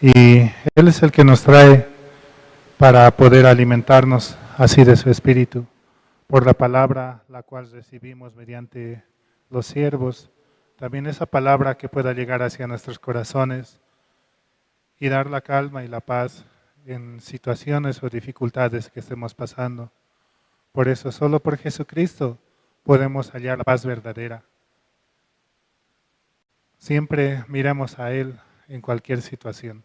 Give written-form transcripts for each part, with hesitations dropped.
Y Él es el que nos trae para poder alimentarnos así de su Espíritu, por la palabra la cual recibimos mediante los siervos, también esa palabra que pueda llegar hacia nuestros corazones y dar la calma y la paz en situaciones o dificultades que estemos pasando. Por eso, solo por Jesucristo podemos hallar la paz verdadera. Siempre miremos a Él en cualquier situación.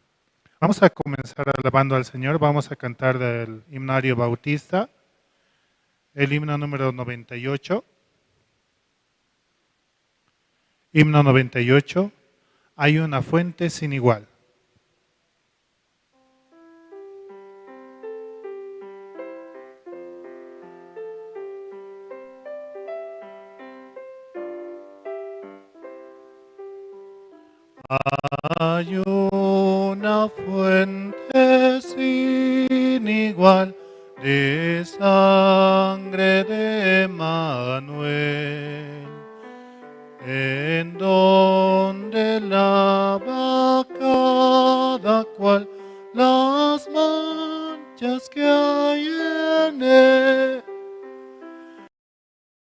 Vamos a comenzar alabando al Señor. Vamos a cantar del himnario bautista, el himno número 98. Himno 98, hay una fuente sin igual. Hay una fuente sin igual de sangre de Manuel, en donde lava cada cual las manchas que hay en él.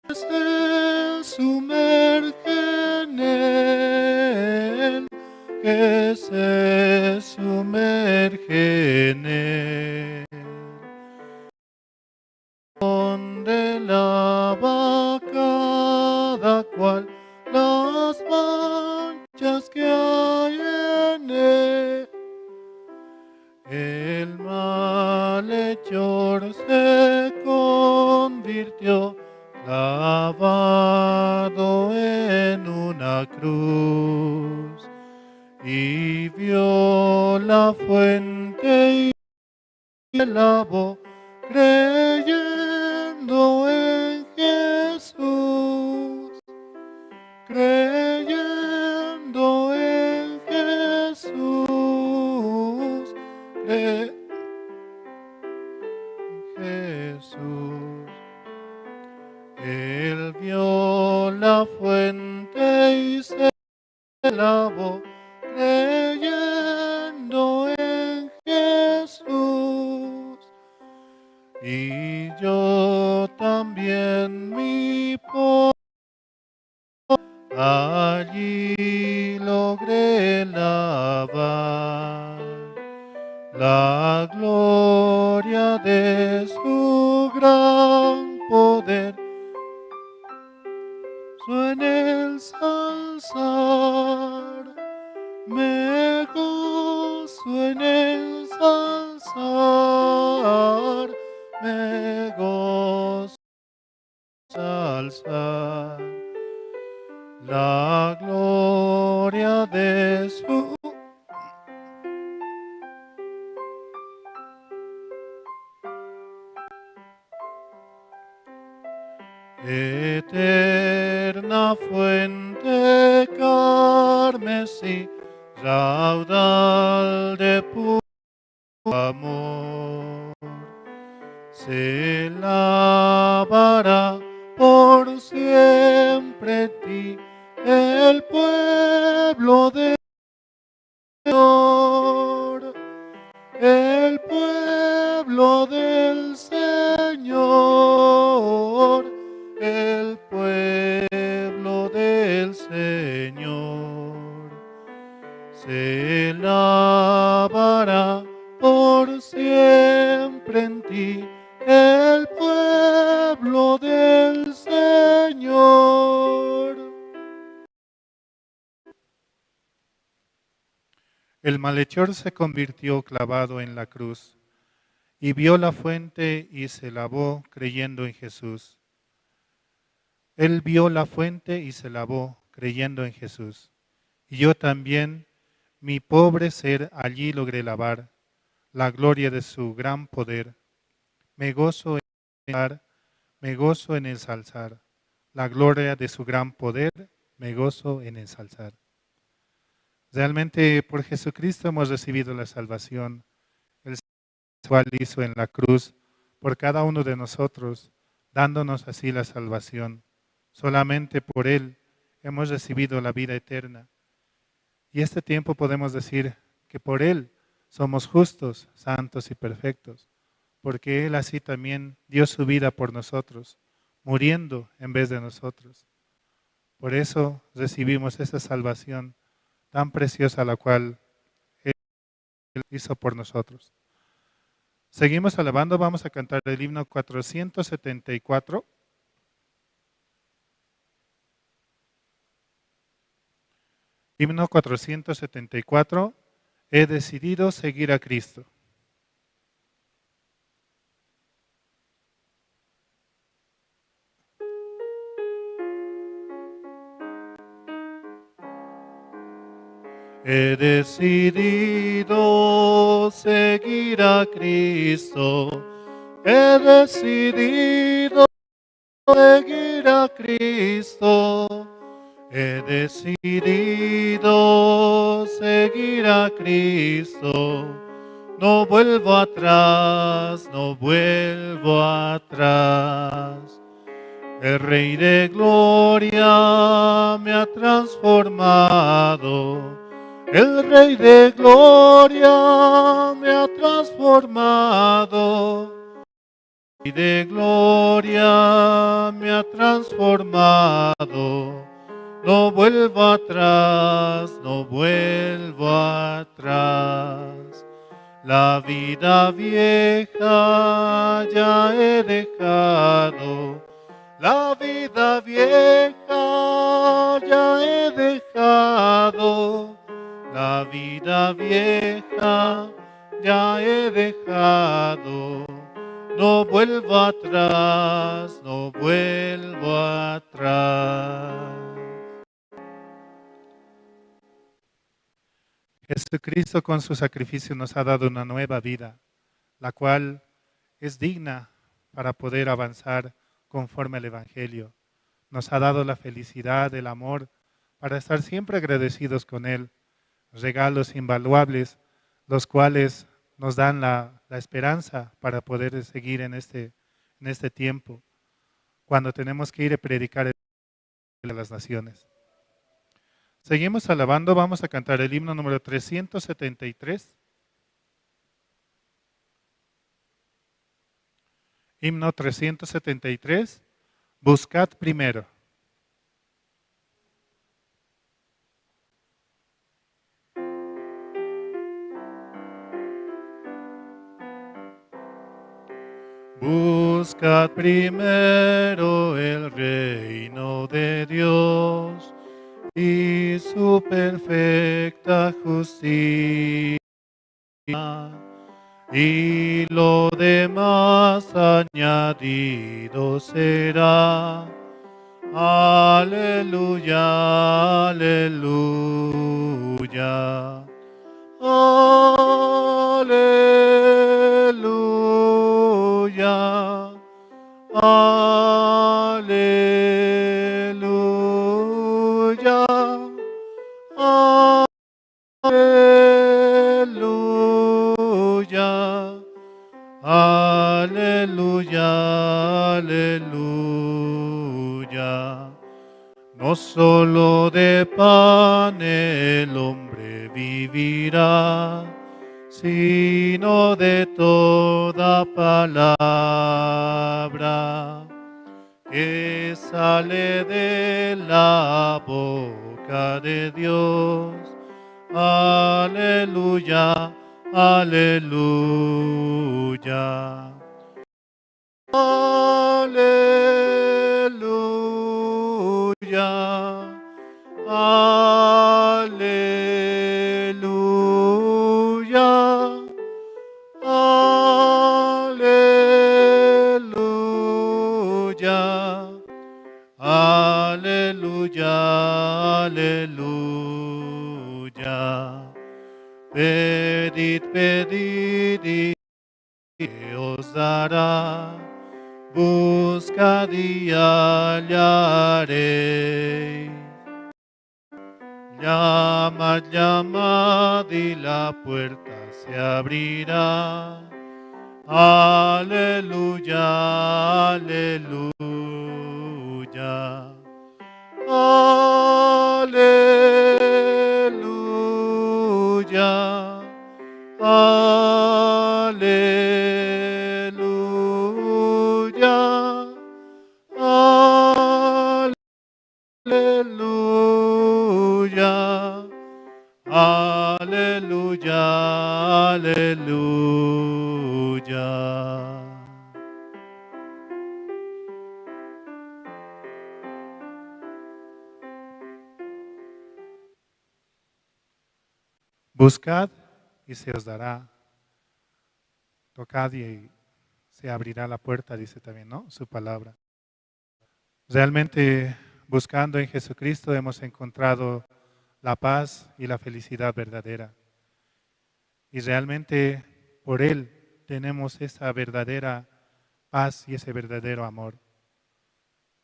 Se sumerge en él, que se sumerge en él. Donde lava cada cual las manchas que hay en él. El malhechor se convirtió, clavado en una cruz, y vio la fuente y se lavó, creyendo en Jesús, creyendo en Jesús, Jesús. Él vio la fuente y se lavó, creyendo en Jesús. Y yo también mi pobre allí logré lavar. La gloria de su gran poder en el salsar, me gozo en el salsar, me gozo salsar. La gloria de su eterna fuente carmesí, raudal de puro amor, se lavará por siempre ti el pueblo del Señor, el pueblo del Señor, el pueblo del Señor. Se lavará por siempre en ti el pueblo del Señor. El malhechor se convirtió clavado en la cruz y vio la fuente y se lavó creyendo en Jesús. Él vio la fuente y se lavó creyendo en Jesús. Y yo también, mi pobre ser, allí logré lavar la gloria de su gran poder. Me gozo en dar, me gozo en ensalzar. La gloria de su gran poder, me gozo en ensalzar. Realmente por Jesucristo hemos recibido la salvación, el cual hizo en la cruz por cada uno de nosotros, dándonos así la salvación. Solamente por Él hemos recibido la vida eterna. Y este tiempo podemos decir que por Él Somos justos, santos y perfectos, porque Él así también dio su vida por nosotros, muriendo en vez de nosotros. Por eso recibimos esa salvación tan preciosa, la cual Él hizo por nosotros. Seguimos alabando, vamos a cantar el himno 474. Himno 474, he decidido seguir a Cristo. He decidido seguir a Cristo. He decidido seguir a Cristo. He decidido seguir a Cristo. No vuelvo atrás, no vuelvo atrás. El Rey de Gloria me ha transformado. El Rey de Gloria me ha transformado. El Rey de Gloria me ha transformado. No vuelvo atrás, no vuelvo atrás. La vida vieja ya he dejado. La vida vieja ya he dejado. La vida vieja ya he dejado. No vuelvo atrás, no vuelvo atrás. Jesucristo con su sacrificio nos ha dado una nueva vida, la cual es digna para poder avanzar conforme al Evangelio. Nos ha dado la felicidad, el amor, para estar siempre agradecidos con Él. Regalos invaluables, los cuales nos dan la esperanza para poder seguir en este tiempo, cuando tenemos que ir a predicar a las naciones. Seguimos alabando, vamos a cantar el himno número 373. Himno 373, buscad primero. Buscad primero el reino de Dios y su perfecta justicia, y lo demás añadido será. Aleluya, aleluya. Aleluya, aleluya, aleluya, aleluya, aleluya. No solo de pan el hombre vivirá, sino de toda palabra que sale de la boca de Dios. Aleluya, aleluya. Aleluya, aleluya. Aleluya, aleluya, aleluya. Pedid, pedid y os dará. Buscad y hallaréis. Llamad, llamad y la puerta se abrirá. Aleluya, aleluya. Aleluya, Aleluya, aleluya, aleluya, aleluya. Buscad y se os dará. Tocad y se abrirá la puerta, dice también, ¿no? Su palabra. Realmente, buscando en Jesucristo hemos encontrado la paz y la felicidad verdadera. Y realmente por Él tenemos esa verdadera paz y ese verdadero amor.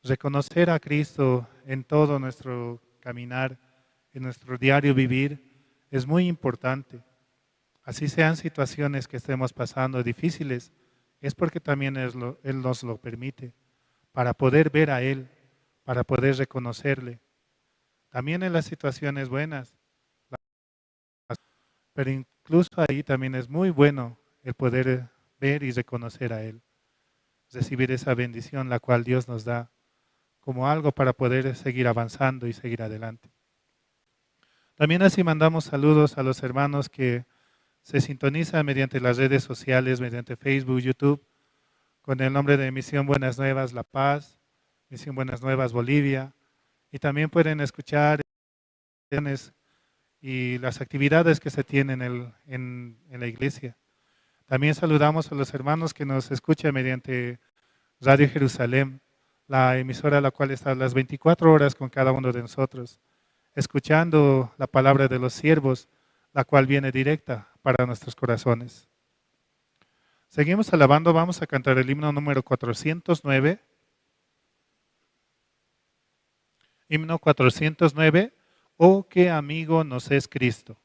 Reconocer a Cristo en todo nuestro caminar, en nuestro diario vivir, es muy importante. Así sean situaciones que estemos pasando difíciles, es porque también Él nos lo permite, para poder ver a Él, para poder reconocerle. También en las situaciones buenas, pero incluso ahí también es muy bueno el poder ver y reconocer a Él, recibir esa bendición la cual Dios nos da como algo para poder seguir avanzando y seguir adelante. También así mandamos saludos a los hermanos que se sintonizan mediante las redes sociales, mediante Facebook, YouTube, con el nombre de Misión Buenas Nuevas La Paz, Misión Buenas Nuevas Bolivia, y también pueden escuchar y las actividades que se tienen en la iglesia. También saludamos a los hermanos que nos escuchan mediante Radio Jerusalén, la emisora a la cual está las 24 horas con cada uno de nosotros, escuchando la palabra de los siervos, la cual viene directa para nuestros corazones. Seguimos alabando, vamos a cantar el himno número 409. Himno 409, Oh, qué amigo nos es Cristo.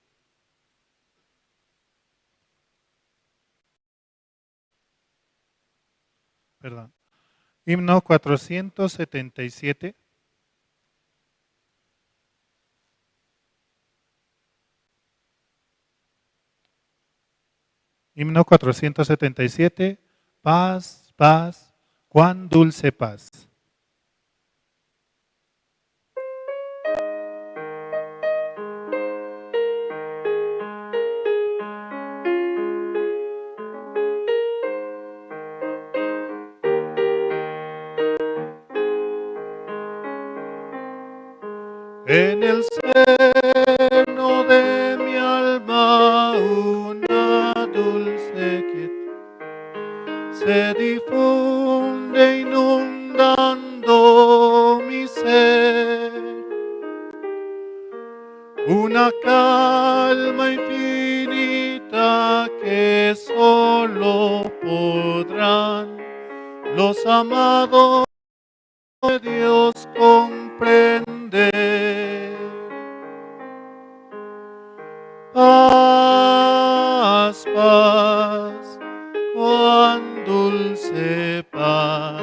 Perdón. Himno 477. Himno 477, paz, paz, cuán dulce paz. En el seno de mi alma una dulce quietud se difunde inundando mi ser, una calma infinita que solo podrán los amados de Dios comprender. Paz, paz, cuán dulce paz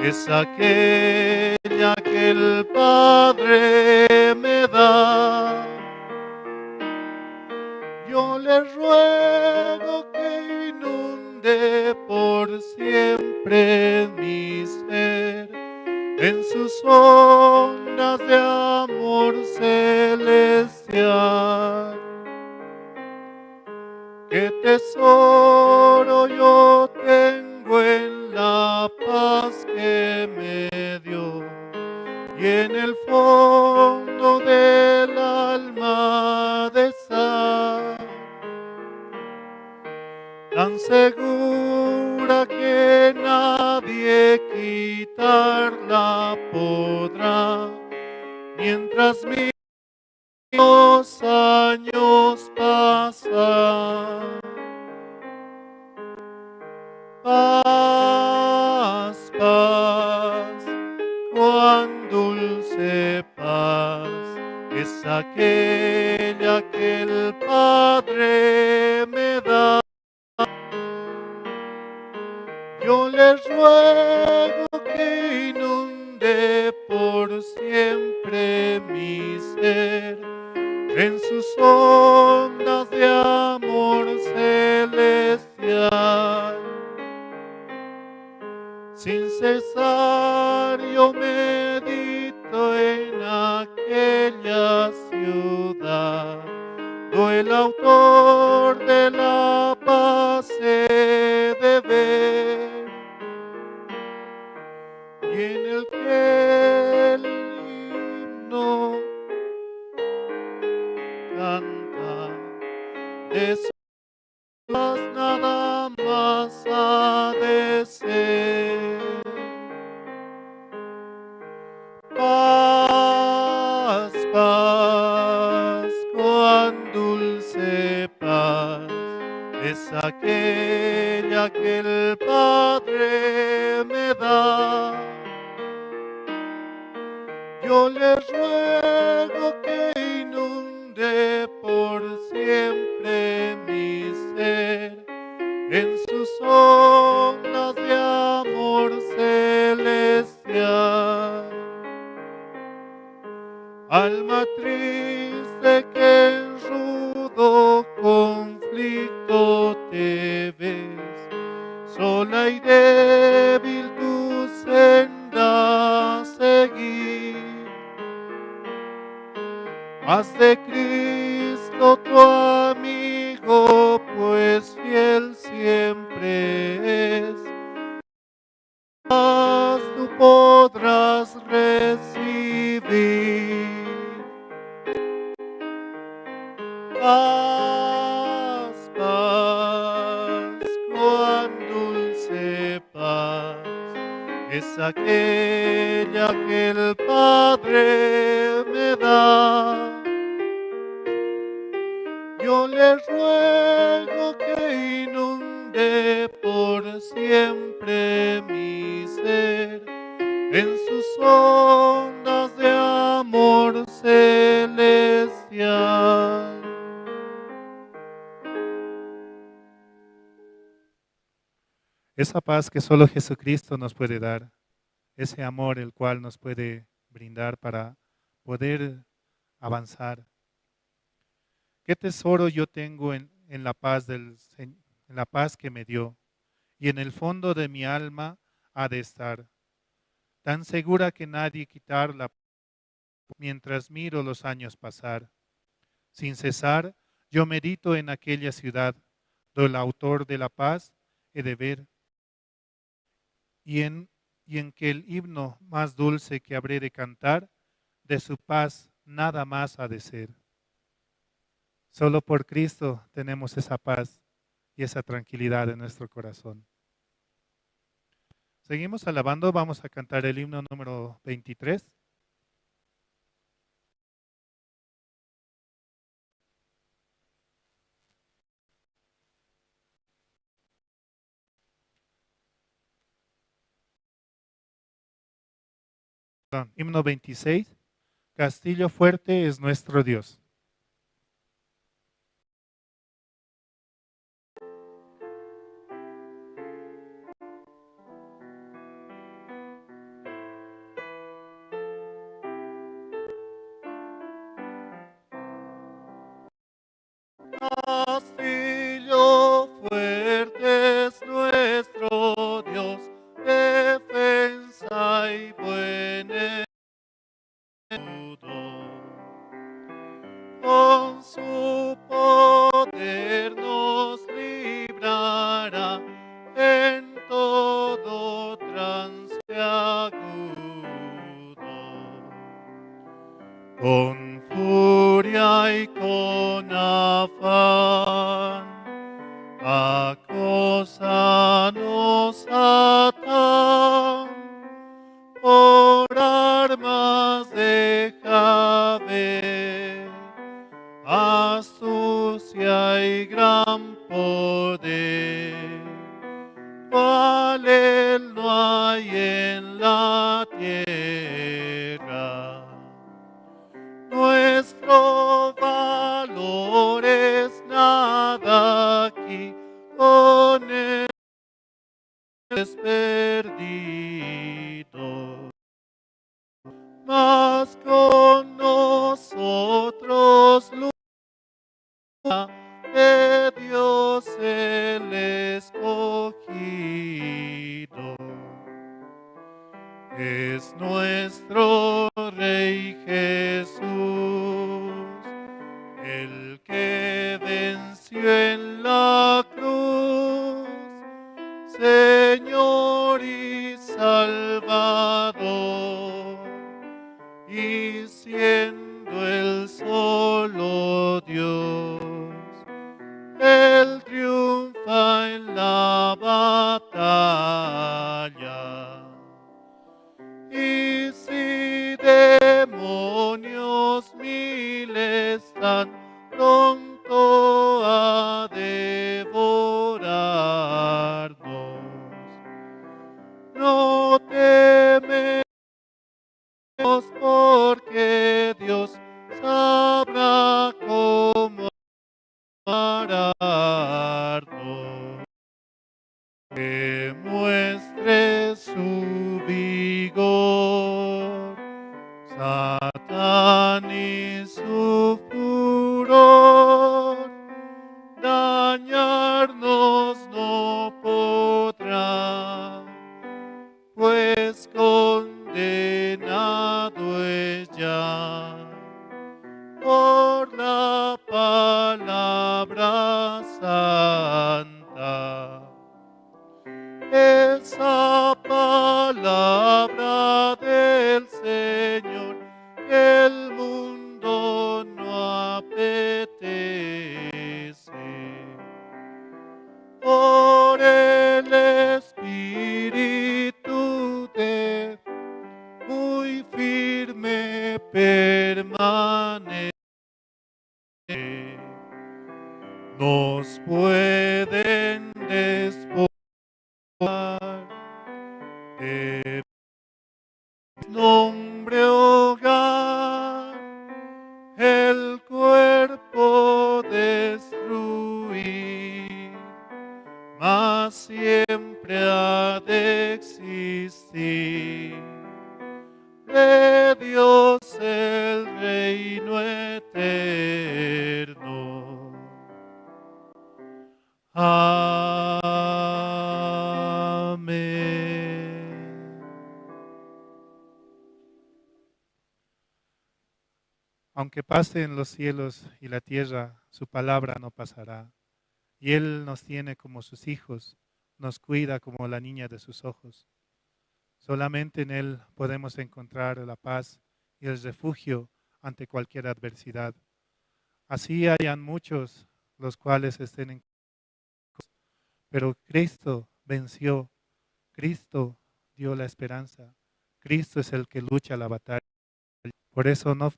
es aquella que el Padre me da. Yo le ruego que inunde por siempre mi ser en sus ondas de amor celestial. Qué tesoro yo tengo en la paz que me dio y en el fondo del alma de sal, tan segura que nadie quitarla podrá, mientras mis años pasan. Paz, paz, cuán dulce paz es aquella que el Padre me da. Yo le ruego que inunde por siempre mi ser en sus ondas de amor. cesar yo medito en aquella ciudad, do el autor de la paz he de ver, y en el que el himno canta de su paz nada más ha de ser. Paz, paz, cuán dulce paz es aquella que el Padre me da. Yo le ruego que inunde por siempre mi ser en sus ondas de amor celestial. Alma triste que en rudo conflicto te ves, sola y débil tu senda seguir. Haz de Cristo tu amigo, pues fiel siempre es. Paz tú podrás recibir. Paz, paz, cuán dulce paz es aquella que el Padre me da. Yo le ruego que inunde por siempre mi ser en sus ondas de amor celestial. Esa paz que solo Jesucristo nos puede dar, ese amor el cual nos puede brindar para poder avanzar. ¿Qué tesoro yo tengo en la paz en la paz que me dio? Y en el fondo de mi alma ha de estar, tan segura que nadie quitarla mientras miro los años pasar. Sin cesar, yo medito en aquella ciudad, do el autor de la paz he de ver, y en que el himno más dulce que habré de cantar, de su paz nada más ha de ser. Solo por Cristo tenemos esa paz y esa tranquilidad en nuestro corazón. Seguimos alabando, vamos a cantar el himno número 23. Perdón, himno 26, Castillo fuerte es nuestro Dios. Castillo fuerte es nuestro Dios, defensa y buen escudo. Con su poder nos librará en todo trance agudo. Con furia y con afán, acósanos Satán, por armas deja ver astucia y gran poder, cual él no hay en la tierra. Nuestro valor es nada aquí, con él es perdido. Mas con nosotros lucha de Dios el escogido. Es nuestro Rey Jesús, el que venció en la cruz, Señor y Salvador, y siendo el solo Dios, Él triunfa en la batalla. Y si demonios miles están pronto a devorarnos, no tememos porque Dios sabrá cómo pararnos. Que muestre su vigor, Satán y su furor, dañarnos no podrá, pues condenado es ya por la palabra santa. Esa palabra del Señor que el mundo no apetece. Por el Espíritu de muy firme permanece. Nos pueden despojar de nombre hogar, el cuerpo destruir, mas siempre ha de existir de Dios el reino eterno. Amén. Aunque pasen los cielos y la tierra, su palabra no pasará. Y Él nos tiene como sus hijos, nos cuida como la niña de sus ojos. Solamente en Él podemos encontrar la paz y el refugio ante cualquier adversidad. Así hayan muchos los cuales estén en... Pero Cristo venció, Cristo dio la esperanza, Cristo es el que lucha la batalla. Por eso no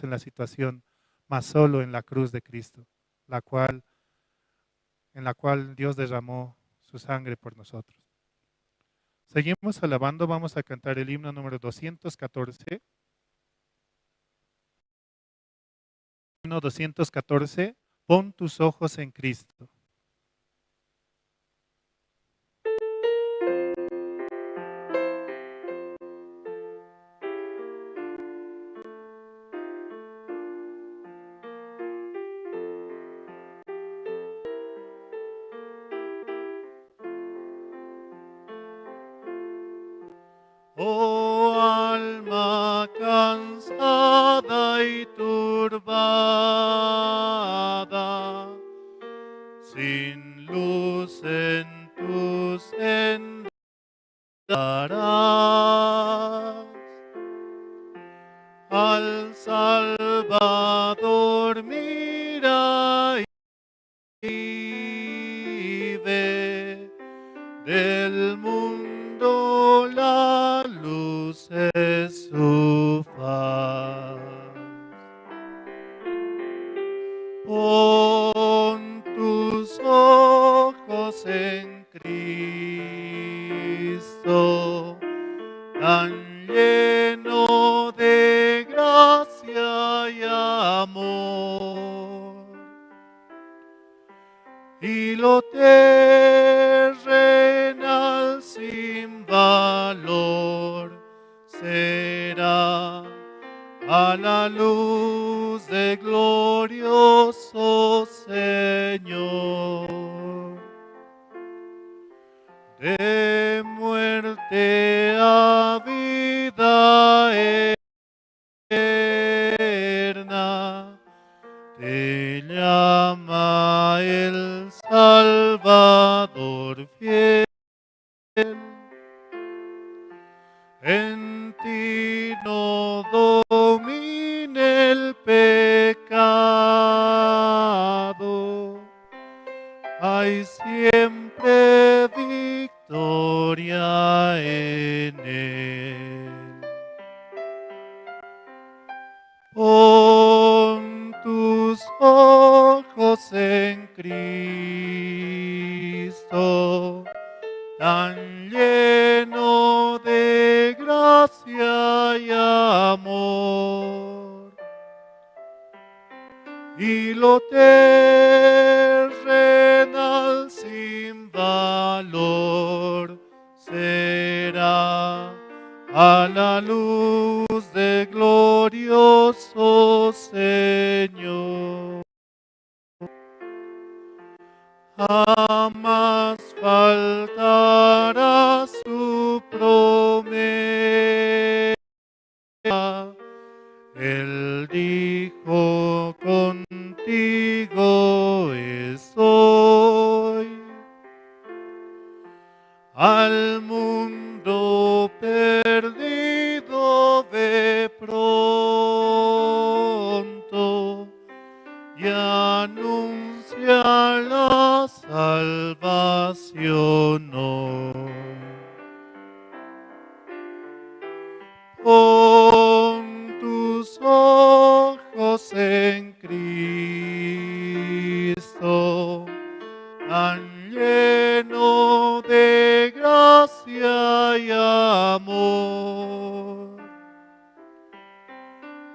en la situación, mas solo en la cruz de Cristo, en la cual Dios derramó su sangre por nosotros. Seguimos alabando, vamos a cantar el himno número 214. Himno 214, pon tus ojos en Cristo. Oh alma cansada y turbada, sin luz en tu senda al Salvador mira y ve del mundo la luz es su faz. Pon tus ojos en Cristo, tan lleno de gracia y amor, y lo terrenal sin valor será a la luz de glorioso Señor. De muerte a Te llama el Salvador fiel. En ti no domine el pecado, hay siempre victoria en él. Pon tus ojos en Cristo, tan lleno de gracia y amor, y lo terrenal sin valor será a la luz del glorioso Señor. Jamás faltará su promesa. Él dijo, contigo estoy. Al mundo perdido ve pronto y anuncia la salvación hoy. Pon tus ojos en Cristo, tan lleno de gracia y amor,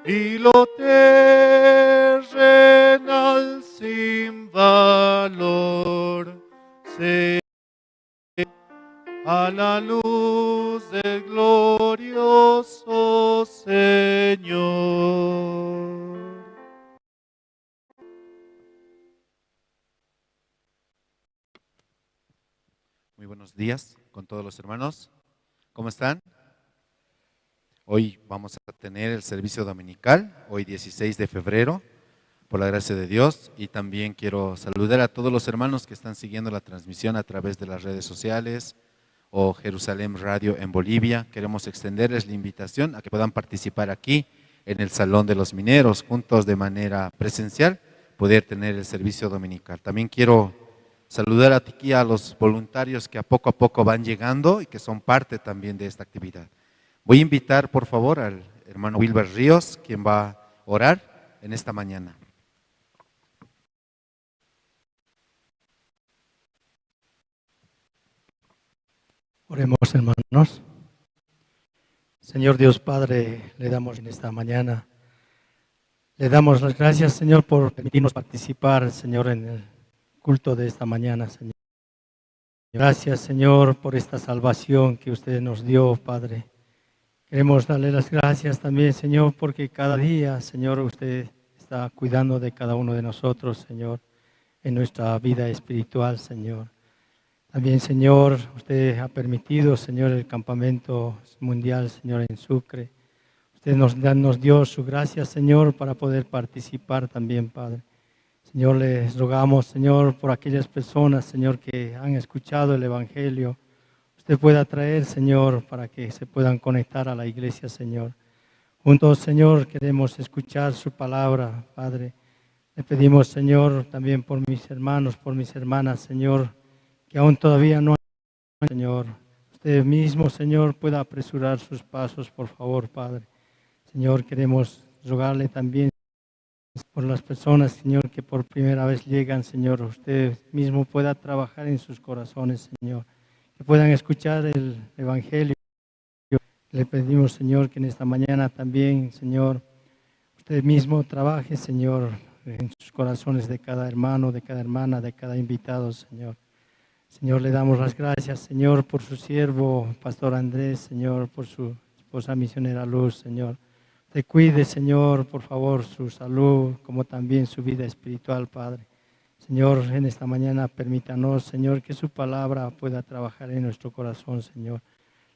y lo terrenal sin valor será a la luz del glorioso Señor. Muy buenos días con todos los hermanos. ¿Cómo están? Hoy vamos a tener el servicio dominical, hoy 16 de febrero, por la gracia de Dios. Y también quiero saludar a todos los hermanos que están siguiendo la transmisión a través de las redes sociales o Jerusalén Radio en Bolivia. Queremos extenderles la invitación a que puedan participar aquí en el Salón de los Mineros, juntos de manera presencial, poder tener el servicio dominical. También quiero saludar aquí a los voluntarios que a poco van llegando y que son parte también de esta actividad. Voy a invitar, por favor, al hermano Wilber Ríos, quien va a orar en esta mañana. Oremos, hermanos. Señor Dios Padre, le damos en esta mañana, le damos las gracias, Señor, por permitirnos participar, Señor, en el culto de esta mañana, Señor. Gracias, Señor, por esta salvación que usted nos dio, Padre. Queremos darle las gracias también, Señor, porque cada día, Señor, usted está cuidando de cada uno de nosotros, Señor, en nuestra vida espiritual, Señor. También, Señor, usted ha permitido, Señor, el campamento mundial, Señor, en Sucre. Usted nos dio su gracia, Señor, para poder participar también, Padre. Señor, les rogamos, Señor, por aquellas personas, Señor, que han escuchado el Evangelio. Usted pueda traer, Señor, para que se puedan conectar a la iglesia, Señor. Juntos, Señor, queremos escuchar su palabra, Padre. Le pedimos, Señor, también por mis hermanos, por mis hermanas, Señor, que aún todavía no han, Señor. Usted mismo, Señor, pueda apresurar sus pasos, por favor, Padre. Señor, queremos rogarle también por las personas, Señor, que por primera vez llegan, Señor. Usted mismo pueda trabajar en sus corazones, Señor. Que puedan escuchar el Evangelio. Le pedimos, Señor, que en esta mañana también, Señor, usted mismo trabaje, Señor, en sus corazones de cada hermano, de cada hermana, de cada invitado, Señor. Señor, le damos las gracias, Señor, por su siervo, Pastor Andrés, Señor, por su esposa misionera Luz, Señor. Te cuide, Señor, por favor, su salud, como también su vida espiritual, Padre. Señor, en esta mañana permítanos, Señor, que su palabra pueda trabajar en nuestro corazón, Señor.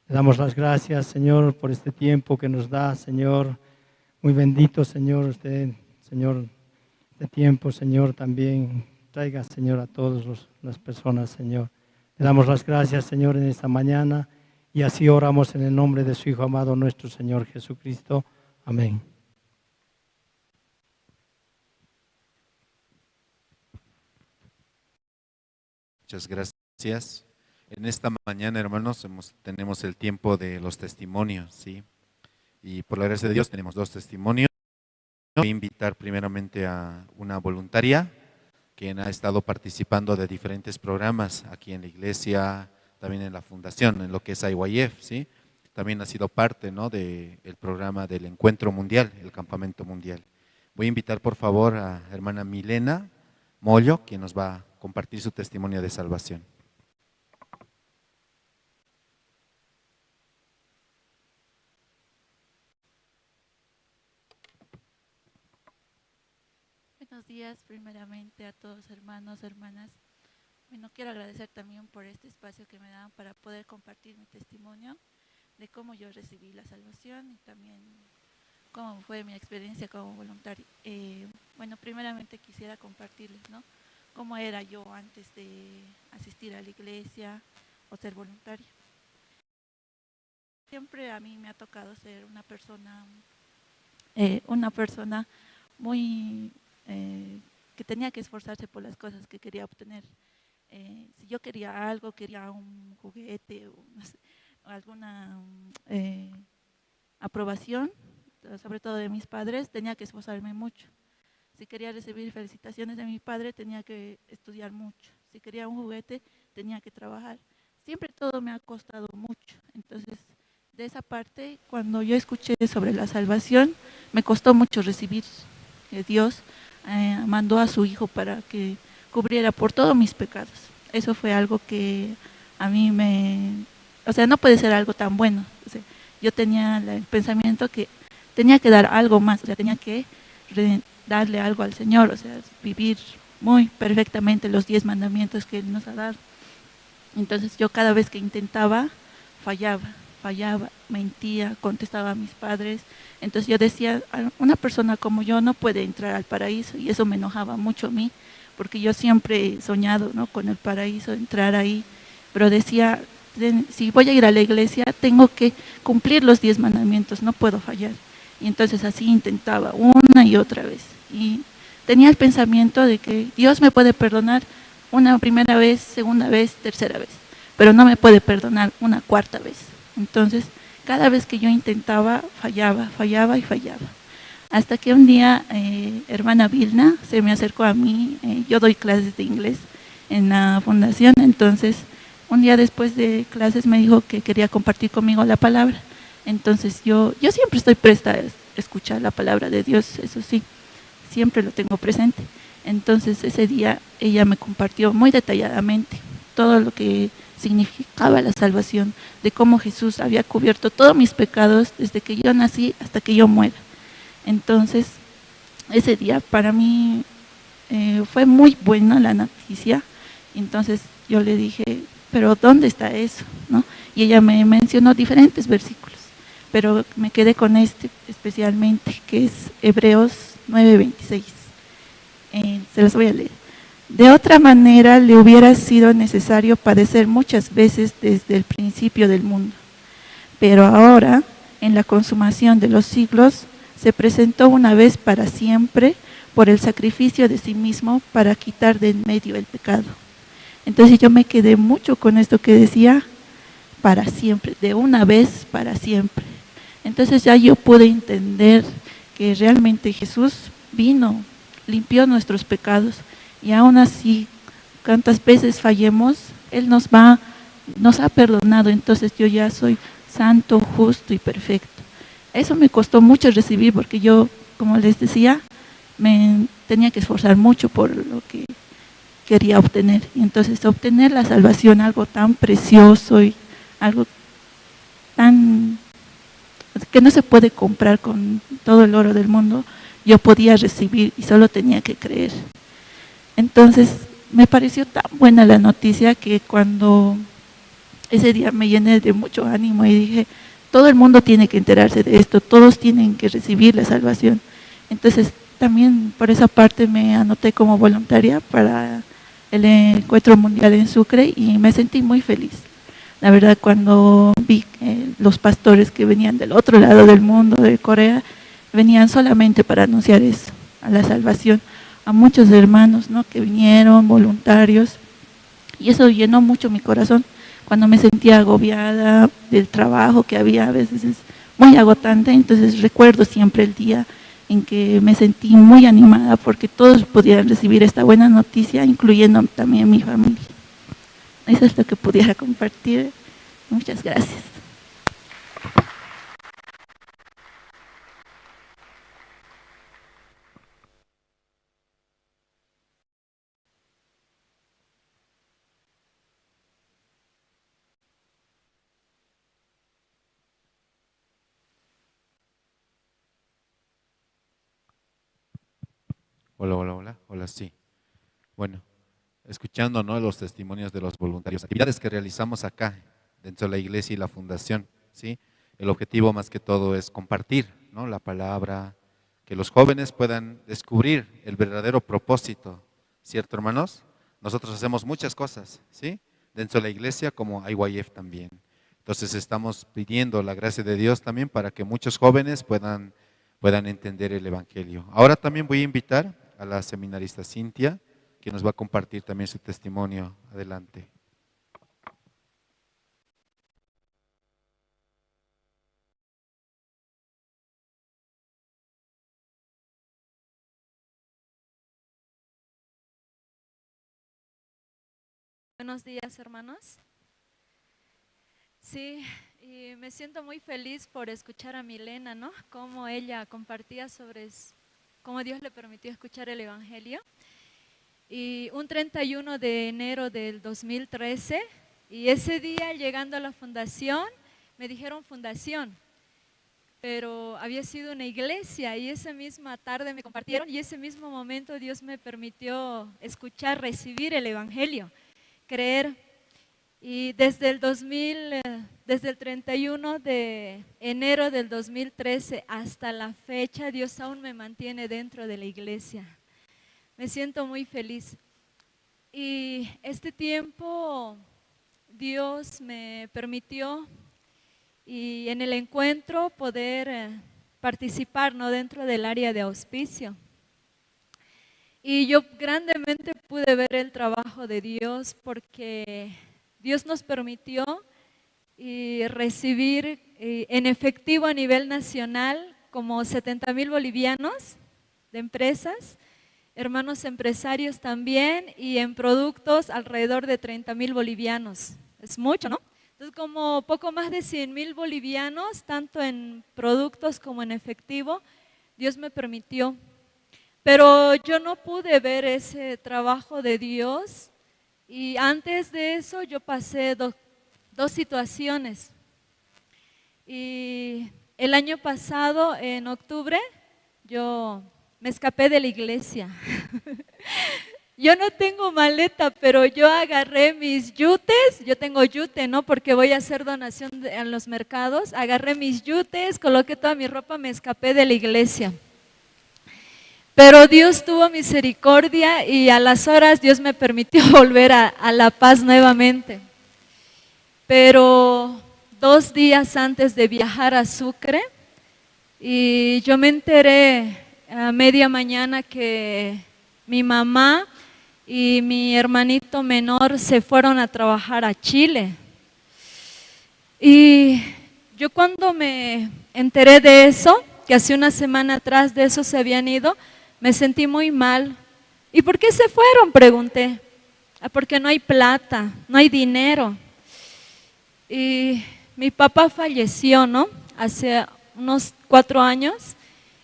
Le damos las gracias, Señor, por este tiempo que nos da, Señor. Muy bendito, Señor, usted, Señor, Este tiempo, Señor, también traiga, Señor, a todas las personas, Señor. Le damos las gracias, Señor, en esta mañana y así oramos en el nombre de su Hijo amado, nuestro Señor Jesucristo. Amén. Muchas gracias. En esta mañana, hermanos, tenemos el tiempo de los testimonios, ¿sí? Y por la gracia de Dios tenemos dos testimonios. Voy a invitar primeramente a una voluntaria quien ha estado participando de diferentes programas aquí en la iglesia, también en la fundación, en lo que es IYF, ¿sí? También ha sido parte, ¿no?, del programa del Encuentro Mundial, el Campamento Mundial. Voy a invitar por favor a hermana Milena Mollo, quien nos va a compartir su testimonio de salvación. Buenos días primeramente a todos hermanos, hermanas. Bueno, quiero agradecer también por este espacio que me dan para poder compartir mi testimonio de cómo yo recibí la salvación y también cómo fue mi experiencia como voluntaria. Bueno, primeramente quisiera compartirles, ¿no?, cómo era yo antes de asistir a la iglesia o ser voluntaria. Siempre a mí me ha tocado ser una persona muy que tenía que esforzarse por las cosas que quería obtener. Si yo quería algo, quería un juguete o no sé, alguna aprobación, sobre todo de mis padres, tenía que esforzarme mucho. Si quería recibir felicitaciones de mi padre, tenía que estudiar mucho. Si quería un juguete, tenía que trabajar. Siempre todo me ha costado mucho. Entonces, de esa parte, cuando yo escuché sobre la salvación, me costó mucho recibir que Dios mandó a su Hijo para que cubriera por todos mis pecados. Eso fue algo que a mí me... O sea, no puede ser algo tan bueno. O sea, yo tenía el pensamiento que tenía que dar algo más, o sea, tenía que darle algo al Señor, o sea, vivir muy perfectamente los 10 mandamientos que Él nos ha dado. Entonces yo cada vez que intentaba, fallaba, fallaba, mentía, contestaba a mis padres. Entonces yo decía, una persona como yo no puede entrar al paraíso, y eso me enojaba mucho a mí, porque yo siempre he soñado, ¿no?, con el paraíso, entrar ahí, pero decía, si voy a ir a la iglesia, tengo que cumplir los 10 mandamientos, no puedo fallar. Y entonces así intentaba una y otra vez. Y tenía el pensamiento de que Dios me puede perdonar una primera vez, segunda vez, tercera vez, pero no me puede perdonar una cuarta vez. Entonces, cada vez que yo intentaba, fallaba, fallaba y fallaba. Hasta que un día, hermana Vilna se me acercó a mí, yo doy clases de inglés en la fundación, entonces un día después de clases me dijo que quería compartir conmigo la palabra. Entonces yo siempre estoy presta a escuchar la palabra de Dios, eso sí, siempre lo tengo presente. Entonces ese día ella me compartió muy detalladamente todo lo que significaba la salvación, de cómo Jesús había cubierto todos mis pecados desde que yo nací hasta que yo muera. Entonces ese día para mí fue muy buena la noticia. Entonces yo le dije, pero ¿dónde está eso? ¿No? Y ella me mencionó diferentes versículos, pero me quedé con este especialmente, que es Hebreos 9:26. Se los voy a leer. De otra manera le hubiera sido necesario padecer muchas veces desde el principio del mundo. Pero ahora, en la consumación de los siglos, se presentó una vez para siempre por el sacrificio de sí mismo para quitar de en medio el pecado. Entonces yo me quedé mucho con esto que decía, para siempre, de una vez para siempre. Entonces ya yo pude entender que realmente Jesús vino, limpió nuestros pecados, y aún así, cuantas veces fallemos, Él nos ha perdonado. Entonces yo ya soy santo, justo y perfecto. Eso me costó mucho recibir, porque yo, como les decía, me tenía que esforzar mucho por lo que quería obtener. Y entonces obtener la salvación, algo tan precioso y algo tan que no se puede comprar con todo el oro del mundo, yo podía recibir y solo tenía que creer. Entonces me pareció tan buena la noticia que cuando ese día me llené de mucho ánimo y dije, todo el mundo tiene que enterarse de esto, todos tienen que recibir la salvación. Entonces También por esa parte me anoté como voluntaria para el Encuentro Mundial en Sucre y me sentí muy feliz. La verdad, cuando vi que los pastores que venían del otro lado del mundo, de Corea, venían solamente para anunciar eso, a la salvación, a muchos hermanos, ¿no?, que vinieron, voluntarios, y eso llenó mucho mi corazón. Cuando me sentía agobiada del trabajo que había, a veces es muy agotante, entonces recuerdo siempre el día en que me sentí muy animada porque todos podían recibir esta buena noticia, incluyendo también mi familia. Eso es lo que pudiera compartir. Muchas gracias. Hola, hola, hola, hola, sí. Bueno, escuchando, ¿no?, los testimonios de los voluntarios, actividades que realizamos acá dentro de la iglesia y la fundación, ¿sí? El objetivo más que todo es compartir, ¿no?, la palabra, que los jóvenes puedan descubrir el verdadero propósito, ¿cierto, hermanos? Nosotros hacemos muchas cosas, ¿sí?, dentro de la iglesia como IYF también. Entonces estamos pidiendo la gracia de Dios también para que muchos jóvenes puedan entender el Evangelio. Ahora también voy a invitar a la seminarista Cintia, que nos va a compartir también su testimonio. Adelante. Buenos días, hermanos. Sí, y me siento muy feliz por escuchar a Milena, ¿no? Cómo ella compartía sobre cómo Dios le permitió escuchar el Evangelio. Y un 31 de enero del 2013, y ese día llegando a la fundación, me dijeron fundación, pero había sido una iglesia y esa misma tarde me compartieron y ese mismo momento Dios me permitió escuchar, recibir el Evangelio, creer. Y desde el 31 de enero del 2013 hasta la fecha, Dios aún me mantiene dentro de la iglesia. Me siento muy feliz. Y este tiempo Dios me permitió y en el encuentro poder participar, ¿no?, dentro del área de auspicio. Y yo grandemente pude ver el trabajo de Dios porque Dios nos permitió y recibir en efectivo a nivel nacional como 70,000 bolivianos de empresas, hermanos empresarios también, y en productos alrededor de 30,000 bolivianos. Es mucho, ¿no? Entonces, como poco más de 100,000 bolivianos, tanto en productos como en efectivo, Dios me permitió. Pero yo no pude ver ese trabajo de Dios. Y antes de eso yo pasé dos situaciones. Y el año pasado, en octubre, yo me escapé de la iglesia. Yo no tengo maleta, pero yo agarré mis yutes. Yo tengo yute, ¿no? Porque voy a hacer donación en los mercados. Agarré mis yutes, coloqué toda mi ropa, me escapé de la iglesia. Pero Dios tuvo misericordia y a las horas Dios me permitió volver a La Paz nuevamente. Pero 2 días antes de viajar a Sucre, y yo me enteré a media mañana que mi mamá y mi hermanito menor se fueron a trabajar a Chile. Y yo cuando me enteré de eso, que hace una semana atrás de eso se habían ido, me sentí muy mal. ¿Y por qué se fueron? Pregunté. Ah, porque no hay plata, no hay dinero. Y mi papá falleció, ¿no? Hace unos 4 años.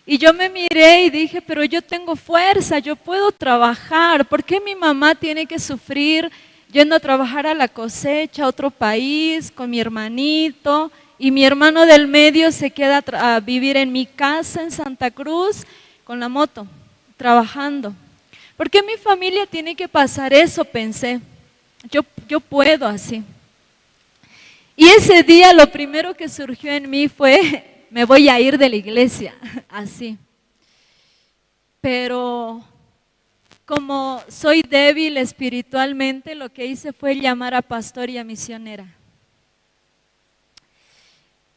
Y yo me miré y dije, pero yo tengo fuerza, yo puedo trabajar. ¿Por qué mi mamá tiene que sufrir yendo a trabajar a la cosecha, a otro país, con mi hermanito? Y mi hermano del medio se queda a vivir en mi casa en Santa Cruz con la moto, trabajando. ¿Por qué mi familia tiene que pasar eso? Pensé. Yo puedo así. Y ese día lo primero que surgió en mí fue, me voy a ir de la iglesia, así. Pero como soy débil espiritualmente, lo que hice fue llamar a pastor y a misionera.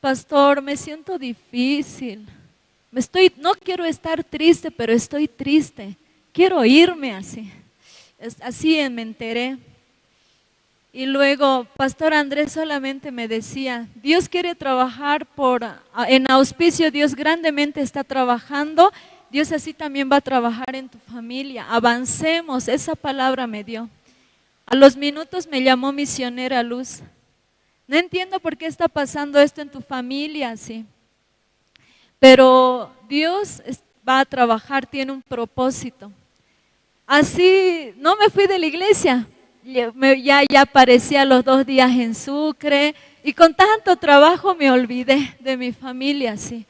Pastor, me siento difícil. No quiero estar triste, pero estoy triste. Quiero irme así. Así me enteré. Y luego, Pastor Andrés solamente me decía, Dios quiere trabajar en auspicio, Dios grandemente está trabajando, Dios así también va a trabajar en tu familia. Avancemos, esa palabra me dio. A los minutos me llamó misionera Luz. No entiendo por qué está pasando esto en tu familia, sí. Pero Dios va a trabajar, tiene un propósito. Así, no me fui de la iglesia. Ya aparecía los 2 días en Sucre y con tanto trabajo me olvidé de mi familia, sí.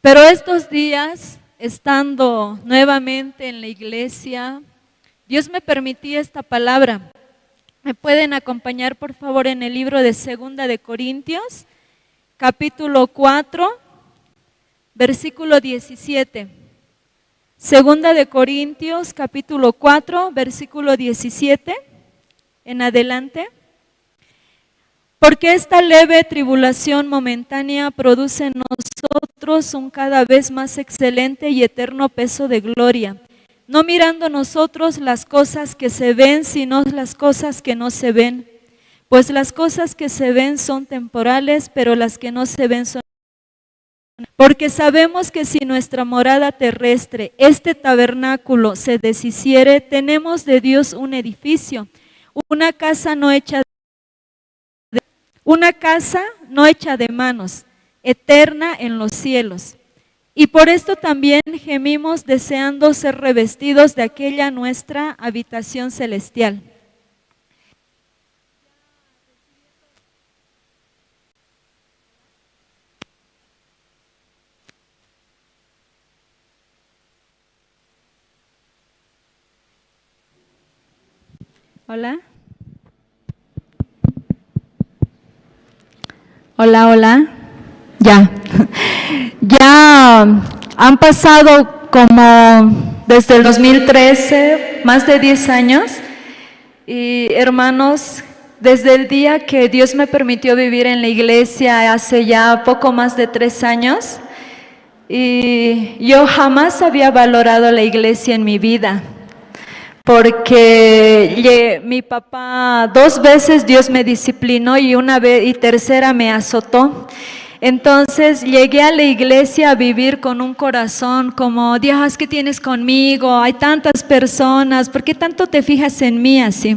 Pero estos días, estando nuevamente en la iglesia, Dios me permitía esta palabra. ¿Me pueden acompañar, por favor, en el libro de 2 de Corintios, capítulo 4, versículo 17? 2 de Corintios, capítulo 4, versículo 17. En adelante. Porque esta leve tribulación momentánea produce en nosotros un cada vez más excelente y eterno peso de gloria, no mirando nosotros las cosas que se ven, sino las cosas que no se ven. Pues las cosas que se ven son temporales, pero las que no se ven son. Porque sabemos que si nuestra morada terrestre, este tabernáculo, se deshiciere, tenemos de Dios un edificio, una casa no hecha de, una casa no hecha de manos, eterna en los cielos. Y por esto también gemimos deseando ser revestidos de aquella nuestra habitación celestial. Hola. Hola, hola. Ya. Ya han pasado como desde el 2013, más de 10 años. Y hermanos, desde el día que Dios me permitió vivir en la iglesia hace ya poco más de 3 años, y yo jamás había valorado la iglesia en mi vida. Porque mi papá 2 veces Dios me disciplinó y una vez y tercera me azotó. Entonces llegué a la iglesia a vivir con un corazón como, Dios, ¿qué tienes conmigo? Hay tantas personas, ¿por qué tanto te fijas en mí así?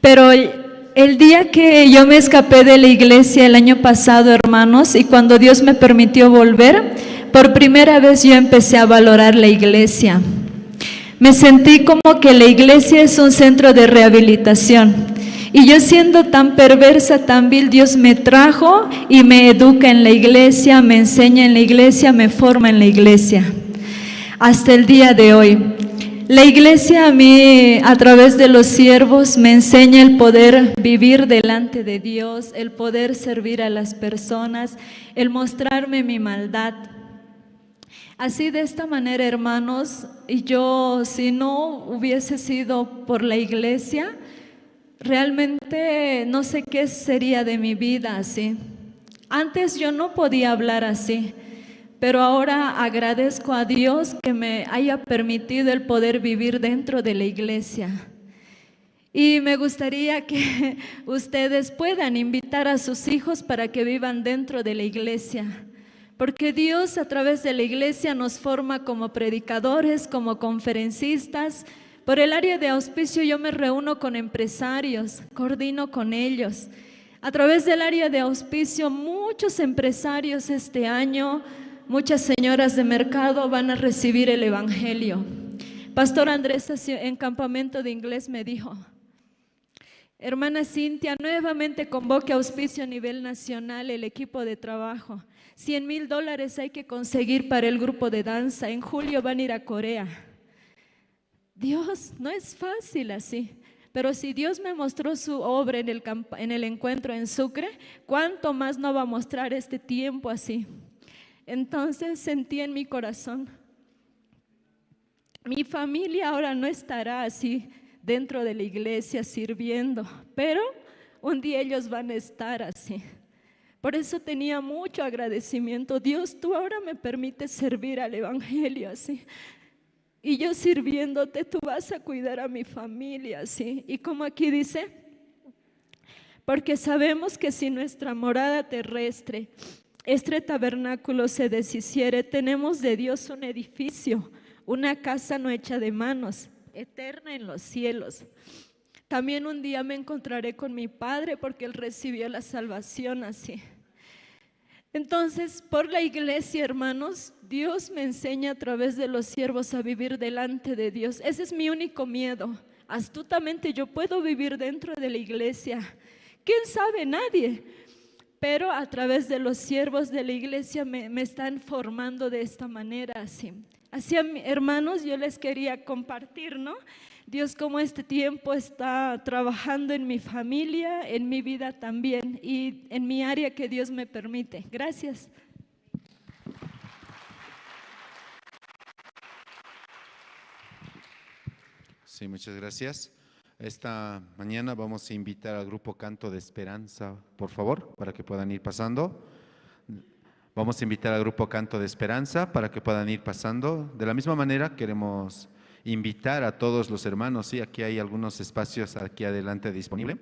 Pero el día que yo me escapé de la iglesia el año pasado, hermanos, y cuando Dios me permitió volver, por primera vez yo empecé a valorar la iglesia. Me sentí como que la iglesia es un centro de rehabilitación. Y yo siendo tan perversa, tan vil, Dios me trajo y me educa en la iglesia, me enseña en la iglesia, me forma en la iglesia. Hasta el día de hoy. La iglesia a mí, a través de los siervos, me enseña el poder vivir delante de Dios, el poder servir a las personas, el mostrarme mi maldad. Así de esta manera, hermanos, y yo, si no hubiese sido por la iglesia, realmente no sé qué sería de mi vida así. Antes yo no podía hablar así, pero ahora agradezco a Dios que me haya permitido el poder vivir dentro de la iglesia. Y me gustaría que ustedes puedan invitar a sus hijos para que vivan dentro de la iglesia. Porque Dios a través de la iglesia nos forma como predicadores, como conferencistas. Por el área de auspicio yo me reúno con empresarios, coordino con ellos. A través del área de auspicio muchos empresarios este año, muchas señoras de mercado van a recibir el evangelio. Pastor Andrés en campamento de inglés me dijo, hermana Cintia, nuevamente convoque auspicio a nivel nacional el equipo de trabajo. $100,000 hay que conseguir para el grupo de danza. En julio van a ir a Corea. Dios, no es fácil así. Pero si Dios me mostró su obra en el encuentro en Sucre, ¿cuánto más no va a mostrar este tiempo así? Entonces sentí en mi corazón Mi familia ahora no estará así dentro de la iglesia sirviendo, pero un día ellos van a estar así. Por eso tenía mucho agradecimiento. Dios, tú ahora me permites servir al Evangelio así. Y yo sirviéndote, tú vas a cuidar a mi familia así. Y como aquí dice, porque sabemos que si nuestra morada terrestre, este tabernáculo se deshiciere, tenemos de Dios un edificio, una casa no hecha de manos, eterna en los cielos. También un día me encontraré con mi padre porque él recibió la salvación así. Entonces, por la iglesia, hermanos, Dios me enseña a través de los siervos a vivir delante de Dios. Ese es mi único miedo. Astutamente yo puedo vivir dentro de la iglesia. ¿Quién sabe? Nadie. Pero a través de los siervos de la iglesia me están formando de esta manera así. Así, hermanos, yo les quería compartir, ¿no? Dios como este tiempo está trabajando en mi familia, en mi vida también y en mi área que Dios me permite. Gracias. Sí, muchas gracias. Esta mañana vamos a invitar al grupo Canto de Esperanza, por favor, para que puedan ir pasando. Vamos a invitar al grupo Canto de Esperanza para que puedan ir pasando. De la misma manera queremos invitar a todos los hermanos, sí, aquí hay algunos espacios aquí adelante disponible.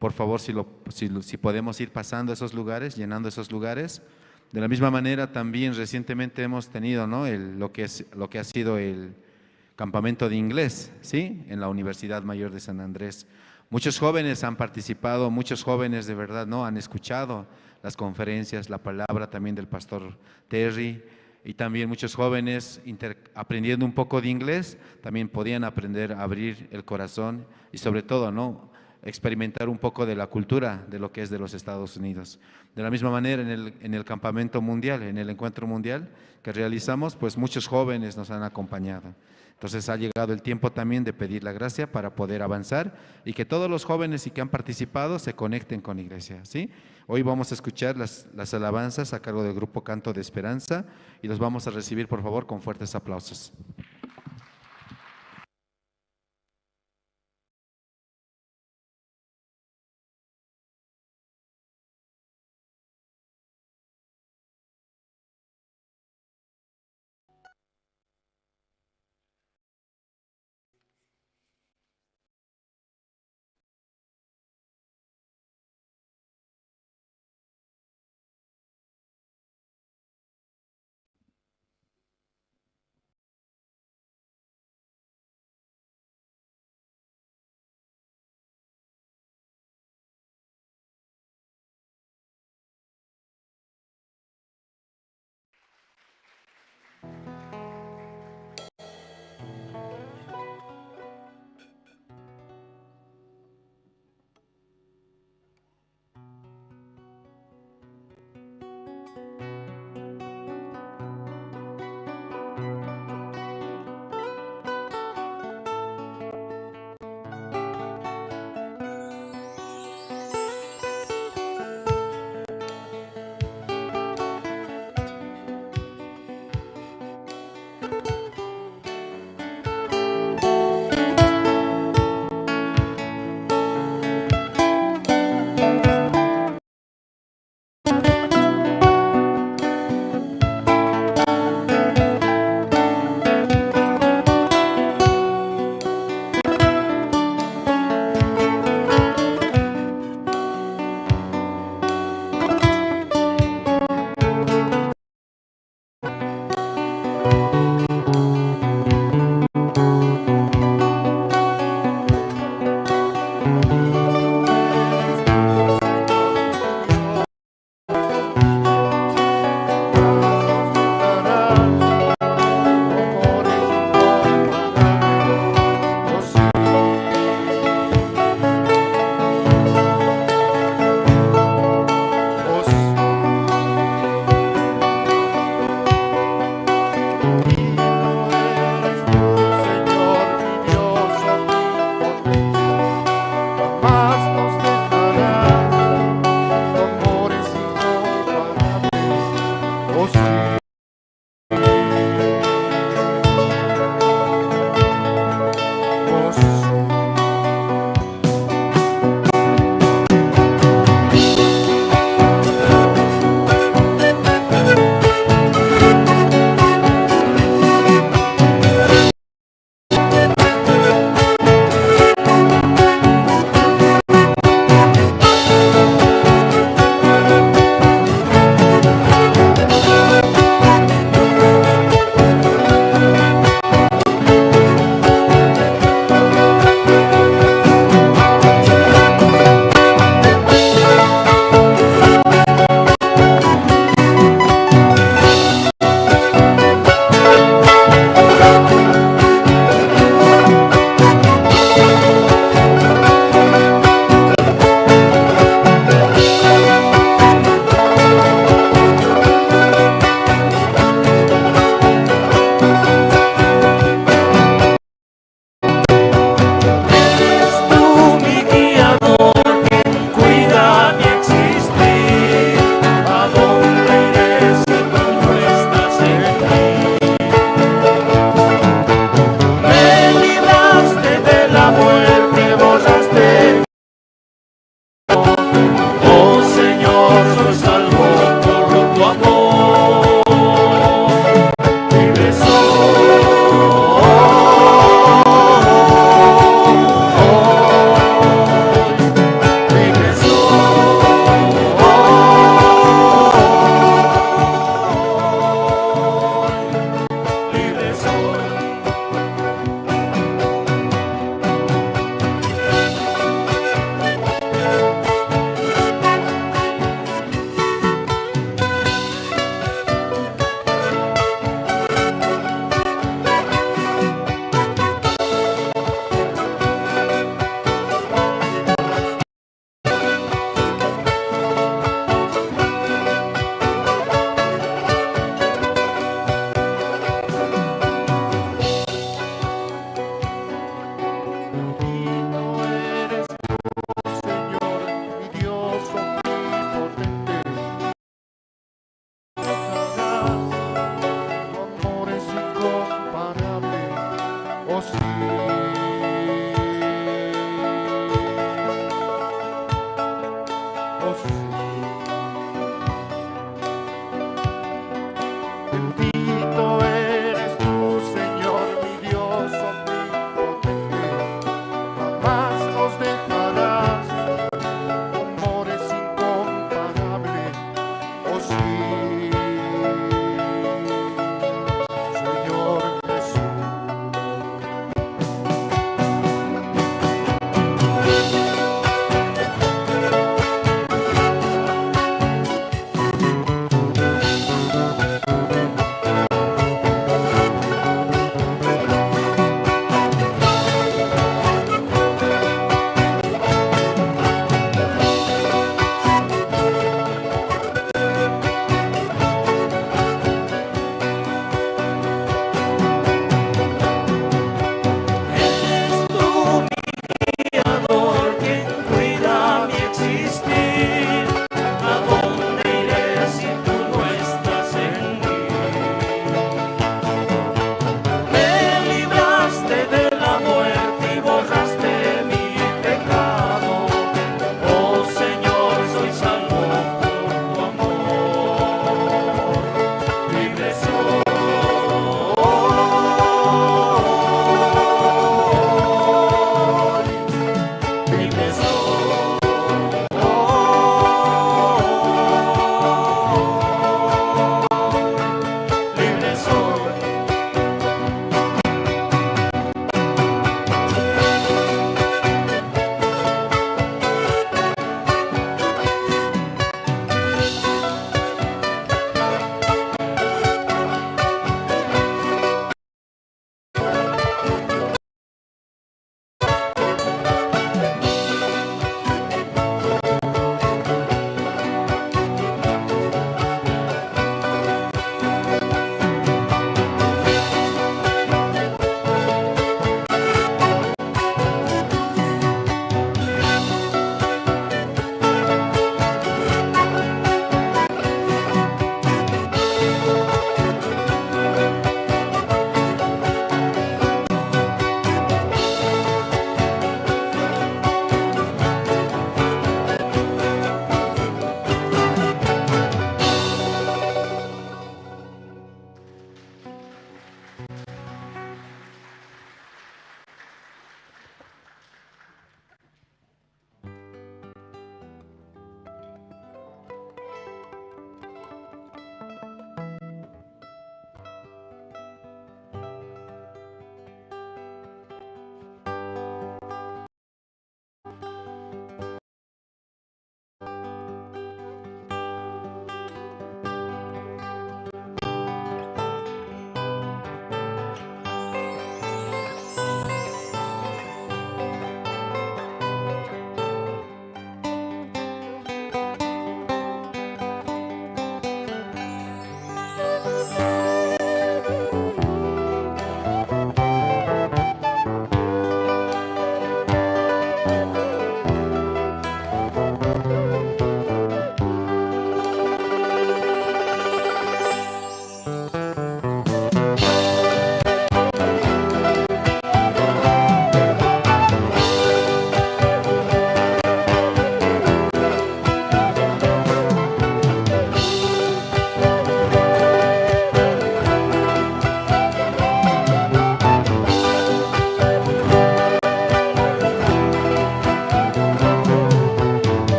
Por favor, si podemos ir pasando esos lugares, llenando esos lugares. De la misma manera también recientemente hemos tenido, ¿no?, lo que ha sido el campamento de inglés, ¿sí?, en la Universidad Mayor de San Andrés. Muchos jóvenes han participado, muchos jóvenes de verdad, ¿no?, han escuchado las conferencias, la palabra también del pastor Terry, y también muchos jóvenes aprendiendo un poco de inglés, también podían aprender a abrir el corazón y sobre todo, ¿no?, experimentar un poco de la cultura de lo que es de los Estados Unidos. De la misma manera, en el campamento mundial, en el encuentro mundial que realizamos, pues muchos jóvenes nos han acompañado. Entonces ha llegado el tiempo también de pedir la gracia para poder avanzar y que todos los jóvenes y que han participado se conecten con la iglesia, ¿sí? Hoy vamos a escuchar las alabanzas a cargo del grupo Canto de Esperanza y los vamos a recibir, por favor, con fuertes aplausos.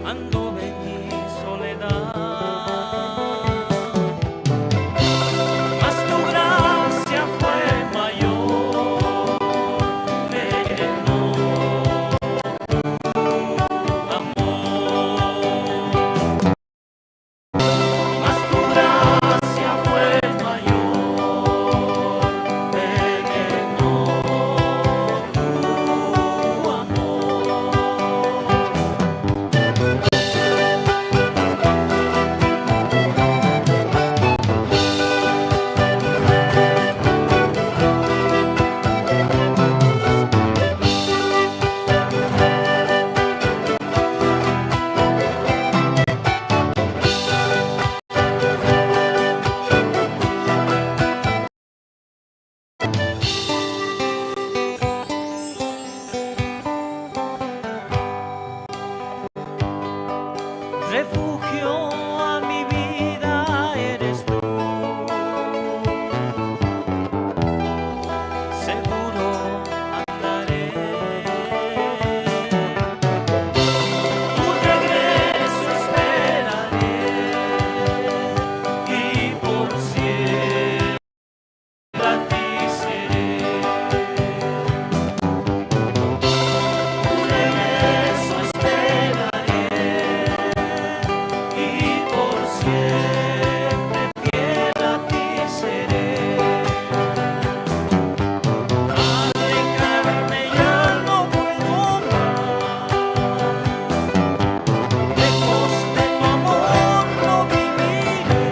Anduve en mi soledad, mas tu gracia fue mayor, me llenó tu amor. Mas tu gracia fue mayor, me llenó tu amor. Refugio a mi vida eres tú, seguro andaré. Tu regreso esperaré y por siempre a ti seré. Tu regreso esperaré y por siempre fiel a ti seré. Alejarme ya no puedo más, lejos de tu amor no viviré,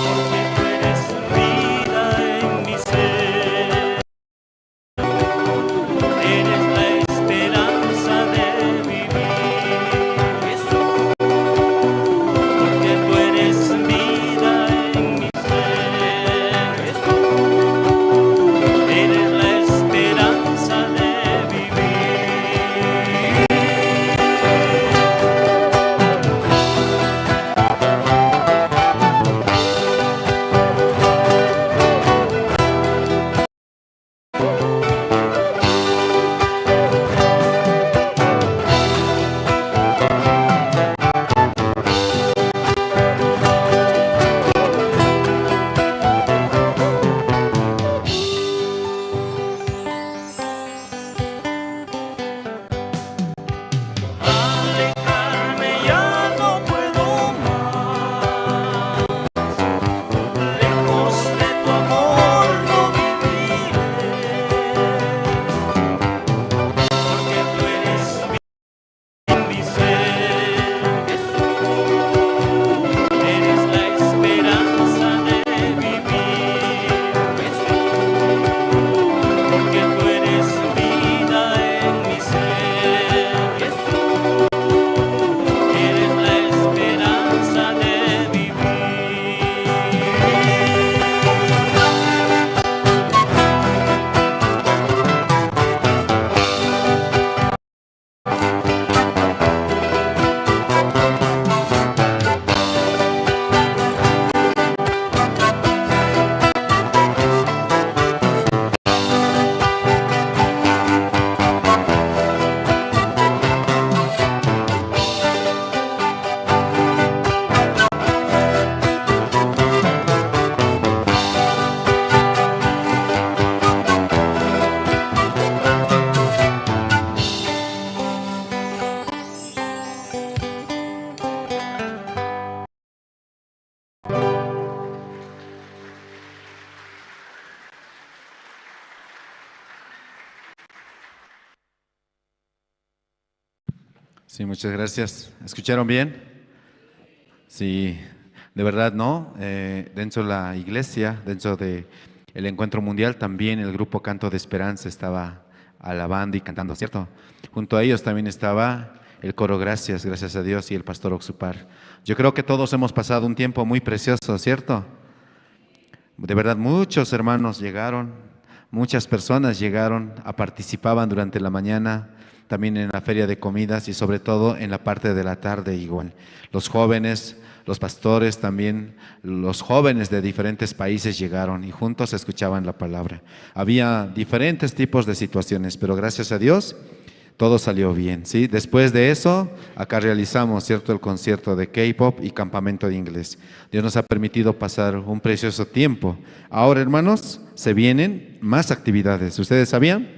porque tú eres vida en mi ser. Eres la esperanza de vivir, Jesús, porque tú eres vida en mi ser, Jesús, eres la esperanza de vivir. Alejarme ya no puedo más, lejos de tu amor no viviré, porque tú eres mi ser, Jesús, eres la esperanza de vivir, Jesús, porque tú eres vida en mi ser, Jesús, eres la esperanza de vivir. Sí, muchas gracias. ¿Escucharon bien? Sí, de verdad, ¿no? Dentro de la iglesia, dentro del encuentro mundial, también el grupo Canto de Esperanza estaba alabando y cantando, ¿cierto? Junto a ellos también estaba el coro Gracias, gracias a Dios, y el pastor Oxupar. Yo creo que todos hemos pasado un tiempo muy precioso, ¿cierto? De verdad, muchos hermanos llegaron, muchas personas llegaron, participaban durante la mañana, también en la feria de comidas y sobre todo en la parte de la tarde igual. Los jóvenes, Los pastores también, los jóvenes de diferentes países llegaron y juntos escuchaban la palabra. Había diferentes tipos de situaciones, pero gracias a Dios todo salió bien, ¿sí? Después de eso, acá realizamos, ¿cierto?, el concierto de K-pop y campamento de inglés. Dios nos ha permitido pasar un precioso tiempo. Ahora, hermanos, se vienen más actividades. ¿Ustedes sabían?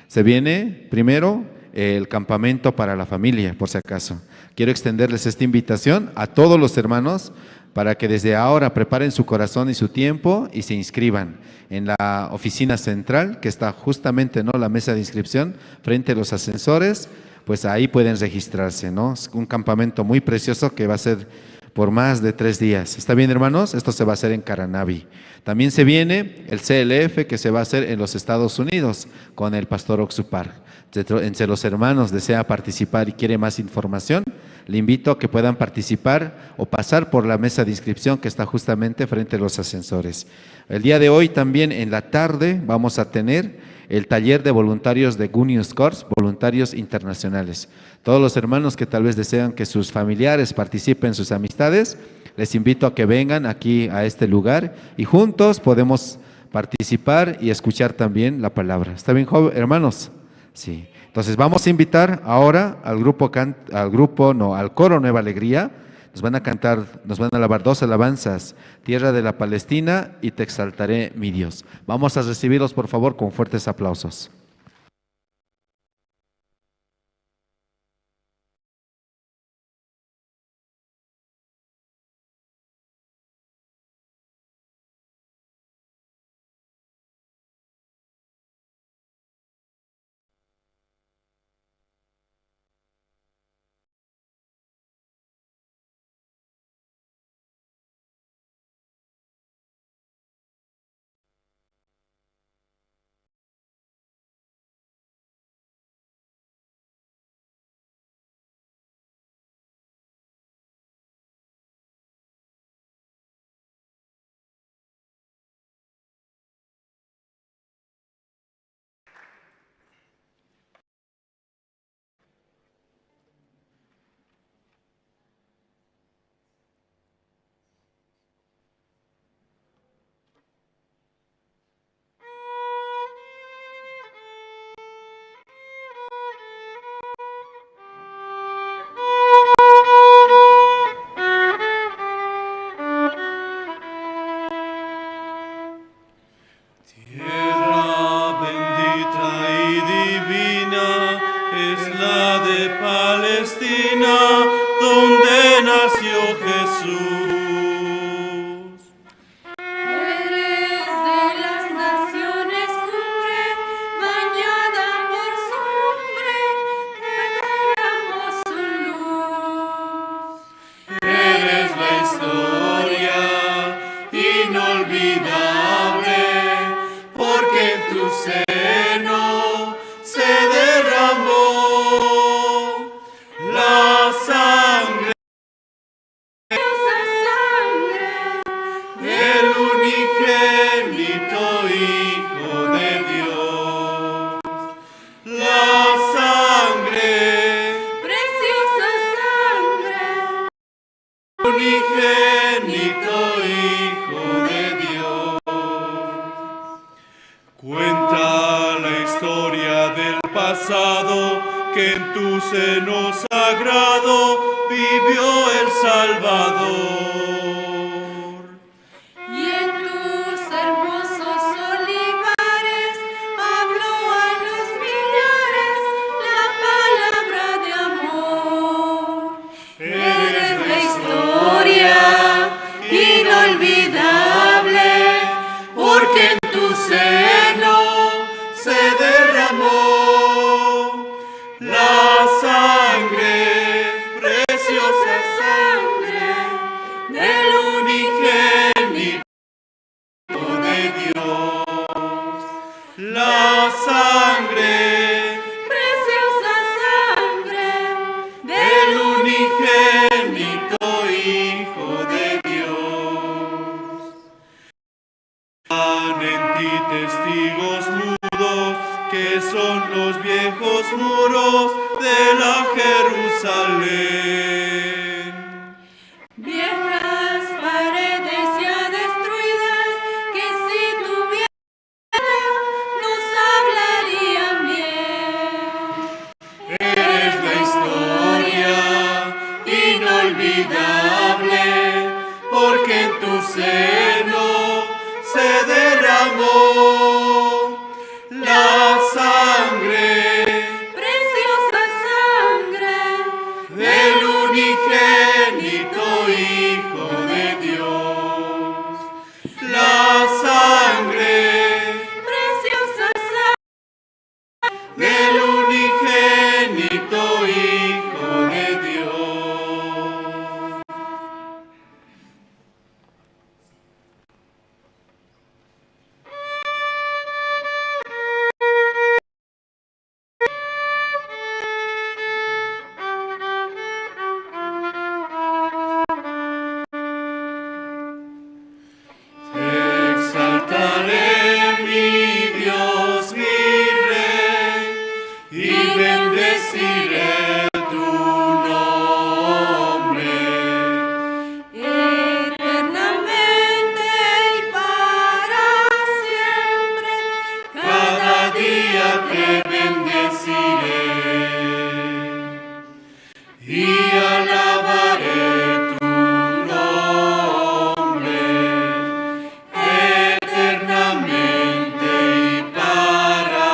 Se viene primero el campamento para la familia, por si acaso. Quiero extenderles esta invitación a todos los hermanos para que desde ahora preparen su corazón y su tiempo y se inscriban en la oficina central, que está justamente, ¿no?, la mesa de inscripción frente a los ascensores, pues ahí pueden registrarse, ¿no? Es un campamento muy precioso que va a ser por más de 3 días. ¿Está bien, hermanos? Esto se va a hacer en Caranavi. También se viene el CLF, que se va a hacer en los Estados Unidos con el pastor Oxupar. Entre los hermanos desea participar y quiere más información, le invito a que puedan participar o pasar por la mesa de inscripción que está justamente frente a los ascensores. El día de hoy también en la tarde vamos a tener el taller de voluntarios de Good News Corps, voluntarios internacionales. Todos los hermanos que tal vez desean que sus familiares participen, sus amistades, les invito a que vengan aquí a este lugar y juntos podemos participar y escuchar también la palabra. ¿Está bien, hermanos? Sí. Entonces vamos a invitar ahora al grupo, al coro Nueva Alegría. Nos van a cantar, nos van a alabar 2 alabanzas, Tierra de la Palestina y Te exaltaré, mi Dios. Vamos a recibirlos, por favor, con fuertes aplausos. La sangre, preciosa sangre del unigénito de Dios. La sangre, preciosa sangre del unigénito Hijo de Dios. Han en ti testigos mudos, que son los viejos muros de la Jerusalén. Viejas del unigénito Hijo de Dios. Exaltaré mi Dios, mi Rey, y bendeciré tu nombre. Eternamente y para siempre, Cada día te bendeciré y alabaré tu nombre eternamente y para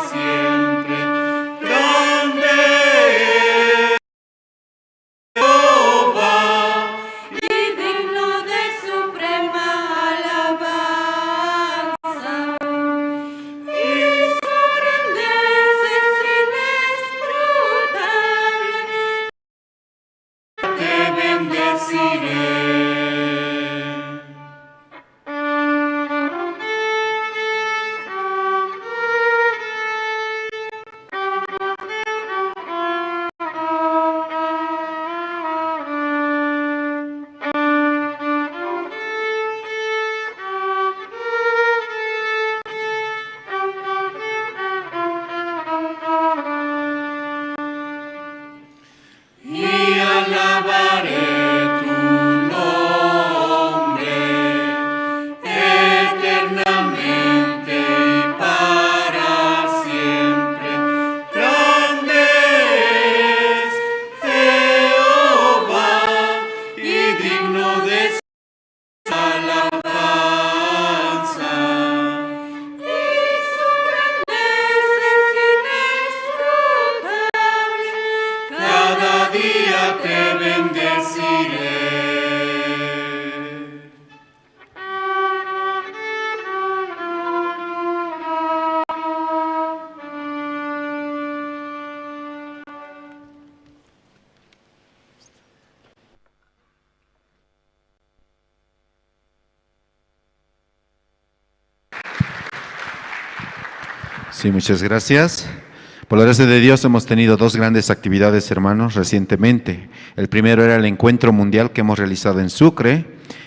siempre. Grande es Jehová. Y digno de suprema alabanza, y su grandeza es inescrutable. Te bendeciré. Y alabaré tu nombre eternamente y para siempre. Grande es Jehová y digno de alabanza. Y su grandeza es inescrutable. Cada día te bendeciré. Sí, muchas gracias. Por la gracia de Dios hemos tenido dos grandes actividades, hermanos, recientemente. El primero era el encuentro mundial que hemos realizado en Sucre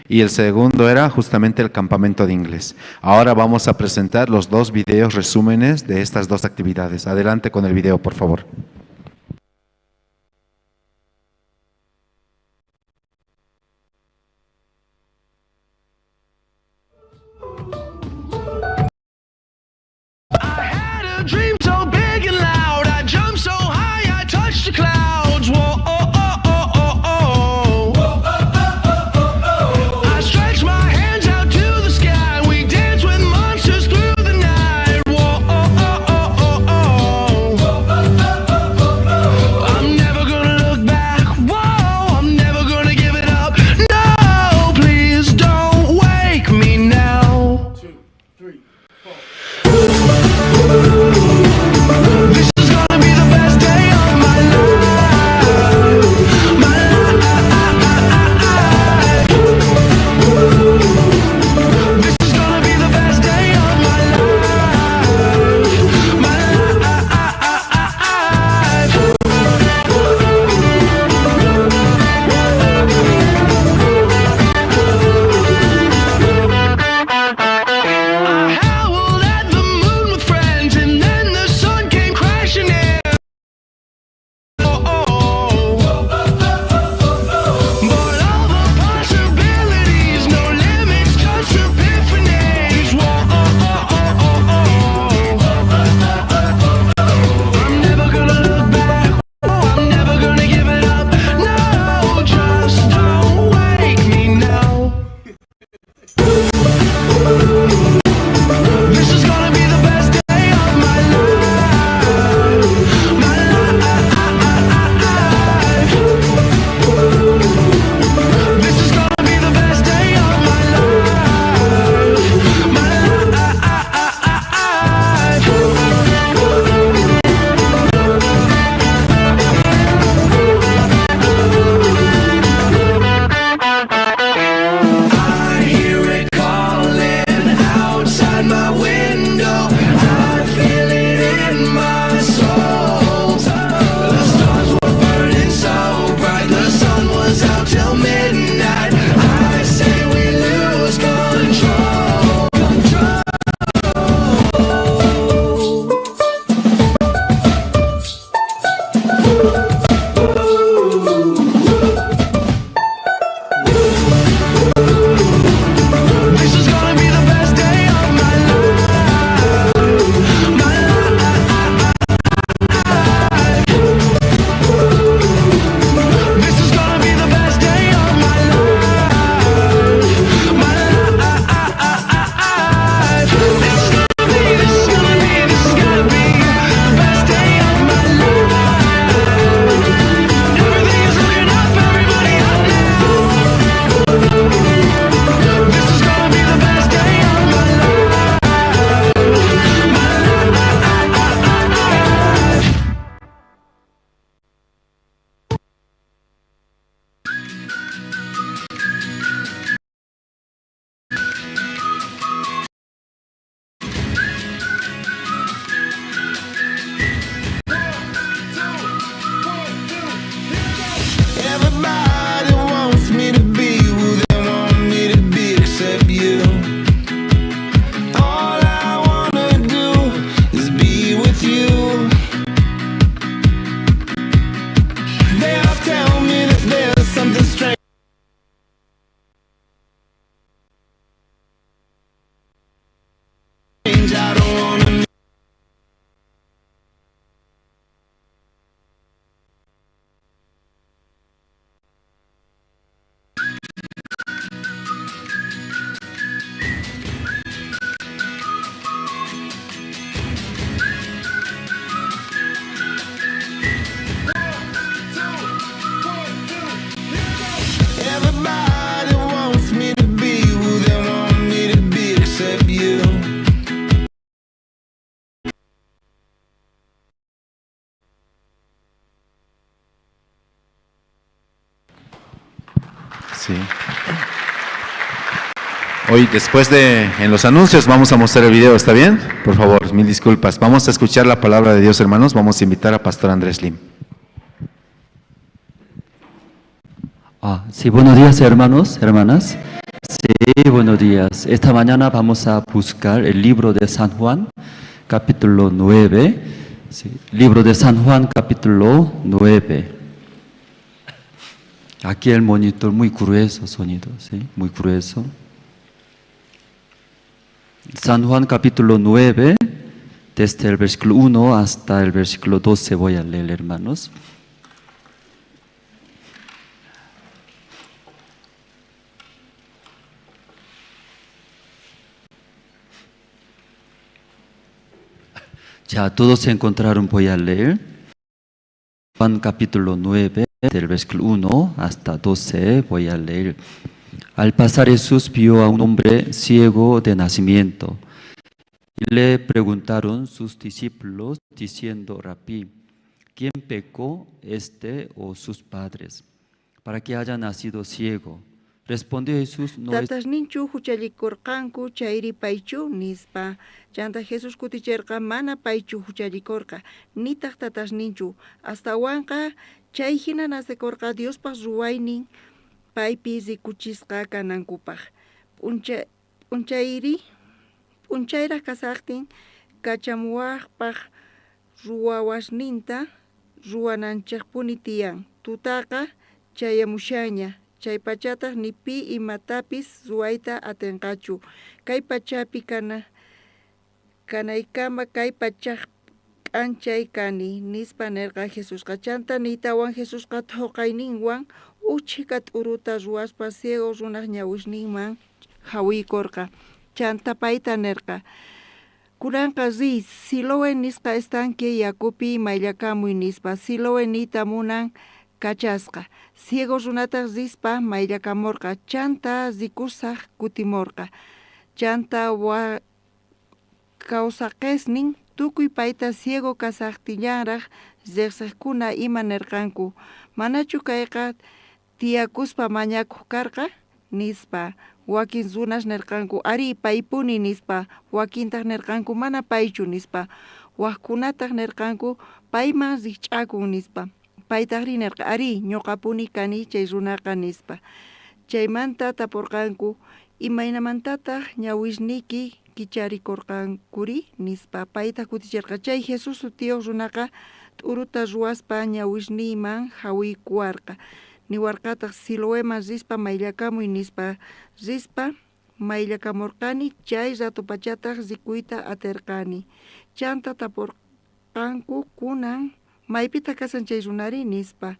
y el segundo era justamente el campamento de inglés. Ahora vamos a presentar los dos videos resúmenes de estas dos actividades. Adelante con el video, por favor. I had a dream so big and loud. I jumped so high, I touched the clouds. Whoa, oh, oh, oh, oh, oh. I stretched my hands out to the sky. We danced with monsters through the night. Whoa, oh, oh, oh, oh, oh. except you. They all tell me that there's something strange. I don't wanna Everybody wants me to be who they want me to be except you. Sí. Hoy, después de en los anuncios, vamos a mostrar el video, ¿está bien? Por favor, mil disculpas. Vamos a escuchar la palabra de Dios, hermanos. Vamos a invitar a Pastor Andrés Lim. Ah, sí, buenos días hermanos, hermanas. Sí, buenos días. Esta mañana vamos a buscar el libro de San Juan, capítulo 9. Sí, libro de San Juan, capítulo 9. Aquí el monitor muy grueso sonido, sí, muy grueso. San Juan capítulo 9, desde el versículo 1 hasta el versículo 12 voy a leer, hermanos. Ya todos se encontraron, voy a leer. Juan capítulo 9, del versículo 1 hasta 12, voy a leer. Al pasar Jesús vio a un hombre ciego de nacimiento. Y le preguntaron sus discípulos, diciendo, Rabí, ¿quién pecó, este o sus padres, para que haya nacido ciego? Respondió Jesús, no es Tatasninchu huchallikorqanku chayri paychu nispa. Chanta Jesús kuticherqa mana paychu huchallikorqa, nitaq tatasninchu. Astawanqa chay hina nacekorqa Diospaq ruwaynin paypi rikuchisqa kanankupaq. P'unchayraq kasaqtin kachamuwaqpaq ruwawasninta ruwananchikpuni tiyan. Tutaqa chayamushanña. Chay pachataq ni pi imatapis ruwayta atinqachu. Kay pachapi kanaykama kay pachaj k'anchay kani nispa nirqa Jesusqa. Chanta niytawan Jesusqa thoqayninwan uchhika t'uruta ruwaspa ciego runaq ñawisninman jawiykurqa. Chanta payta nirqa, kunanqa riy Siloé nisqa estanque yakupi mayllakamuy nispa. Siloé niyta munan kachasqa. Ciego runataq rispa mayllakamurqa. Chanta rikusaq kutimurqa. Chanta kawsaqesnin tukuy payta ciego kasaqtillanraq riqsiqkuna ima nirqanku. Manachu kayqa tiyakuspa mañakuq karqa? Nispa. Wakin runas nirqanku arí paypuni nispa. Wakintaq nirqanku mana paychu nispa. Waqkunataq nirqanku payman rikch'akun nispa. Paytaqri nirqa arí ñuqapuni kani chay runaqa nispa. Chaymanta tapurqanku imaynamantataq ñawisniyki kicharikurqankuri nispa. Paytaq kutichirqa chay Jesús sutiyuq runaqa t'uruta ruwaspa ñawisniyman jawiykuwarqa. Niwarqataq Siloeman rispa mayllakamuy nispa. Rispa mayllakamurqani chay ratupachataq rikuyta atirqani. Chanta tapurqanku kunan maypitaq kasan chay runari nispa.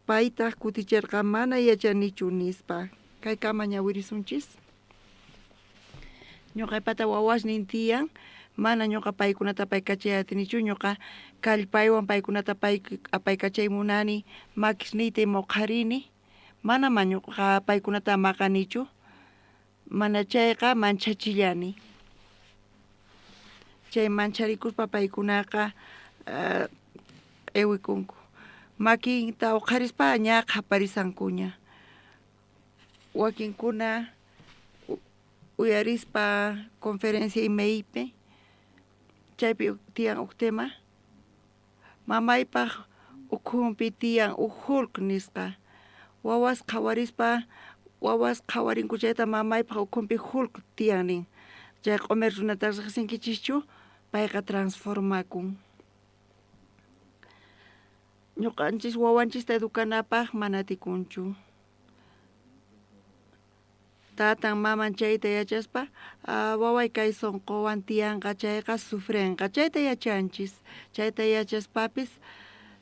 Paytaq kutichirqa mana yachanichu nispa. Kaykama ñawirisunchis. Ñuqaypata wawasnin tiyan, mana ñuqa paykunata apaykachay atinichu, ñuqa kallpaywan paykunata apaykachay munani, makisniyta muqharini, mana ñuqa paykunata maqanichu, mana chayqa manchachillani. Chay mancharikuspa paykunaqa q'iwikunku. Makinta uqharispa ña qhaparisankuña. Wakinkuna uyarispa conferencia imaypi chaypi tiyan huk tema. Mamaypaq ukhunpi tiyan huk Hulk nisqa. Wawas qhawarispa wawas qhawarinku chayta mamaypaq ukhunpi Hulk tiyan nin. Chay q'umir runata riqsinkichischu payqa transformakun. Ñuqanchis wawanchista educanapaj mana atikunchu. Tatan maman chayta yachaspa, waway kay sonqowan tiyanqa chayqa sufrenqa, chayta yachanchis, chayta yachaspapis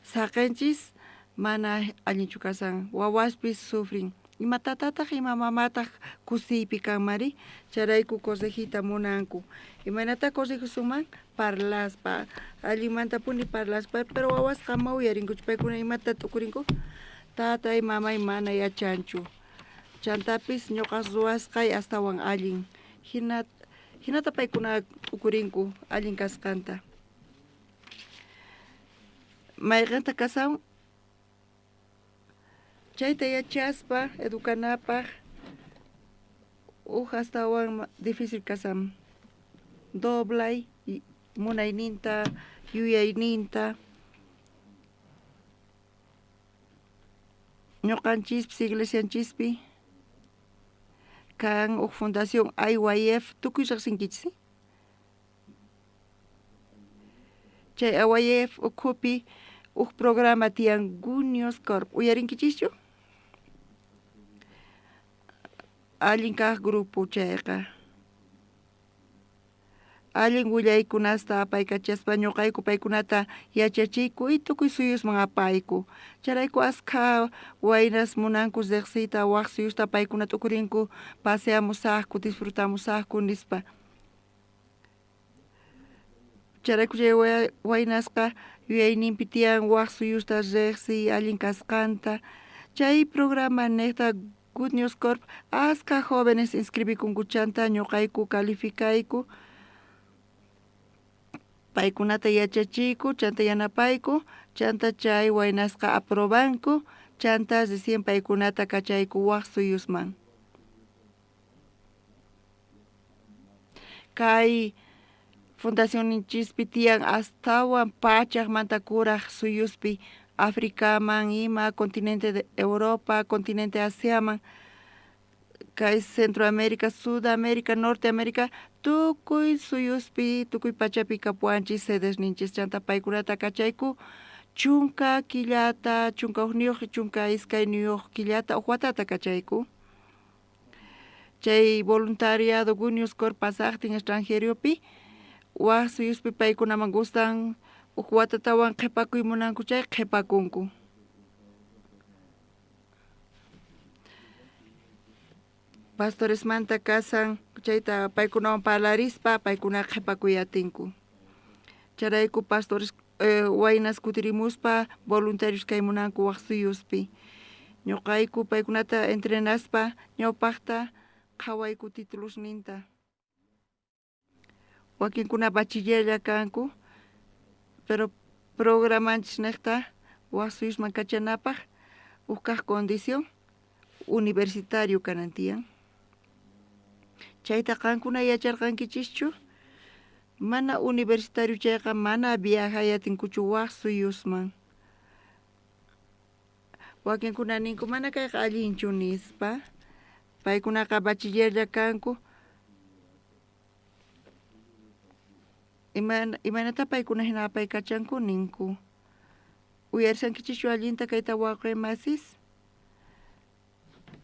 saqenchis mana allinchu kasan, wawaspis sufrin. Ima tatataj ima mamataj kusiypi kanmari, chayrayku corregiyta munanku. Imaynatá corregisunman? Parlaspa, allinmantapuni parlaspa, pero wawasqa ama uyarinkuchu, paykuna imata t'ukurinku? Tatay mamay mana yachanchu. Chantapis ñuqa ruwasqay astawan allin. Jina jinata paykuna t'ukurinku allin kasqanta. Mayqenta kasan chayta yachaspa educanapaj uj astawan difícil kasan doblay munayninta yuyayninta. Ñuqanchispis iglesianchispi kan uj fundación IYF tukuy riqsinkichis chay IYF ukhupi uj programa tiyan Good News Corp uyarinkichischu? Allin kaj grupo chayqa. Allin willaykunasta apaykachaspa ñuqayku paykunata yachachiyku y tukuy suyusman apayku. Chayrayku askha waynas munanku riqsiyta waj suyusta paykuna t'ukurinku paseamusaqku disfrutamusaqku nispa. Chayrayku chay waynasqa yuyayninpi tiyan waj suyusta riqsiy allin kasqanta. Chay programa nejta Good News Corp askha jóvenes inscribikunku chanta ñuqayku calificayku paykunata yachachiyku chanta yanapayku chanta chay waynasqa aprobanku chanta recién paykunata kachayku waj suyusman. Kay fundacionninchispi tiyan astawan pachajmanta kuraj suyuspi Africaman ima continente de Europa, continente Asiaman, kay Centroamérica, Sudamérica, Norteamérica tukuy suyuspi tukuy pachapi kapuwanchis sedesninchis chanta paykunata kachayku chunka killata, chunka ujniyuq, chunka iskayniyuq killata uj watata kachayku. Chay voluntariado Good News Corp pasajtin extranjeriopi waj suyuspi paykunaman gustan uj watatawan qhipakuy munanku chay qhipakunku. Pastoresmanta kasan chayta paykunawan parlarispa paykuna qhipakuy atinku. Chayrayku pastores waynas kutirimuspa voluntarios kay munanku waj suyuspi. Ñuqayku paykunata entrenaspa ñawpajta qhawayku titulosninta. Wakinkuna bachillerlla kanku, pero programanchis nejta waj suyusman kachanapaj uj kaj condición universitario kanan tiyan. Chayta qankuna yacharqankichischu? Mana universitario chayqa mana viajay atinkuchu waj suyusman. Wakinkuna ninku mana kayqa allinchu nispa. Paykunaqa bachillerlla kanku. Imaynatá paykuna jina apaykachanku ninku. Uyarisankichischu allinta kayta wawqi masis?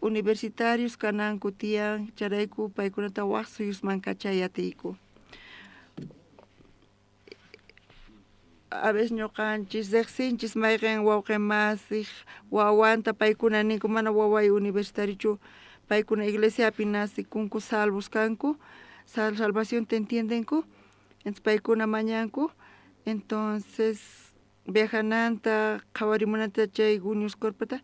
Universitarios kananku tiyan chayrayku paykunata waj suyusman kachay atiyku. A veces ñuqanchis riqsinchis mayqen wawqi masiq wawanta paykuna ninku mana waway universitariochu paykuna iglesiapi nacikunku salvos kanku salvacionta entiendenku entonces paykuna mañanku entonces viajananta qhawarimunanta chay Good News Corpota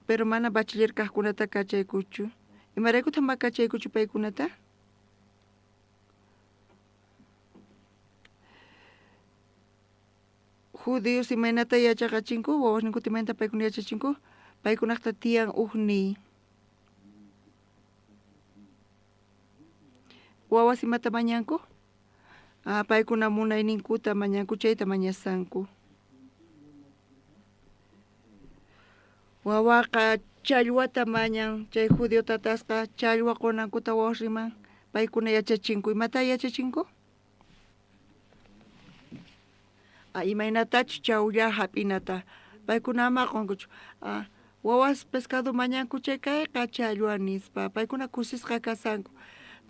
pero mana bachiller kajkunata kachaykuchu. Imaraykutaq ma kachaykuchu paykunata? Judíos imaynata yachaqachinku wawasninkuta imaynata paykuna yachachinku paykunajta tiyan uj niy. Wawas imata mañanku? Ah, paykuna munayninkuta mañanku chayta mañasanku. Wawaqa challwata mañan chay judío tatasqa challwa qonankuta wawas riman paykuna yachachinku. Imatá yachachinku? Imaynatachus chawlla jap'inata paykuna ama qonkuchu. Wawas pescado mañanku chay kayqa challwa nispa paykuna kusisqa kasanku.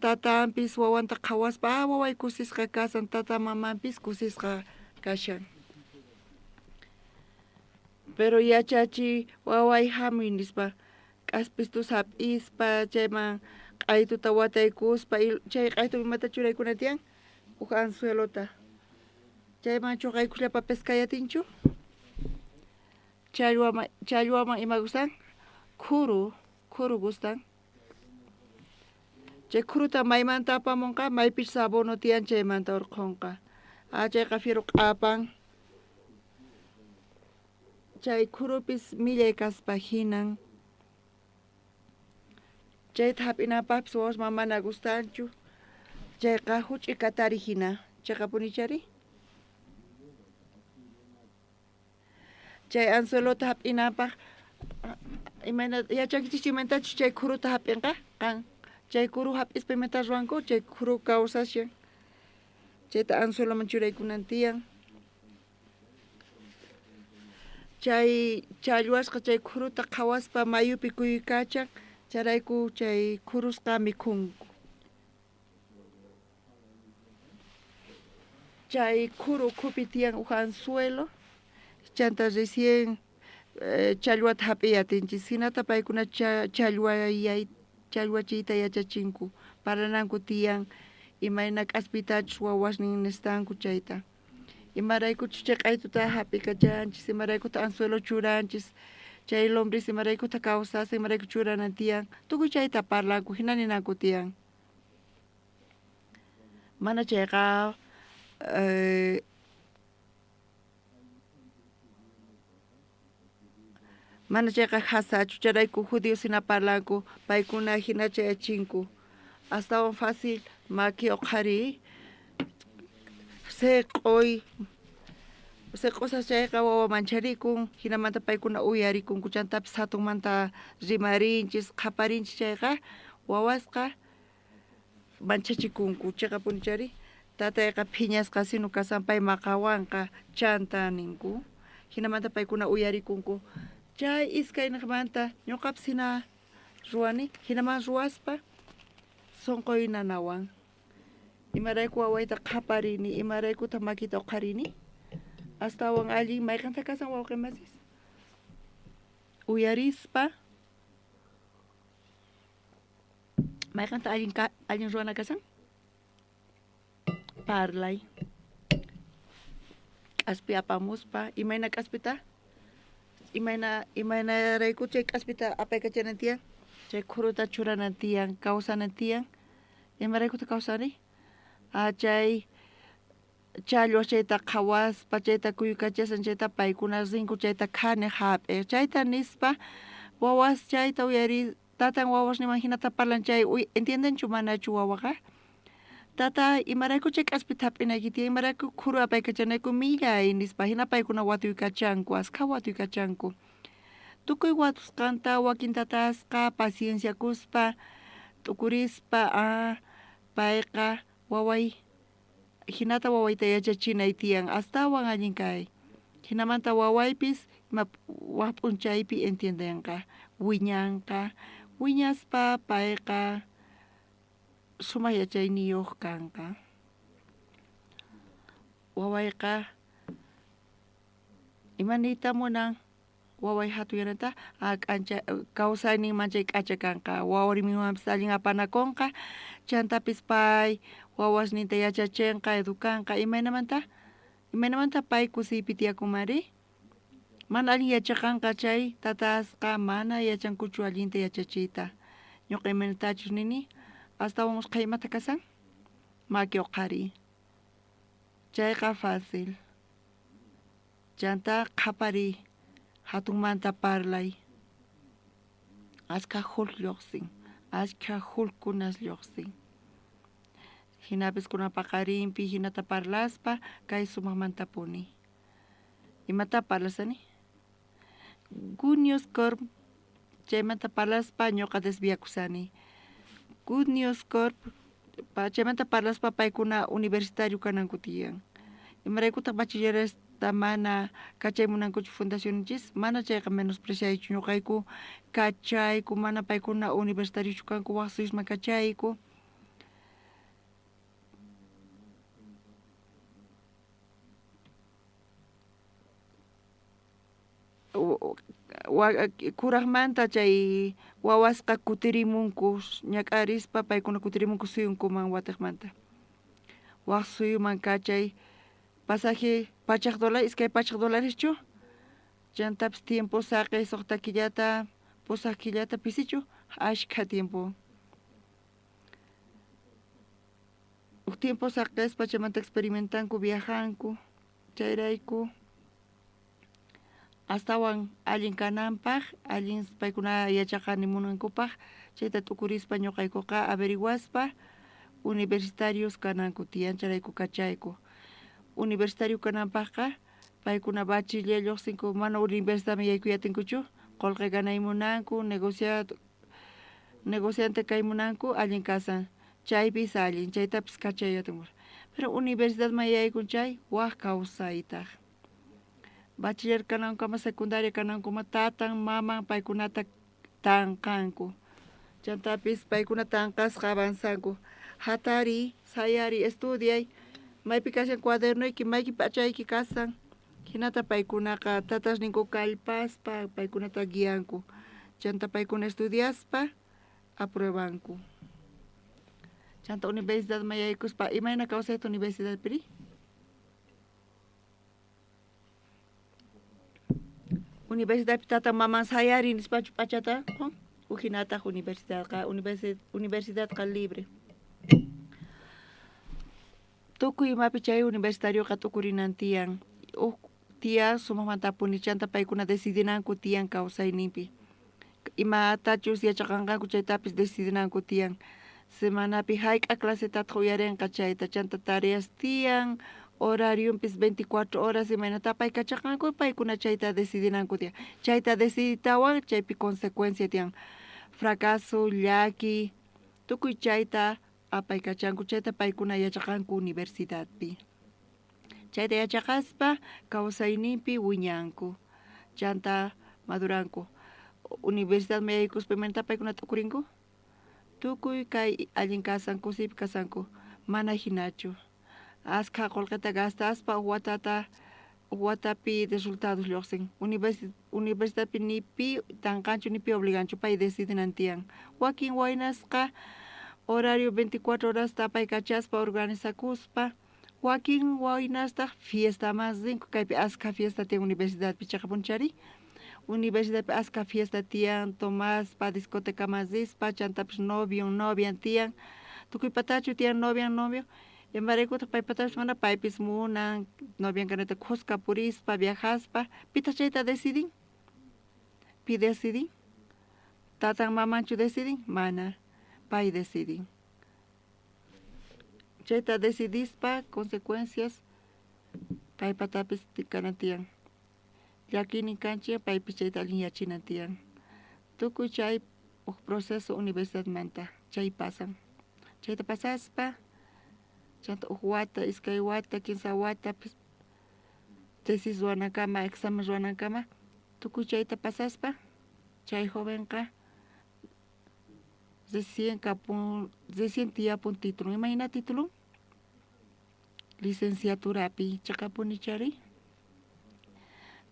Tatanpis wawanta qhawaspa ah waway kusisqa kasan tata mamanpis kusisqa kashan. Pero yachachiy waway jamuy nispa k'aspistus jap'ispa chayman q'aytuta wataykuspa chay q'aytu imata churaykuna tiyan uj anzuelota chayman choqaykusllapa pescay atinchu? Challwaman challwaman ima gustan? Khuru khuru gustan. Chay khuruta maymanta apamunqa maypichus abono tiyan chaymanta urqhunqa. Ah chayqa fiero q'apan. Chay khurupis millay kaspa hinan. Chayta hap'inanpaqpis wawasman mana gustanchu. Chayqa huch'uy katari hina. Cheqapunichari? Chay anzuelota hap'inanpaq imayna yachankichikchu imaynatachus chay khuruta hap'inqa? Qan chay kuru hap'ispa imata ruwanku? Chay khuru kawsashan. Chayta anzueloman churaykunan tiyan. Chay challwasqa chay khuruta qhawaspa mayupi kuyuykachan, chayrayku chay khurusqa mikhunku. Chay khuru ukhupi tiyan uj anzuelo, chanta recién challwata hap'iy atinchis. Jinata paykuna challwayay challwachiyta yachachinku, parlananku tiyan imayna k'aspitachus wawasnin necesitanku chayta. Imaraykuchus chay q'aytuta hap'ikachanchis, imaraykutaj anzuelo churanchis, chay lombriz imaraykutaj kawsasan, imarayku churanan tiyan, tukuy chayta parlanku, jina ninanku tiyan. Mana chayqa mana chayqa jasachu, chayrayku judíos jina parlanku, paykuna jina chayachinku. Astawan fácil maki oqhariy, seq'oy, seq'osas chayqa wawa mancharikun, jinamanta paykuna uyarikunku, chantapis jatunmanta rimarinchis, qhaparinchis chayqa wawasqa manchachikunku cheqapuni chari tatayqa phiñasqa sino kasan pay maqawanqa chanta ninku jinamanta paykuna uyarikunku chay iskaynejmanta ñoqapis jina ruwani jinaman ruwaspa sonqoy nanawan imarayku wawayta qhaparini imaraykutaj makita oqharini astawan allin mayqenta kasan wawqe masis uyarispa Mayqanta allin ka, allin ruwana kashan? Parlay. K'aspi apamuspa, imayna k'aspita? Imayna imaynarayku chay k'aspita apaykachanan tiyan? Chay khuruta churanan tiyan, kawsanan tiyan. Imaraykutaq kawsani? Ah, chay challwa chayta qhawaspa, chayta kuyukachasan chayta paykuna rinku chayta khani hap'iq. Chayta nispa wawas chayta uyari Tatan wawasninman jinata parlan chay, entiendenchu manachu wawaqa? Tata, imarayku chay k'aspita jap'inayki tiyan? Imarayku khuru apaykachanayku millay? nispa. Jina paykuna watuykachanku, askha watuykachanku. Tukuy watusqanta wakin tatasqa pacienciakuspa, t'ukurispa, ah, payqa waway jinata wawayta yachachinay tiyan, astawan allin kay. Jinamanta wawaypis ima waj p'unchaypi entiendenqa, wiñanqa, wiñaspa payqa sumaj yachayniyoj kanqa. Wawayqa ima niyta munan? Waway jatuyananta k'ancha kawsaynin manchay k'acha kanqa, warminwanpis allin apanakonqa, chantapis pay wawasninta yachachenqa, educanqa, imaynamanta? Imaynamanta pay kusiypi tiyakunmanri? Mana allin yachaqanqa chay tatasqa mana yachankuchu allinta yachachiyta. Ñoqa imaynatachus nini, astawan usqhay imata kasan? Maki oqhariy. Chayqa fácil. Chantá qhapariy, jatunmanta parlay. Ashkha jul llojsin, ashkha julkunas llojsin. Jinapis kunan paqarinpi jinata parlaspa kay sumajmantapuni. Imatá parlasani? Good News Corp chaymanta parlaspa ñoqa desviakusani. Good News Corp chaymanta parlaspa paykuna universitario kananku tiyan. Imaraykutaq bachilleresta mana kachay munankuchu fundacionninchis? Mana chayqa menospreciaychu ñuqayku kachayku, mana paykuna universitariochu kanku waq suyusman kachayku. Kurajmanta chay wawasqa kutirimunku ñak'arispa paykuna kutirimunku suyunkuman watejmanta. Waj suyuman kachay pasaje pachaj dólar, iskay pachaj dólareschu, chantapis tiempo saqey suqta killata, pusaj killata pisichu, ashkha tiempo. Uj tiempo saqespa chaymanta experimentanku, viajanku, chayrayku astawan allin kananpaj, allin paykuna yachaqani munankupaj, chayta t'ukurispa ñuqaykuqa averiguaspa universitarios kananku tiyan, chayrayku kachayku. Universitario kananpajqa paykuna bachiller lluqsinku, mana universidadman yaykuy atinkuchu, qolqe ganay munanku, negociante kay munanku, allin kasan, chaypis allin, chaytapis kachay atinku. Pero universidadman yaykun chay waj kawsaytaj. Bachiller kanankama, secundaria kanankuma, tatan, maman paykunata tanqanku. Chantapis paykuna tanqasqa avanzanku. Hatariy, sayariy, estudiay, maypi kashan cuadernoyki, maypi p'achayki kasan. Hinata paykunaqa tatasninku kallpaspa paykunata guianku. Chanta paykuna estudiaspa apruebanku. Chanta universidadman yaykuspa, imayna kawsayta universidadpiri? Universidadpi tatan maman sayariy nispachu p'achata qun? Ujinataq universidadqa, universidadqa libre. Tukuy imapi chay universitarioqa t'ukurinan tiyan. Uj tiyan sumajmantapuni chanta paykuna decidinanku tiyan kawsayninpi. Imatachus yachaqanqanku chaytapis decidinanku tiyan. Semanapi hayk'a clasetataq uyarinqa chayta, chanta tareas tiyan, horarionpis 24 horas imaynata apaykachaqanku, paykuna chayta decidinanku tiyan. Chayta deciditawan chaypi consecuencia tiyan. Fracaso, llaki, tukuy chayta apaykachanku, chayta paykuna yachaqanku universidadpi. Chayta yachaqaspa kawsayninpi wiñanku, chanta maduranku. Universidadman yaykuspa imaynata paykuna t'ukurinku? Tukuy kay allin kasan, kusiypi kasanku, mana hinachu. Askha qolqeta gastaspa uj watata, uj watapi resultados lluqsin. Universidadpi ni pi tanqanchu, ni pi obliganchu, pay decidinan tiyan. Wakin waynasqa horario 24 horasta apaykachaspa organizakuspa, wakin waynastaq fiestaman rinku, kaypi askha fiesta tiyan universidadpi, chaqapunchari. Universidadpi askha fiesta tiyan, tomaspa, discotecaman rispa, chantapis novion, novian tiyan. Tukuypatachu tiyan novian, novio. Imaraykutaq paypatapis mana paypis munan, novian kanata khuska purispa, viajaspa. Pitaq chayta decidin? Pi decidin? Tatan mamanchu decidin? Mana, pay decidin. Chayta decidispa consecuencias paypatapis kanan tiyan. Llakiynin kanchik, paypis chayta allin yachinan tiyan. Tukuy chay uj proceso universidadmanta chay pasan. Chayta pasaspa, chanta uj wata, iskay wata, kinsa wata, tesis ruwanankama, examen ruwanankama, tukuy chayta pasaspa, chay jovenqa recién kapun, recién tiyapun titulun. Imayna titulun? Licenciaturapi chaqapuni chari.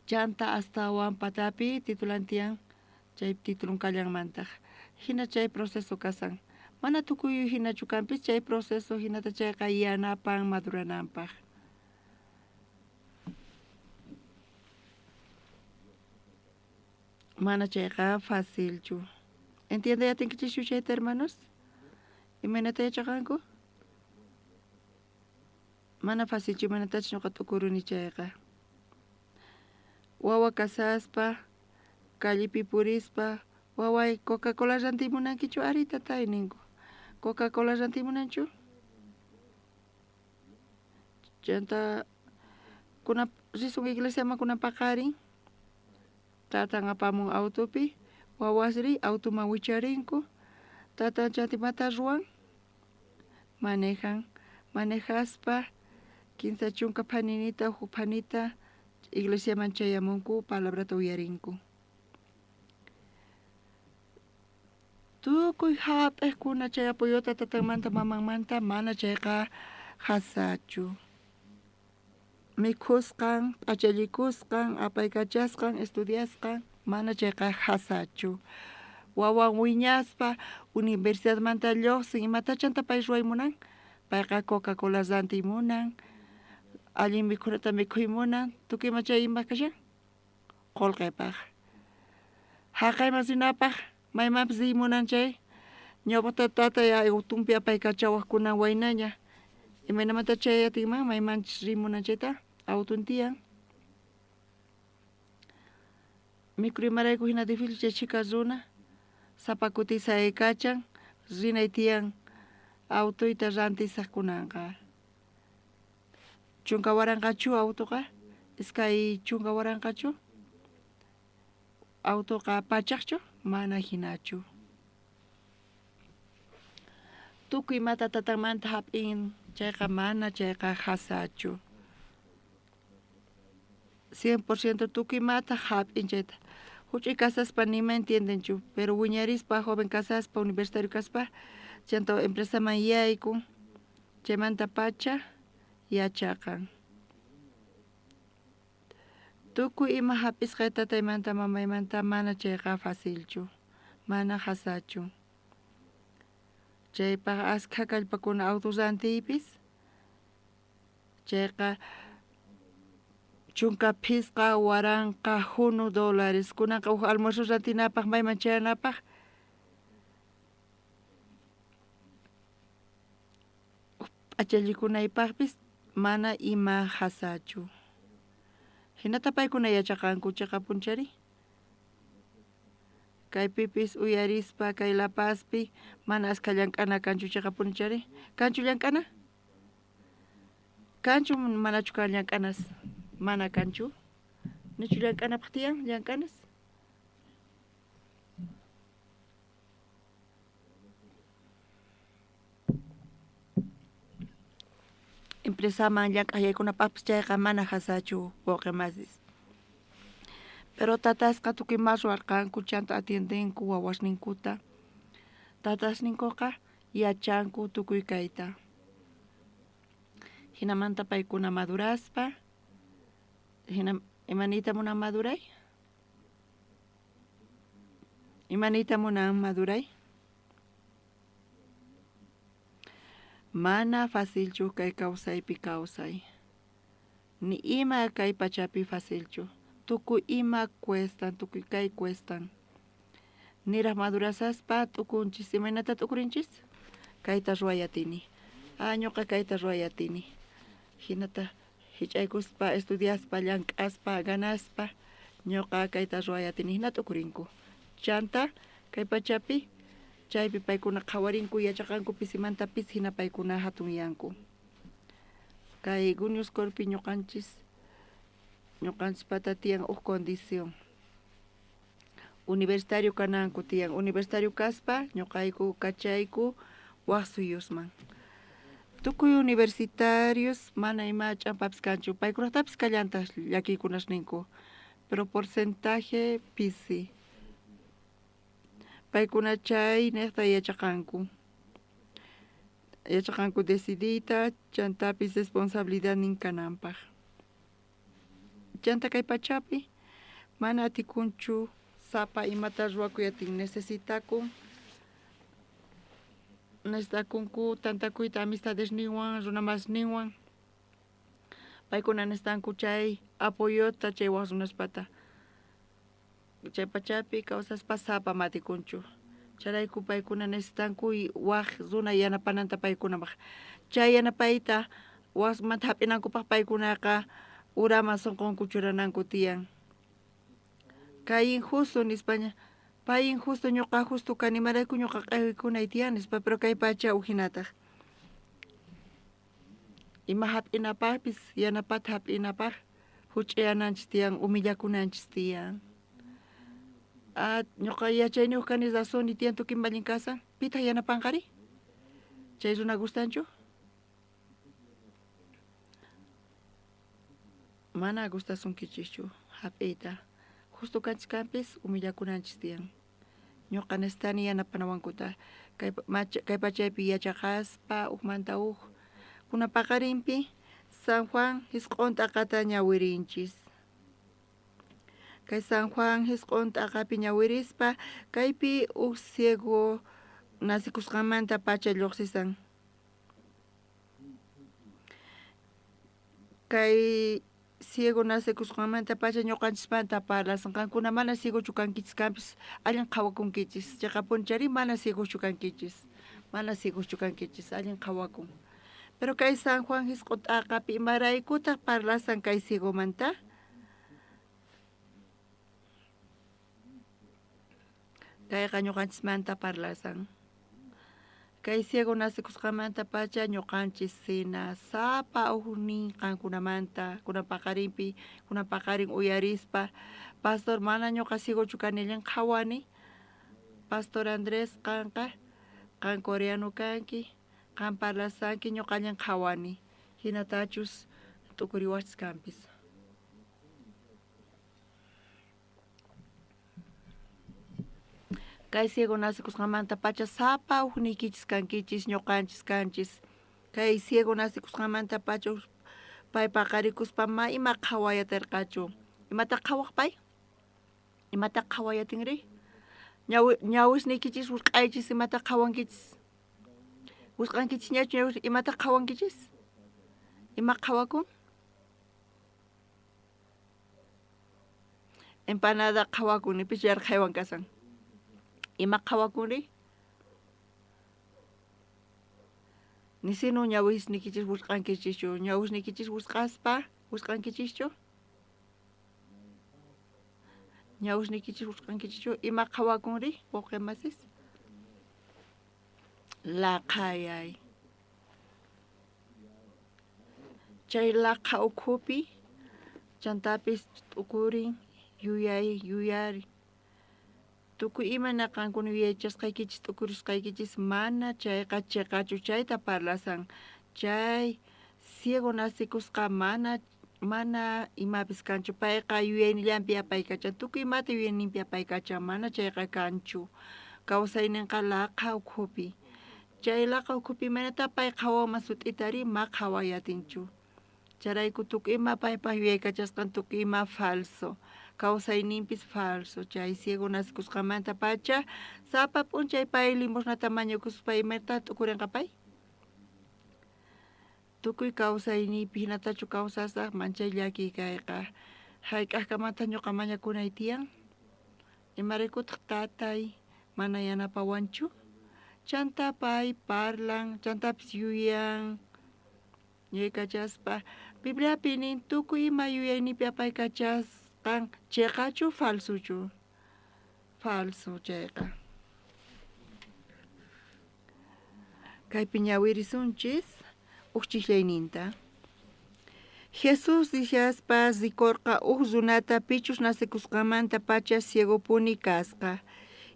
Chanta astawan patapi titulan tiyan, chay titulun kallanmantaq. Hina chay proceso kasan. Mana tukuy hinachu kanpis chay proceso hinata chayqa yanapan madurananpaq. Mana chayqa facilchu. Entiende atinkichikchu chayta, hermanos? Imaynata yachaqanku? Mana facilchu, imaynatachus ñuqa t'ukuruni chayqa. Wawa kasaspa, callepi purispa, waway Coca-Cola rantiy munankichu? Ari tatay ninku. Coca-Cola rantiy munanchu? Chanta kuna risun iglesiaman kunan paqarin, tatan apamun autopi, wawasri automan wicharinku, tatan chanta imata ruwan? Manejan, manejaspa 30 phaninita uj phanita iglesiaman chayamunku palabrata uyarinku. Tukuy hap'iqkuna chay apoyota tatanmanta mamanmanta mana chayqa jasachu. Mikhusqan, p'achallikusqan, apaykachasqan, estudiasqan mana chayqa jasachu. Wawan wiñaspa universidadmanta lluqsin imata chanta pay ruway munan? Payqa Coca-Cola rantiy munan, allin mikhunata mikhuy munan, tukuy ima chay ima kashan? Qolqepaj. Jaqayman rinapaj maymanpis riy munan chay ñawpajta tatay autonpi apaykachawaj kunan waynaña imaynamanta chay atinman maymanchus riy munan chayta auton tiyan. Mikru imarayku jina difícil chay chhika runa sapa kuti sayaykachan rinay tiyan autoyta rantisaj kunanqa. 10,000chu autoqa? 20,000chu? Autoqa pachajchu? Mana jinachu. Tukuy imata tatanmanta jap'in chayqa mana chayqa jasachu. 100% tukuy imata jap'in chayta. Juch'uy kasaspa nima entiendenchu, pero wiñarispa joven kasaspa universitario kaspa chanta empresaman yaykun chaymantapacha yachaqan. Tukuy ima jap'isqay tataymanta mamaymanta mana chayqa facilchu, mana jasachu. Chaypaj askha kallpakuna auto rantiypis, chayqa 15,000 junu dólares. Kunanqa uj almuerzo rantinapaj mayman chayanapaj p'achallikunaypajpis mana ima jasachu. Jinata paykuna yachaqanku cheqapunchari. Kaypipis uyarispa kay La Pazpi mana askha llank'ana kanchu cheqapunchari. Kanchu llank'ana? Kanchu manachu kan llank'anas? Mana kanchu. Nichu llank'anapaj tiyan llank'anas? Empresaman llank'aj yaykunapajpis chayqa mana jasachu wawqe masis. Pero tatasqa tukuy ima ruwarqanku chanta atiendenku wawasninkuta. Tatasninkoqa yachanku tukuy kayta. Jinamanta paykuna maduraspa, jina ima niyta munan maduray? Ima niyta munan maduray? Mana facilchu kay kawsaypi kawsay. Ni ima kay pachapi facilchu. Tukuy ima cuestan, tukuy kay cuestan. Niraj madurasaspa t'ukunchis. Imaynata t'ukurinchis? Kayta ruway atini. Ah, ñuqa kayta ruway atini. Jinata jich'aykuspa, estudiaspa, llank'aspa, ganaspa, ñuqa kayta ruway atini. Jina t'ukurinku. Chanta kay pachapi chaypi paykuna qhawarinku, yachaqanku pisimanta pisi jina paykuna jatunyanku. Kay Gunius Corpi ñuqanchis ñuqanchispata tiyan uj condición. Universitario kananku tiyan. Universitario kaspa ñuqayku kachayku waj suyusman. Tukuy universitarios mana ima ch'ampapis kanchu. Paykunajtapis kallantaj llakiykunasninku. Pero porcentaje pisi. Paykuna chay nejta yachaqanku. Yachaqanku decidiyta chantapis responsabilidadnin kananpaj. Chanta kay pachapi mana atikunchu sapa imata ruwakuy atin necesitakun necesitakunku tantakuyta amistadesninwan runamasninwan paykuna necesitanku chay apoyota chay waj runaspata chay pachapi kawsaspa sapa matikunchu chayrayku paykuna necesitanku waj runa yanapananta paykunapaj chay yanapayta wajmanta jap'inankupaj paykunaqa uraman sonqonku churananku tiyan. Kay injusto nispaña pay injusto ñuqa justo kani imarayku ñuqa q'ewikunay tiyan nispa pero kay pacha ujinataj ima jap'inapajpis yanapata jap'inapaj juch'uyananchis tiyan humillakunanchis tiyan. Ah, ñuqa yachayniyuq kani razón tiyan tukuy ima allin kasan pitaq yanapanqari? Chay runa gustanchu? Mana gustasunkichischu jap'iyta. Justo kanchis kanpis humillakunanchis tiyan. Ñuqa necesitani yanapanawankuta. Kay, kay pachaypi yachaqaspa ujmanta uj. Kuna paqarinpi San Juan jisq'on t'aqata ñawirinchis. Kay San Juan jisq'on t'aqapi ñawirispa kaypi uj ciego nacikusqanmanta pacha lluqsisan. Kay ciego nacekusqanmanta pacha ñuqanchismanta parlasan. Qankuna mana ciegochu kankichis, kanpis allin qhawakunkichis. Chiqapuni chayri mana ciegochu kankichis. Mana ciegochu kankichis, allin qhawakun. Pero kay San Juan jisq'on t'aqapi imaraykutaq parlasan kay ciegomanta? Kayqa ñuqanchismanta parlasan. Kay ciego nacekusqanmanta pacha ñuqanchis sina sapa ujnin qankunamanta kunan paqarinpi kunan paqarin uyarispa pastor mana ñuqa ciegochu kani allin qhawani pastor Andrés qanqa qan coreano kanki qan parlasanki ñuqa allin qhawani hinatachus t'ukuriwachis kanpis. Kay ciego nacekusqanmanta pacha sapa ujniykichis kankichis ñuqanchis kanchis. Kay ciego nacekusqanmanta pacha pay paqarikuspa ma ima qhawayatirqachu. Imata qhawaq pay? Imata qhawayatinri? Ñawisniykichis wisq'aychis imata qhawankichis? Wisq'ankichisñachu ñawis imata qhawankichis? Ima qhawakun? Empanada qhawakun, nipis yarqhaywan kasan. Ima qhawakunri? Nisinu ñawisniykichis wisq'ankichischu, ñawisniykichis wisq'aspa wisq'ankichischu? Ñawisniykichis wisq'ankichischu? Ima qhawakunri, wawqi masis? Laqhayay. Chay laqha ukhupi chantapis t'ukurin yuyay yuyari. Tukuy ima naqankuna yuyaychasqaykichis t'ukurisqaykichis mana chayqa cheqachu chayta parlasan. Chay ciego nacikusqa mana mana imapis kanchu. Payqa yuyaynillanpi apaykachan. Tukuy imata yuyayninpi apaykachan. Mana chayqa kanchu. Kawsayninqa laqha ukhupi. Chay laqha ukhupi imaynatá pay qhawanman sut'itari ma qhaway atinchu. Chayrayku tukuy ima paypaj yuyaykachasqan tukuy ima falso. Kawsayninpis falso. Chay ciego nacikusqanmanta pacha sapa p'unchay pay limosnata mañakuspa imaynatá t'ukurinqa pay? Tukuy kawsayniypi hinatachu kawsasaj manchay llakiy kayqa. Hayk'aqkamataq ñuqa mañakunay tiyan? Imaraykutaq tatay mana yanapawanchu? Chantá pay parlan, chantapis yuyan, yuyaykachaspa. Bibliapi nin tukuy ima yuyayniypi apaykachasqan cheqachu falsochu? Falso chayqa. Kaypi ñawirisunchis uj chijllayninta. Jesús rishaspa rikorqa uj runata pichus nacekusqanmanta pacha ciegopuni kasqa.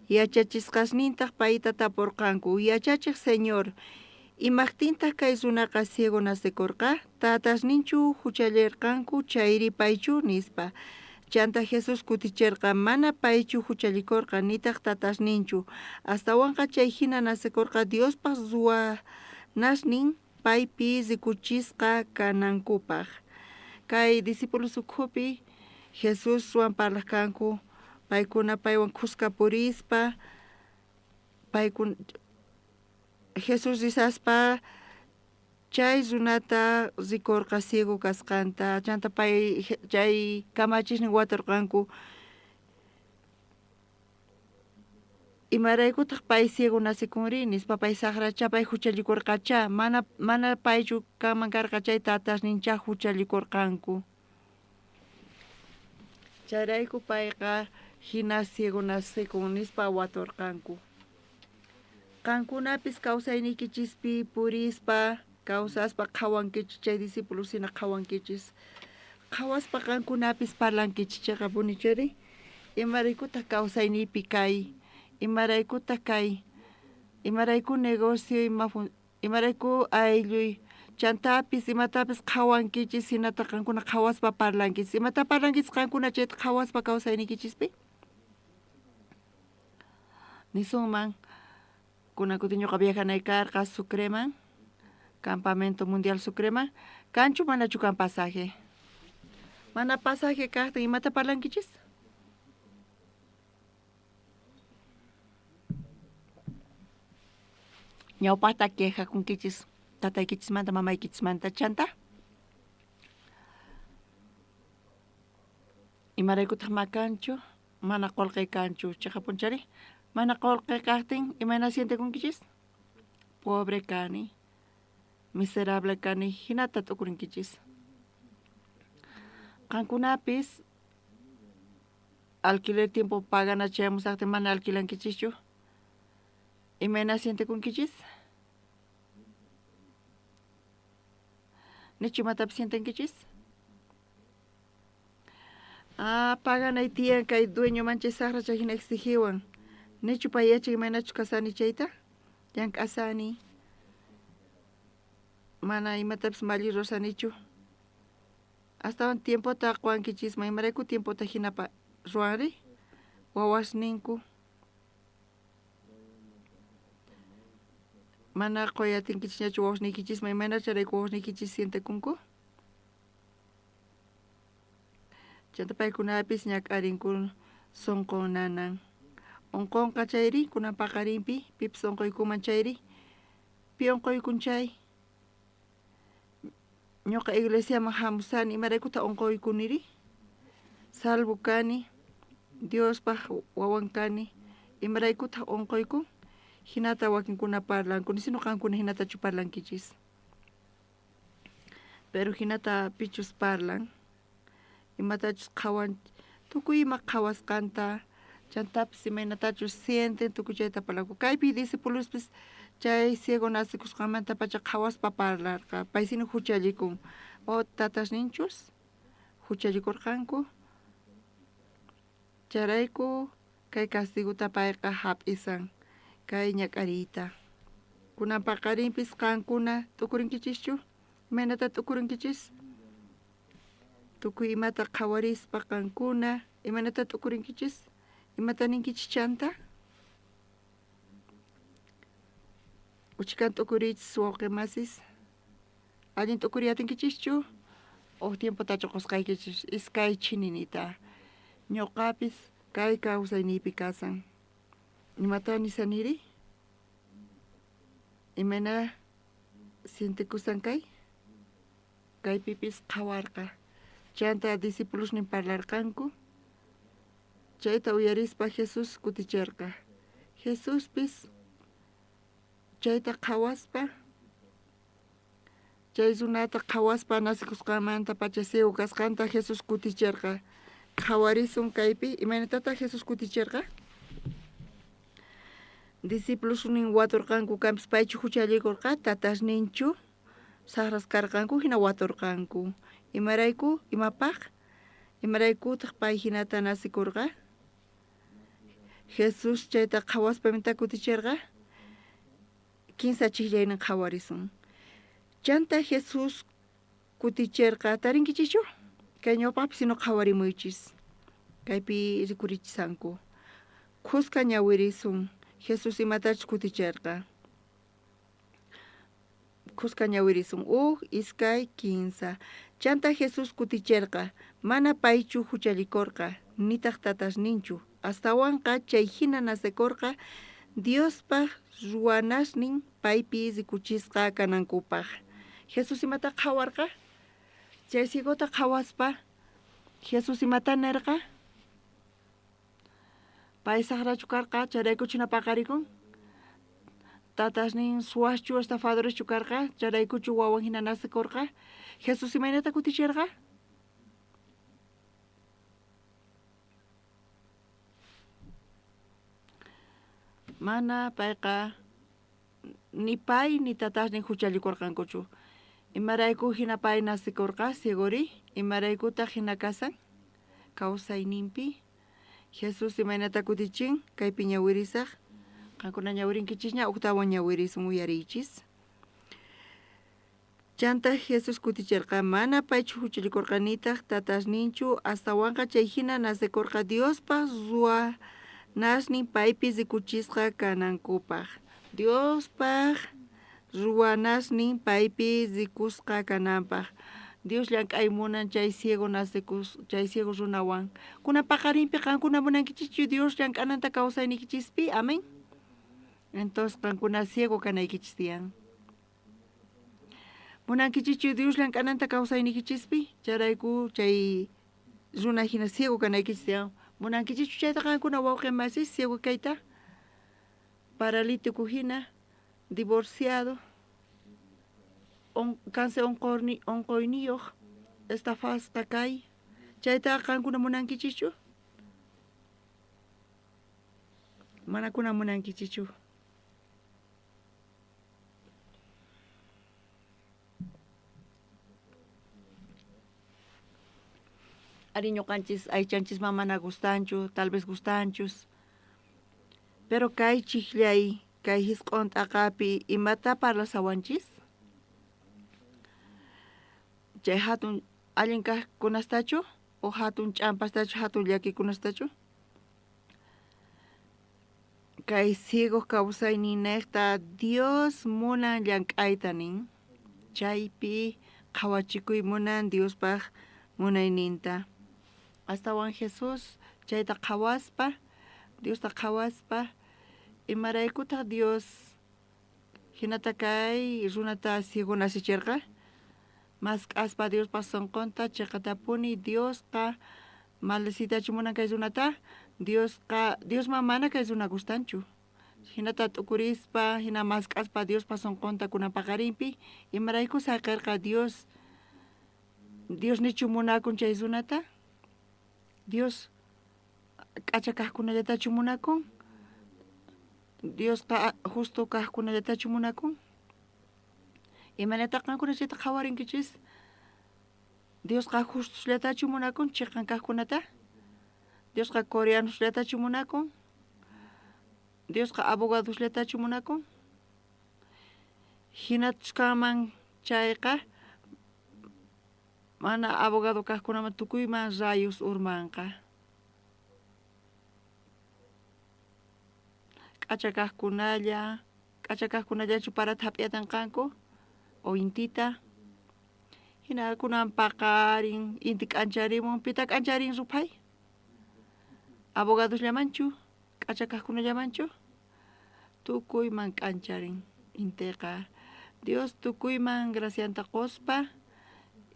Yachachisqasnintaj payta taporqanku, Yachachej Señor, imajtintaj kay runaqa ciego nacekorqa? Tatasninchu juchallerqanku chayri paychu? nispa. Chantá Jesús kuticherqa, Mana paychu juchallikorqa, nitaj tatasninchu. Astawanqa chay jina nacekorqa Diospaj ruwanasnin paypi rikuchisqa kanankupaj. Kay discípulos ukhupi Jesuswan parlaj kanku, paykuna paywan khuska purispa, paykuna Jesús rishaspa chay runata rikorqa ciego kasqanta, chantá pay chay kamachisnin watorqanku. Imaraykutaj pay ciego nacekunri? nispa. Pay sajrachá, pay juchallikorqachá. Mana, mana paychu kanman karqa chay tatasninchá juchallikorqanku. Chayrayku payqa jina ciego nacekun nispa watorqanku. Qankunapis kawsayniykichispi purispa, kawsaspa qhawankichis, chay discípulos jina qhawankichis. Qhawaspa qankunapis parlankichis cheqapuni chayri. Imaraykutaj kawsayniypi kay? Imaraykutaj kay? Imarayku negocio ima imarayku aylluy Chantapis imatapis qhawankichis, hinata qankuna qhawaspa parlankichis. Imata parlankichis qankuna chayta qhawaspa kawsayniykichispi? Nisunman, kunan kutin ñuqa viajanay karqa Sucreman, Campamento Mundial Sucreman, kanchu manachu kan pasaje? Mana pasaje kajtin imata parlankichis? Ñawpajta quejakunkichis tataykichismanta mamaykichismanta chanta? Imaraykutaj makanchu? Mana qolqe kanchu cheqapunchari? Mana qolqe kajtin imayna sientekunkichis? Pobre kani, miserable kani, hinata t'ukurinkichis. Qankunapis alquiler tiempo pagana chayamusajtin mana alquilankichischu. Imayna sientekunkichis? Nichu imatapis sientenkichis? Ah, paganay tiyan kay dueño manchay sajra chay hina exigiwan. Nichu pay yachan imaynachus kasani chayta? Llank'asani. Mana imatapis malli ruwasanichu. Astawan tiempota qowankichisman, imarayku tiempota hina ruwanri? Wawasninku. Mana qoyatinkichikñachu wawasniykichisman, imayna chayrayku wawasniykichis sientekunku? Chanta paykunapis ñak'arinku sonqon nanan. Onqonqa chayri, kunan paqarinpi, pipis onqoykunman chayri, pi onqoykun chay? Ñuqa iglesiaman hamusani, imaraykutaq onqoykuniri? Salvo kani, Diospaj wawan kani, imaraykutaq onqoykun? Hinata wakinkuna parlanku, nisinu qankuna hinatachu parlankichis. Pero hinata pichus parlan, imatachus qhawan, tukuy ima qhawasqanta, chantapis imaynatachus sienten, tukuy chayta parlanku. Kaypi discipulospis chay ciego nacikusqanmantapacha qhawaspa parlarqa, paysina huchallikun. O tatasninchus huchallikurqanku, chayrayku kay castigota payqa hap'isan, kay ñak'ariyta. Kunan paqarinpis qankuna t'ukurinkichishchu? Imaynata t'ukurinkichis? Tukuy imata qhawarispa qankuna imaynata t'ukurinkichis? Imata ninkichis chanta? Uchikan t'ukuriychis wawqi masis. Allin t'ukuriy atinkichischu? Uj tiempotachu qusqaykichis iskay chininita. Ñuqapis kay kawsayniypi kasan. Imata nisaniri? Imayna sientekusan kay? Kaypipis qhawarqa. Chanta discipulosnin parlarqanku. Chayta uyarispa Jesús kuticherqa. Jesuspis chayta qhawaspa, chay runata qhawaspa nacikusqanmantapacha ciego kasqanta Jesús kuticherqa. Qhawarisun kaypi, imaynatataq Jesús kuticherqa? Discipulosnin waturqanku kanpis paychu huchallikurqa, tatasninchu sajras karqanku hina waturqanku. Imarayku, imapaq? Imaraykutaq pay hinata nacikurqa? Jesús chayta qhawaspa imata kuticherqa? Kinsa chijllaynin qhawarisun. Chanta Jesús kuticherqa, tarinkichischu? Kay ñawpaqpi sino qhawarimuychis. Kaypi rikurichisanku. Khuska ñawirisun. Jesús imatachus kuticherqa. Khuska ñawirisun. Uj, iskay, kinsa. Chanta Jesús kuticherqa, mana paychu huchallikurqa, nitaq tatasninchu. Astawanqa chay hina nacekurqa Diospaj ruwanasnin paypi rikuchisqa kanankupaj. Jesús imata qhawarqa? Chay ciegota qhawaspa Jesús imata nerqa? Pay sajrachu karqa, chayraykuchu hina paqarikun? Tatasnin suwaschu, estafadoreschu karqa, chayraykuchu wawan hina nacekurqa? Jesús imaynata kuticherqa? Mana payqa ni pay ni tatasnin huchallikurqankuchu. Imarayku hina pay nacekurqa ciegori? Imaraykutaq hina kasan? Kawsayninpi. Jesús imaynata kutichin? Kaypi ñawirisaq. Qankuna ñawirinkichisña, uktawan ñawirisun uyariychis. Chantá Jesús kuticherqa, Mana paychu juchallikorqa, nitaj tatasninchu, astawanqa chay jina nacekorqa Diospa ruwanasnin paypi rikuchisqa kanankupaj. Diospaj ruwanasnin paypi rikusqa kananpaj. Dios llank'ay munan chay ciego nacekus chay ciego runawan. Kunan paqarinpi qankuna munankichischu Dios llank'ananta kawsayniykichispi? Amén. Entonces qankuna ciego kanaykichis tiyan. Munankichischu Dios llank'ananta kawsayniykichispi? Chayrayku chay runa jina ciego kanaykichis tiyan. Munankichischu chayta qankuna wawqe masis ciego kayta? Paralítico jina, divorciado, on, cáncer onqoyniyoj, estafasqa kay. Chayta qankuna munankichischu? Manakuna munankichischu. Ari ñuqanchis aychanchisman mana gustanchu, tal vez gustanchus. Pero kay chijllay, kay jisq'on t'aqapi imata parlasawanchis? Chay hatun allin kaqkunastachu o hatun ch'ampastachu, hatun llakikunastachu? Kay ciego kawsayninnejta Dios munan llank'ayta nin. Chaypi qhawachikuy munan Diospaj munayninta. Astawan Jesús chayta qhawaspa, Diosta qhawaspa, imaraykutaj Dios jinata kay runata ciego nacicherqa? Mask'aspa Diospa sonqonta cheqatapuni Diosqa maldecitachu munan kay runata? Diosqa Diosman mana kay runa gustanchu. Jinata t'ukurispa, jina mask'aspa Diospa sonqonta kunan paqarinpi, imarayku saqerqa Dios Dios nichu munakun chay runata? Dios k'acha kajkunallatachu munakun? Diosqa justo kajkunallatachu munakun? Imaynataq qankuna chayta qhawarinkichis? Diosqa justusllatachu munakun cheqan kajkunata? Diosqa coreanosllatachu munakun? Diosqa abogadosllatachu munakun? Jinachus kanman chayqa, mana abogado kajkunaman tukuyman rayos urmanqa. K'acha kajkunalla, k'acha kajkunallachu parata hap'iyatanqanku o intita? Hina kunan paqarin inti k'ancharimun, pita k'ancharin ruphay? Abogadosllamanchu? K'acha kajkunallamanchu? Tukuyman k'ancharin intiqa. Dios tukuyman gracianta qospa,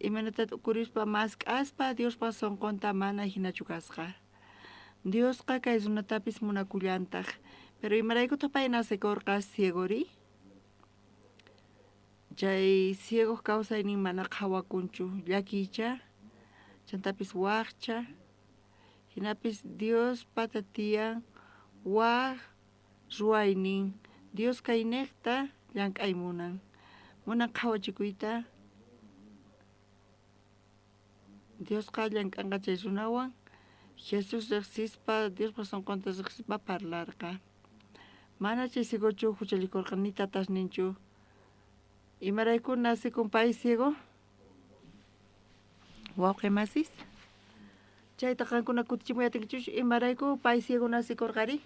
imaynata t'ukurispa mask'aspa Diospa sonqonta mana hinachu kasqa. Diosqa kay runatapis munakullantaj. Pero imaraykutaq pay nacekorqa ciegori? Chay ciegoj kawsaynin mana qhawakunchu, llakiycha, chantapis wajcha. Jinapis Diospata tiyan waj ruwaynin. Dios kaynejta llank'ay munan. Munan qhawachikuyta. Diosqa llank'anqa chay runawan. Jesús rejsispa, Diospa sonqonta rejsispa parlarqa. Mana chay ciegochu juchallikorqa, ni tatasninchu. Imarayku nacekun pay ciego? Wawqe masis, chayta qankuna kutichimuy atinkichus, imarayku pay ciego nacekorqari?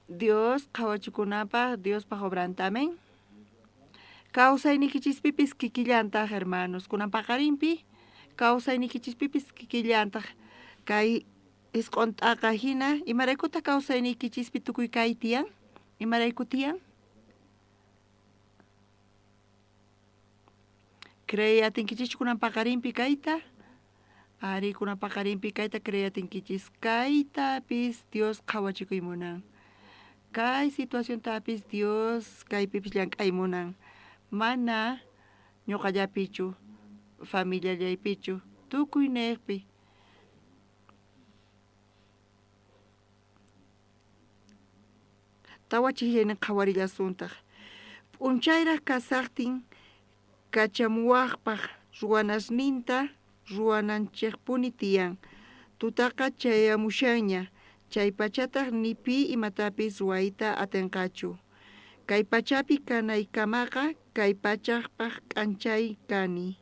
Dios qhawachikunapaj Diospaj obranta, amén. Kawsaynikichispipis kikillantaj, hermanos, kunan paqarinpi kawsaynikichispipis kikillantaj kay isq'on t'aqa jina, imaraykutaj kawsayniykichispi tukuy kay tiyan? Imarayku tiyan? Creey atinkichischu kunan paqarinpi kayta? Ari, kunan paqarinpi kayta creey atinkichis. Kaytapis Dios qhawachikuy munan. Kay situaciontapis Dios kaypipis llank'ay munan. Mana ñoqallapichu, familiallaypichu, tukuy nejpi. Tawa chijllaynin qhawarillasuntaj. P'unchayraj kasajtin kachamuwajpaj ruwanasninta ruwananchejpuni tiyan. Tutaqa chayamushanña, Chaypachataj ni pi imatapis ruwayta atenqachu. Kay pachapi kanaykamaqa kay pachajpaj k'anchay kani,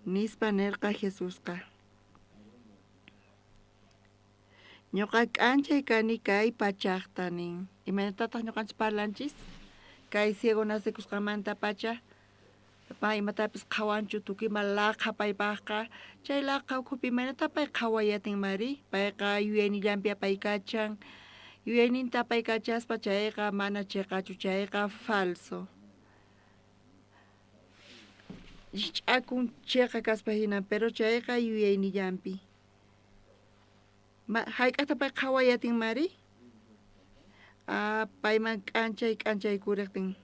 nispa nerqa Jesusqa. Ñoqa k'anchay kani kay pachajta nin. Imaynatataj ñoqanchis parlanchis? Kay ciego nacekusqanmantapacha pa imatapis qhawanchu tukuy ima laqha paypajqa chay laqha ukhupi imaynata pay qhawayatinmari payqa yuyaynillanpi apaykachan yuyayninta apaykachaspa chayqa mana cheqachu chayqa falso ch'akun cheqa kaspa hina pero chayqa yuyaynillanpi Hayk'aqta pay qhawayatinmari? Ah, payman k'anchay k'anchaykuriqtin.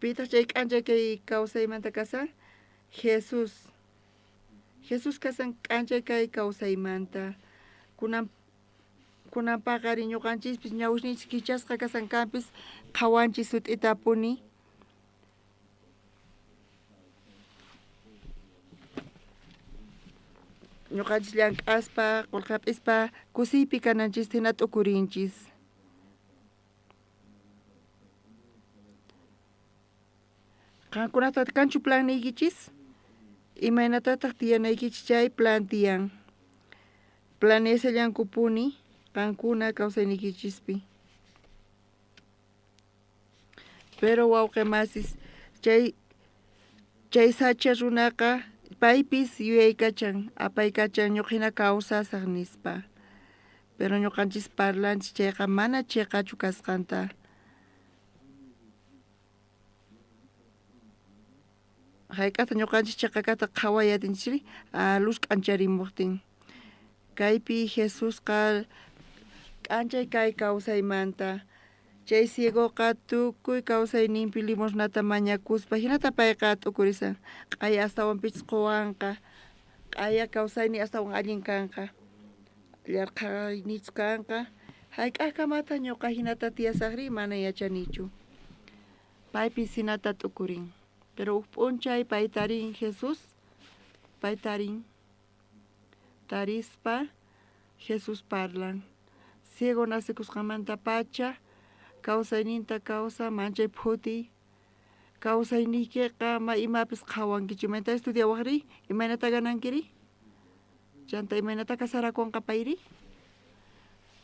Pitaq chay k'anchay kay kawsaymanta kasan? Jesús. Jesús kasan k'anchay kay kawsaymanta. Kunan kunan paqarin ñuqanchispis ñawisninchis kichasqa kasan kanpis qhawanchis sut'itapuni. Ñuqanchis llank'aspa, qullqi hap'ispa kusiypi kananchista hina t'ukurinchis. Qankunata kanchu planniykichis? Imaynatataq tiyanaykichis chay plan tiyan? Planeashallankupuni qankuna kawsayniykichispi. Pero wawqe masis, chay chay sacha runaqa paypis yuyaykachan, apaykachan ñuqhina kawsasaq nispa. Pero ñuqanchis parlanchis chayqa mana chiqachu kasqanta. Hayk'aqta ñuqanchis chiqa kaqta qhaway atinchisri? Luz k'ancharimuqtin. Kaypi Jesusqa k'anchay kay kawsaymanta. Chay ciegoqa tukuy kawsayninpi limosnata mañakuspa hinata payqa t'ukurisan. Q'aya astawan pichus quwanqa, q'aya kawsayniy astawan allin kanqa, llarqhaynichu kanqa. Hayk'aqkamataq ñuqa hinata tiyasaqri? Mana yachanichu. Paypis hinata t'ukurin. Pero uj p'unchay pay tarin Jesús, pay tarin. Tarispa Jesús parlan. Ciego nacekusqanmantapacha kawsayninta kawsan manchay phutiy. Kawsayniykiqa ma imapis qhawankichu. Imaynata estudiawajri? Imaynata ganankiri? Chanta imaynata casarakunqa payri?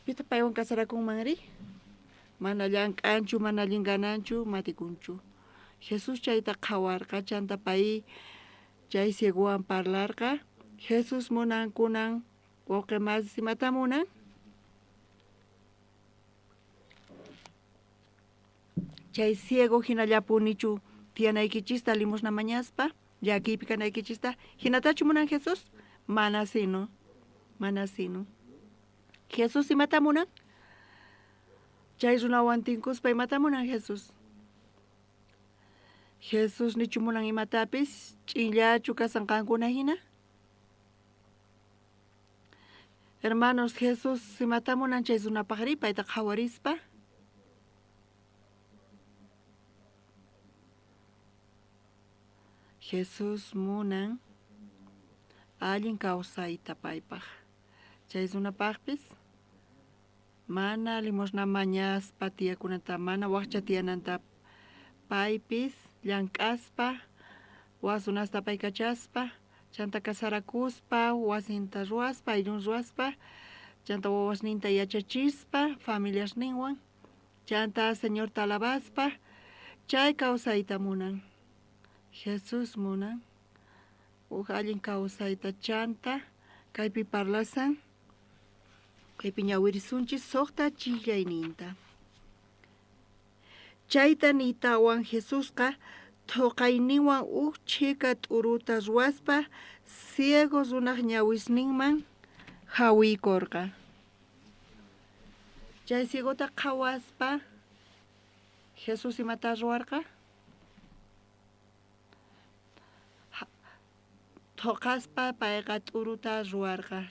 Pitaq paywan casarakunmanri? Mana llank'anchu, mana allin gananchu, matikunchu. Jesús chayta qhawarqa, chanta pay chay ciegowan parlarqa. Jesús munan kunan wawqe masis imata munan? Chay ciego hinallapunichu tiyanaykichista limosna mañaspa, llakiypi kanaykichista, hinatachu munan Jesús? Mana sino, mana sino. Jesús imata munan? Chay runawan tinkuspa imata munan Jesús? Jesús nichu munan imatapis? Ch'inllachu kasan qankuna hina? Hermanos, Jesús imata munan chay runapaqri payta qhawarispa? Jesús munan allin kawsayta paypaq. Chay runapaqpis mana limosna mañaspa tiyakunanta, mana wajcha tiyananta, paypis llank'aspa, waj runasta apaykachaspa, chanta casarakuspa, wasinta ruwaspa, ayllun ruwaspa, chanta wawasninta yachachispa, familiasninwan, chanta Señorta alabaspa, chay kawsayta munan. Jesús munan uj allin kawsayta chanta kaypi parlasan, kaypi ñawirisunchis suqta chillayninta. Chayta niytawan Jesusqa thoqayninwan uj chhika t'uruta ruwaspa ciego runaj ñawisninman jawiykorqa. Chay ciegota qhawaspa Jesús imatá ruwarqa? Thoqaspa payqa t'uruta ruwarqa.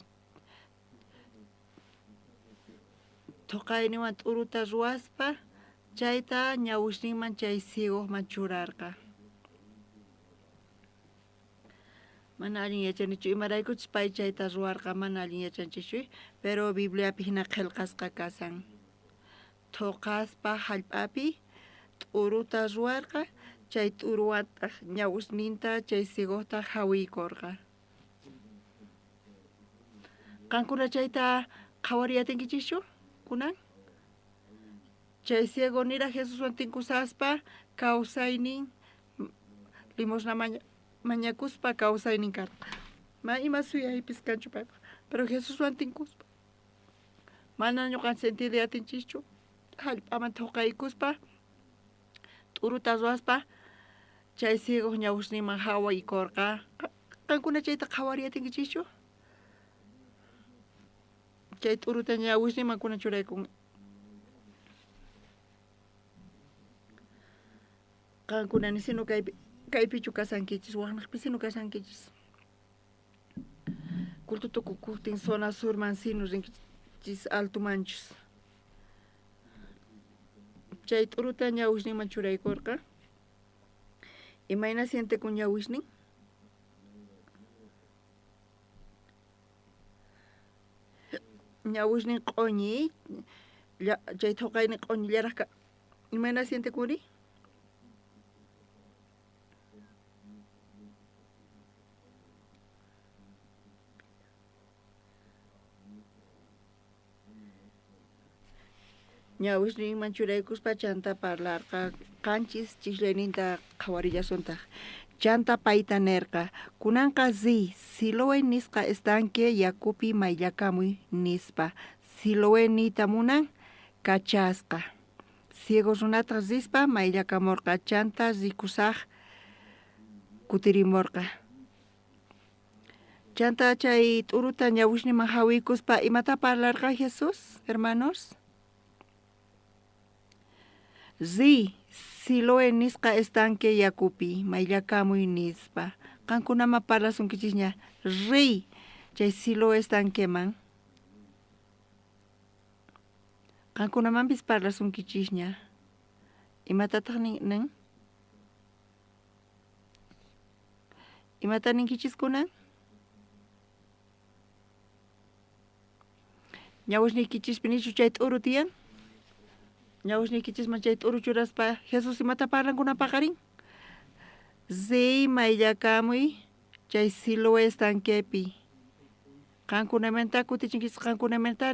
Thoqayninwan t'uruta ruwaspa chayta ñawisninman chay ciegojman churarqa. Mana allin yachanichu imaraykuchus pay chayta ruwarqa mana allin yachanchischu, pero Bibliapi hina qhelqasqa kashan. Thoqaspa jallp'api t'uruta ruwarqa, chay t'uruwantaj ñawisninta chay ciegota jawiykorqa. Qankuna chayta qhawariyatinkichikchu kunan? Chay ciego niraj Jesuswan tinkusaspa kawsaynin limosna mañakuspa kawsaynin karqa. Ma ima suyaypis kanchu paypaj. Pero Jesuswan tinkuspa mana ñuqanchis entiende atinchischu jallp'aman thoqaykuspa t'uruta ruwaspa chay ciegoj ñawisninman jawaykorqa. Qankuna chayta qhawariy atinkichischu? Chay t'uruta ñawisninman kunan churaykun. Qankuna nisinu kaypi kaypichu kashankichis, wajnejpisinu kashankichis. Culto tukukojtin zona surman sinu rinkichis altomanchus. Chay t'uruta ñawisninman churaykorqa. Imayna sientekun ñawisnin? Ñawisnin q'oñi, chay thoqaynin q'oñillaraj imayna sientekunri? Ñawisninman churaykuspa chanta parlarqa qanchis chislayninta qhawarillasuntaj. Chanta payta nerqa, Kunanqa riy, Siloé nisqa estanque yakupi mayllakamuy, nispa. Siloé niyta munan kachasqa. Ciego runataj rispa mayllakamorqa, chanta rikusaj kutirimorqa. Chanta chay t'uruta ñawisninman jawiykuspa imatá parlarqa Jesús, hermanos? Riy, Siloé nisqa estanque yakupi mayllakamuy, nispa. Qankunaman parlasunkichisña, riy chay Siloé estanqueman. Qankunamanpis parlasunkichisña. Imatataj nin? Imata ninkichis kunan? Ñawisniykichispi nichu chay t'uru tiyan? Ñawisniykichisman chay t'uru churaspa Jesús imata parlan kunan paqarin? Riy mayllakamuy chay Siloé estanquepi. Qankunamanta kutichinkichis qankunamanta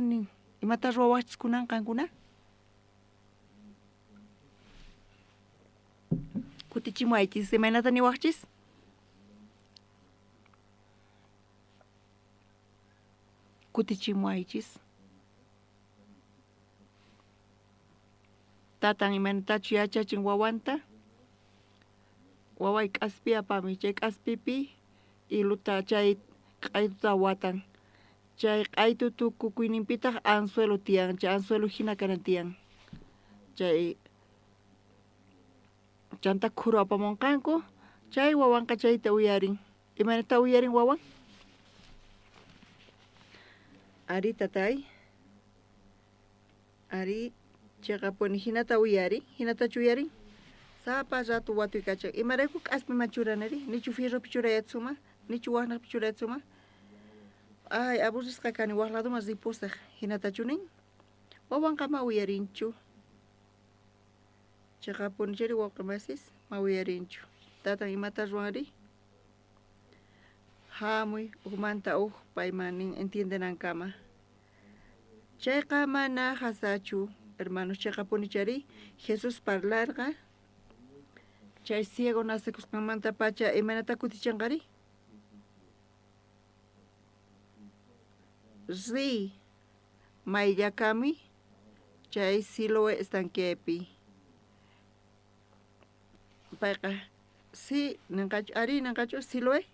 imata ruwawaqchis kunan qankuna? Kutichimuwaychis, imaynata niwaqchis? Kutichimuwaychis. Tatan imaynatachu yachachin wawanta? Waway k'aspi apamuy, chay k'aspipi hiluta chay q'aytuta watan. Chay q'aytu tukukuyninpitaq anzuelo tiyan, chay anzuelo hina kanan tiyan. Chay Chantá khuru apamonqanku, chay wawanqa chayta uyarin. Imaynatá uyarin wawan? Arí, tatay. Arí, cheqapuni jinata uyarin, jinatachu uyarin? Sapa rato watuykachan. Imarayku k'aspiman churanari? Nichu fierropi churayatsuman? Nichu wajnajpi churayatsuman? Ay, aburrisqa kani, waj ladoman ripusaj. Jinatachu nin? Wawanqa ma uyarinchu. Cheqapunichari wawqe masis, ma uyarinchu. Tatan imata ruwanri? Hamuy, ujmanta uj payman nin entiendenankama. Chayqa mana jasachu, hermanos, cheqapunichari Jesús parlarqa chay ciego nacekusqanmantapacha imaynata kutichinqari? Riy, mayllakamuy chay Siloé estanquepi. Payqa si nenqachu, arí nenqachu Siloé.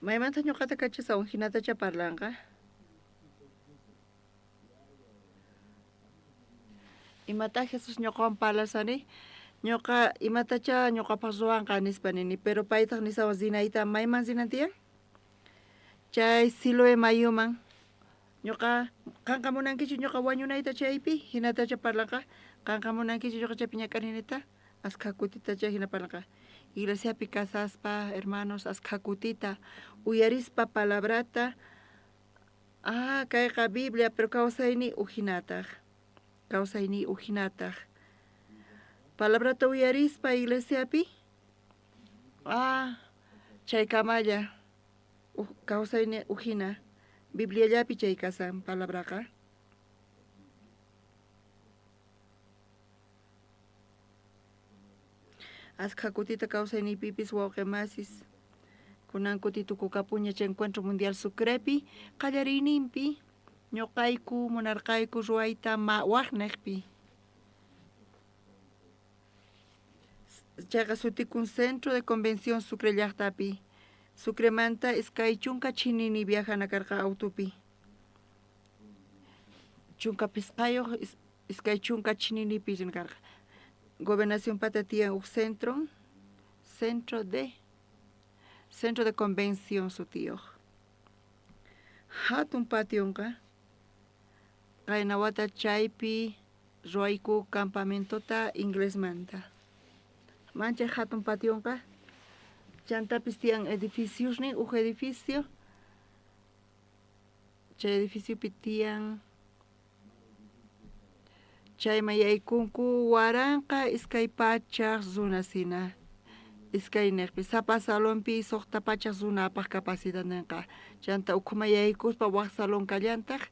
Maymanta ñuqata kachasawan hinatacha parlanqa. Imatá Jesús ñuqawan parlasani? Ñuqa imatachá ñuqapaq ruwanqa nispa nini, pero paytaq nisawan rinayta mayman rinan tiyan? Chay Siloé mayuman. Ñuqa qanqa munankichu ñuqa wañunayta chaypi? Hinatacha parlanqa. Qanqa munankichu ñuqa chaypi ñak'arinita? Askha kutita chay hina parlanqa. Iglesiapi kasaspa, hermanos, askha kutita uyarispa palabrata, ah, kayqa Biblia, pero kawsayniy ujinataj, kawsayniy ujinataj. Palabrata uyarispa iglesiapi, ah, chaykamalla uj kawsayniy ujina, Bibliallapi chay kasan palabraqa. Askha kutita kawsayniypipis wawqe masis, kunan kuti tukukapuña chay Encuentro Mundial Sucrepi qallariyninpi ñuqayku munarqayku ruwayta ma waqniqpi. Chayqa sutikun Centro de Convención Sucre llaqtapi. Sucremanta 20 chinini viajana karqa autopi. 15 20 chininipi rin karqa. Gobernación pata tiyan uj centro, centro de convención sutiyuq. Hatun pationqa qayna wata chaypi ruwayku campamentota inglesmanta. Manchay hatun pationqa chantapis tiyan edificiosnin, uj edificio, chay edificiopi tiyan chayman yaykunku 1200 runas hina, iskayniqpi sapa salonpi 600 runa apaj capacidad ninqa, chanta ukhuman yaykuspa waj salón kallantaq,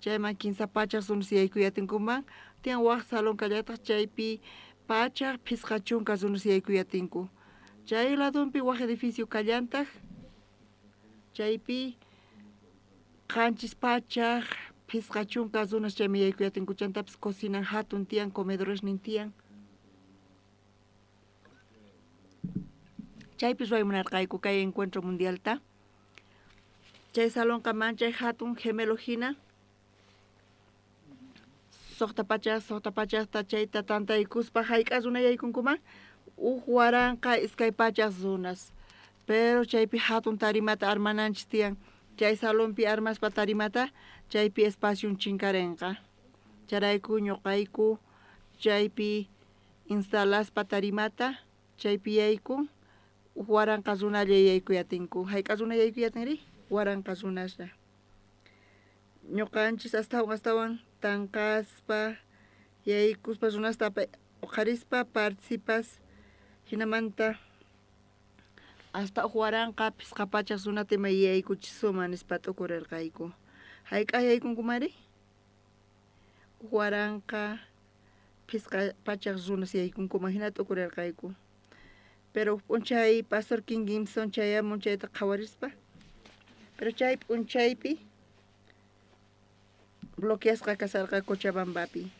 chayman 300 runas yaykuyatinkuman, tiyan waj salón kallataq chaypi 150 runas yaykuyatinku. Chay ladonpi waj edificio kallantaq, chaypi 750 runas chayman yaykuyatinku, chantapis cocinan hatun tiyan, comedoresnin tiyan. Chaypi ruway munarqayku kay encuentro mundialta. Chay salonqa manchay hatun gemelo hina, 600 600ta chayta tantaykuspa hayk'a runa yaykunkuman, uj 1200 runas. Pero chaypi hatun tarimata armananchis tiyan, chay salonpi armaspa tarimata, chaypi espacion chinkarenqa. Chayrayku ñuqayku chaypi instalaspa tarimata, chaypi yaykun, uj 1000 runalla yaykuyatinku. Hayk'a runa yaykuyatinri? 1000 runaslla. Ñuqanchis astawan astawan tanqaspa yaykuspa runasta uqharispa participas hinamanta hasta uj 1500 runata ima yaykuchisuman nispa t'ukurirqayku. Hayk'a yaykunkumari? Uj 1500 runas yaykunkuman hina t'ukurirqayku. Pero uj p'unchay Pastor King Gimson chayamun chayta qhawarispa, pero chay p'unchaypi bloqueasqa kasarqa Cochabambapi.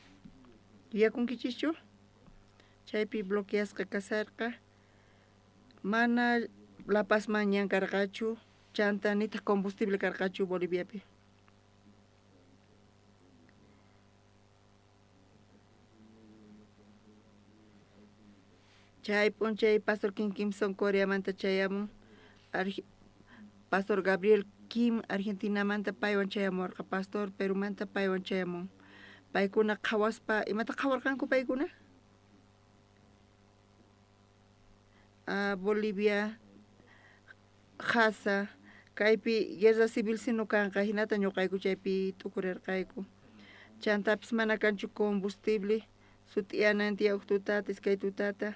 Yuyakunkichischu? Chaypi bloqueasqa kasarqa, mana La Pazman ñan karqachu, chanta nitaq combustible karqachu Boliviapi. Chay p'unchay Pastor King Gimson Coreamanta chayamun, Pastor Gabriel Kim Argentinamanta paywan chayamurqa, Pastor Perumanta paywan chayamun. Paykuna qhawaspa, imata qhawarqanku paykuna? Bolivia qhasa, kaypi guerra civil sino kanqa, hinata ñuqayku chaypi t'ukurirqayku. Chantapis mana kanchu combustible, sut'iyanan tiyan uj tutata, iskay tutata.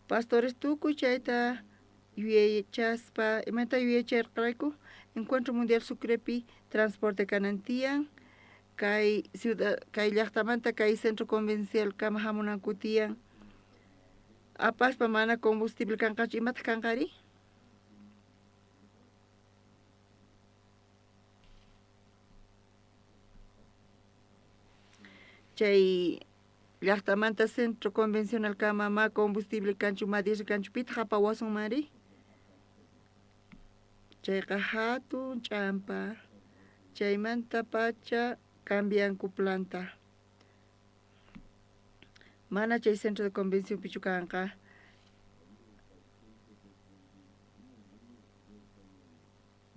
Pastores tukuy chayta yuyaychaspa, imata yuyaycharqayku? Encuentro Mundial Sucrepi transporte kanan tiyan, kay ciudad, kay llaqtamanta kay centro convencional kama hamunanku tiyan. Apaspa mana combustible kanqachu, imataq kanqari? Chay llaqtamanta centro convencional kama ma combustible kanchu, ma diesel kanchu, pitaq apawasunmanri? Chayqa hatun ch'ampa, chaymanta pacha cambianku planta. Mana chay centro de convención pichu kanqa.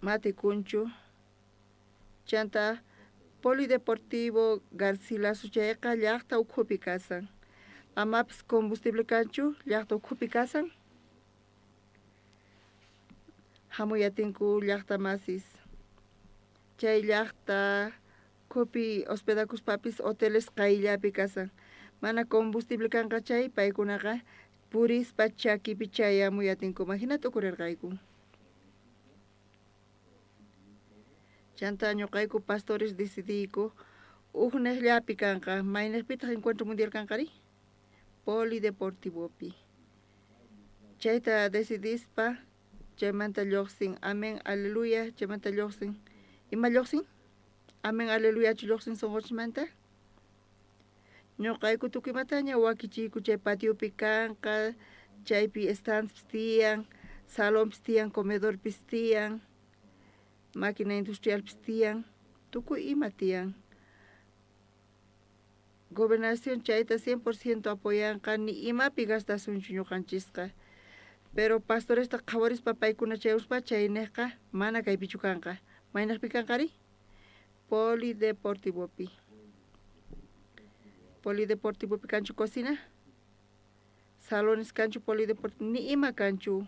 Matikunchu. Chanta Polideportivo Garcilaso chayqa llajta ukhupi kasan. Amapis combustible kanchu llajta ukhupi kasan. Hamuyatinku llajta masis. Chay llajta ukhupi hospedakuspapis hoteles qayllapi kasan. Mana combustible kanqa chay paykunaqa purispa chakipi chayamuyatinkuman hina t'ukurirqayku. Chanta ñuqayku pastores decidiyku uj nejllapi kanqa maynejpitaq encuentro mundial kanqari Polideportivopi. Chayta decidispa chaymanta lluqsin amén aleluya chaymanta lluqsin ima lluqsin amén aleluyachu lluqsin sunquchismanta ñuqayku tukuymataña wakichiyku chay patiopi kanqa chaypi standpis tiyan salonpis tiyan comedorpis tiyan máquina industrialpis tiyan tukuy ima tiyan gobernación chayta 100% apoyanqa ni imapi gastasunchu ñuqanchisqa pero pastoresta qhawarispa paykuna chayuspa chaynejqa mana kaypichu kanqa maynejpi kanqari Polideportivopi. Polideportivopi kanchu cocina salones kanchu polideportivo ni ima kanchu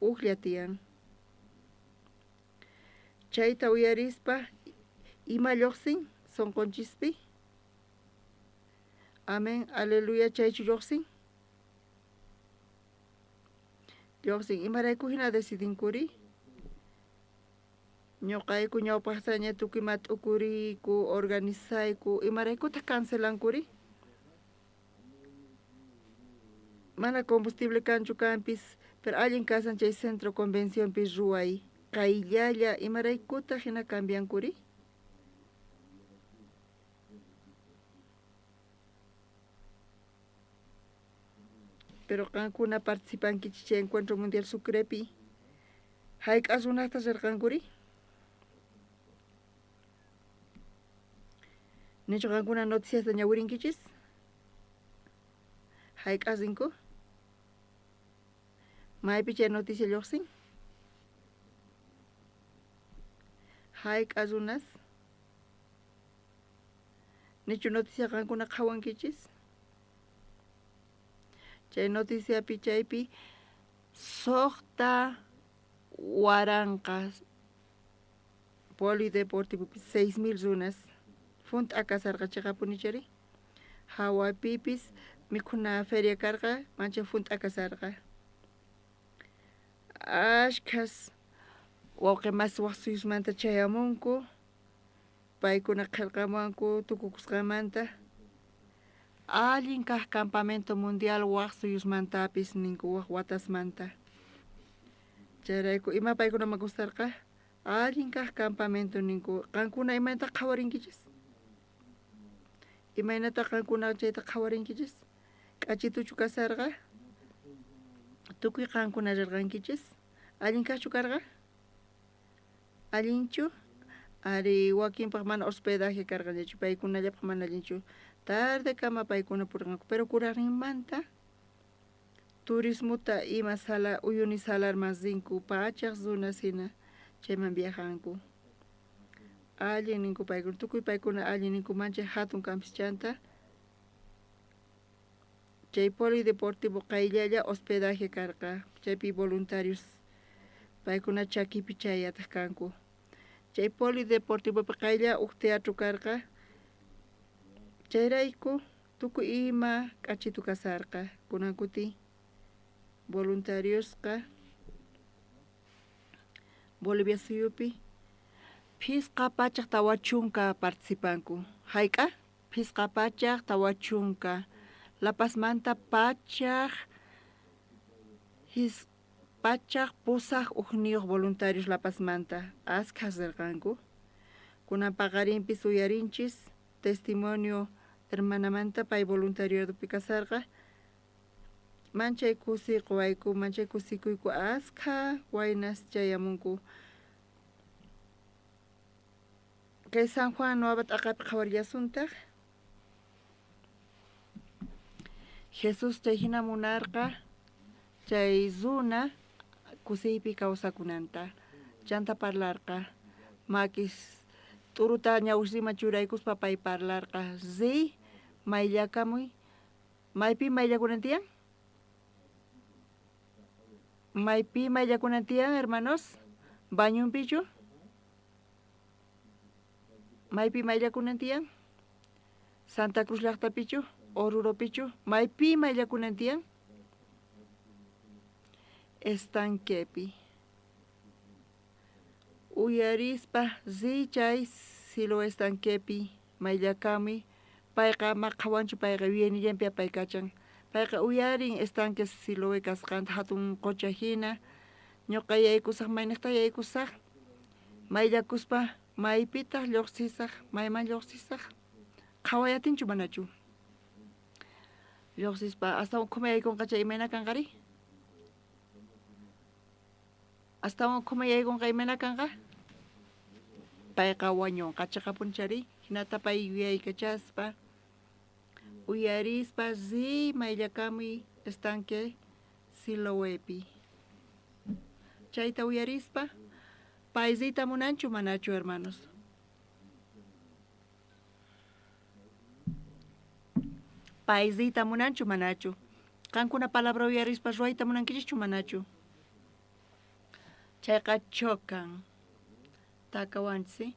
ujlla tiyan chayta uyarispa ima lluqsin sunqunchispi amén aleluya chaychu lluqsin lluqsin imarayku hina decidinkuri ñuqayku ñawpaqtaña tukuy ima t'ukuriyku organizayku imaraykutaq cancelankuri mana combustible kanchu kanpis pero allin kasan chay centro convencionpi ruway qayllalla imaraykutaq hina cambiankuri pero qankuna participankichis chay encuentro mundial Sucrepi hayk'a runasta rirqankuri nichu qankuna noticiasta ñawirinkichis hayk'a rinku maypi chay noticia lluqsin hayk'a runas nichu noticia qankuna qhawankichis chay noticiapi chaypi suqta waranqa polideportivopi 6000 runas junt'a kasarqa chiqapuni chayri hawapipis mikhuna feria karqa manchay junt'a kasarqa ashkhas wawqi masi waj suyusmanta chayamunku paykuna qhelqamuwanku tukukusqanmanta allin kaj campamento mundial waj suyusmantapis ninku waj watasmanta chayrayku ima paykunaman gustarqa allin kaj campamento ninku qankuna imaynata qhawarinkichis imaynata qankuna chayta qhawarinkichis k'achituchu kasarqa tukuy qankuna rirqankichis allin kajchu karqa allinchu ari wakinpaq mana hospedaje karqañachu paykunallapaq mana allinchu tardekama paykuna purirqanku pero kuraqninmanta turismota ima sala Uyuni salarman rinku pachaj runas hina chayman viajanku allin ninku paykuna tukuy paykuna allin ninku manchay hatun kanpis chanta chay polideportivo qayllalla hospedaje karqa chaypi voluntarios paykuna chakipi chayataq kanku chay polideportivopi qaylla uj teatro karqa chayrayku tukuy ima k'achitu kasarqa kunan kuti voluntariosqa Bolivia suyupi phisqa pachaj 40 participanku hayk'a phisqa pachaj 40 La Pazmanta 801 voluntarios La Pazmanta askhas rirqanku kunan paqarinpis uyarinchis testimonio hermanamanta pay voluntariadopi kasarqa manchay kusiy quwayku manchay kusikuyku askha waynas chayamunku kay San Juan Nueva t'aqapi qhawarillasuntaq Jesús chay hina munarqa chay runa kusiypi kawsakunanta chanta parlarqa makis T'uruta ñawisninman churaykuspa pay parlarqa, Riy, mayllakamuy. Maypi mayllakunan tiyan? Maypi mayllakunan tiyan, hermanos? Bañunpichu? Maypi mayllakunan tiyan? Santa Cruz llaqtapichu? Oruropichu? Maypi mayllakunan tiyan? Estanquepi. Uyarispa riy chay Siloé estanquepi mayllakamuy. Payqa ma qhawanchu, payqa yuyaynillanpi apaykachan. Payqa uyarin estanque Siloé kasqanta hatun qocha hina. Ñuqa yaykusaj, maynejta yaykusaj? Mayllakuspa maypitaq lluqsisaj, mayman lluqsisaj? Qhaway atinchu manachu? Lluqsispa astawan ukhuman yaykunqa chay imayna kanqari? Astawan ukhuman yaykunqa imayna kanqa? Payqa wañunqa chiqapuni chari. Hinata pay yuyaykachaspa uyarispa riy mayllakamuy estanque Siloepi. Chayta uyarispa pay riyta munanchu manachu, hermanos? Pay riyta munanchu manachu? Qankuna palabra uyarispa ruwayta munankichischu manachu? Chayqa chocan. Takawanchis,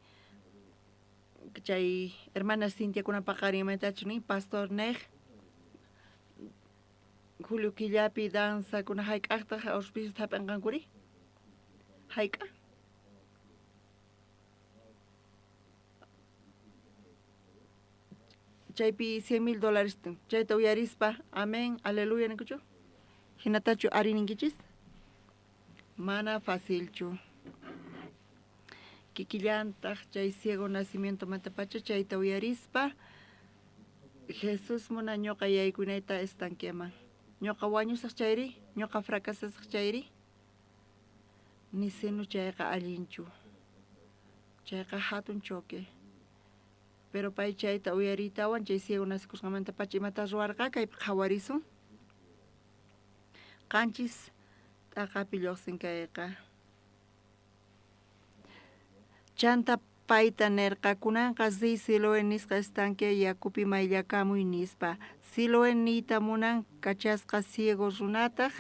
Chay hermana Cintia kunan paqarin imaynatachu nin pastor nej julio killapi danzakuna hayk'aqtaq auspicios hap'inqankuri? Hayk'a? Chaypi 100,000 dólares chayta uyarispa amén, aleluya ninkuchu? Hinatachu ari ninkichis? Mana facilchu. Kikillantaq chay ciego nacimientomantapacha chayta uyarispa Jesús munan ñuqa yaykunayta estanqueman. Ñuqa wañusaq chayri, ñuqa fracasasaq chayri, nisinu chayqa allinchu. Chayqa hatun choque. Pero pay chayta uyariytawan chay ciego nacikusqanmantapacha imata ruwarqa kaypi qhawarisun. Qanchis t'aqapi lluqsin kayqa. Chanta payta nerqa, kunanqa riy Siloé nisqa estanque yakupi mayllakamuy nispa. Siloé niyta munan kachasqa ciego runataj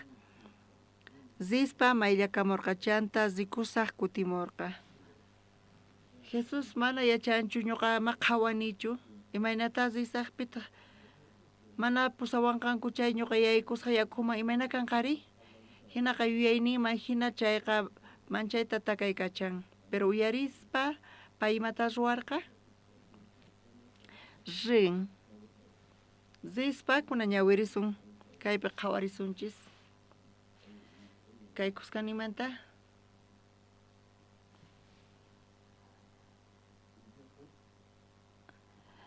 rispa mayllakamorqa chanta rikusaj kutimorqa. Jesús mana yachanchu ñuqa ma qhawanichu imaynata risaj pitaq mana pusawanqanku chay ñuqa yaykusqa yakuman imayna kanqari? Hinaqa yuyayninman hina chayqa manchayta takaykachan. Pero uyarispa pay imata ruwarqa? Rin. Rispa kuna ñawirisun kaypi qhawarisunchis. Kay kuskanimanta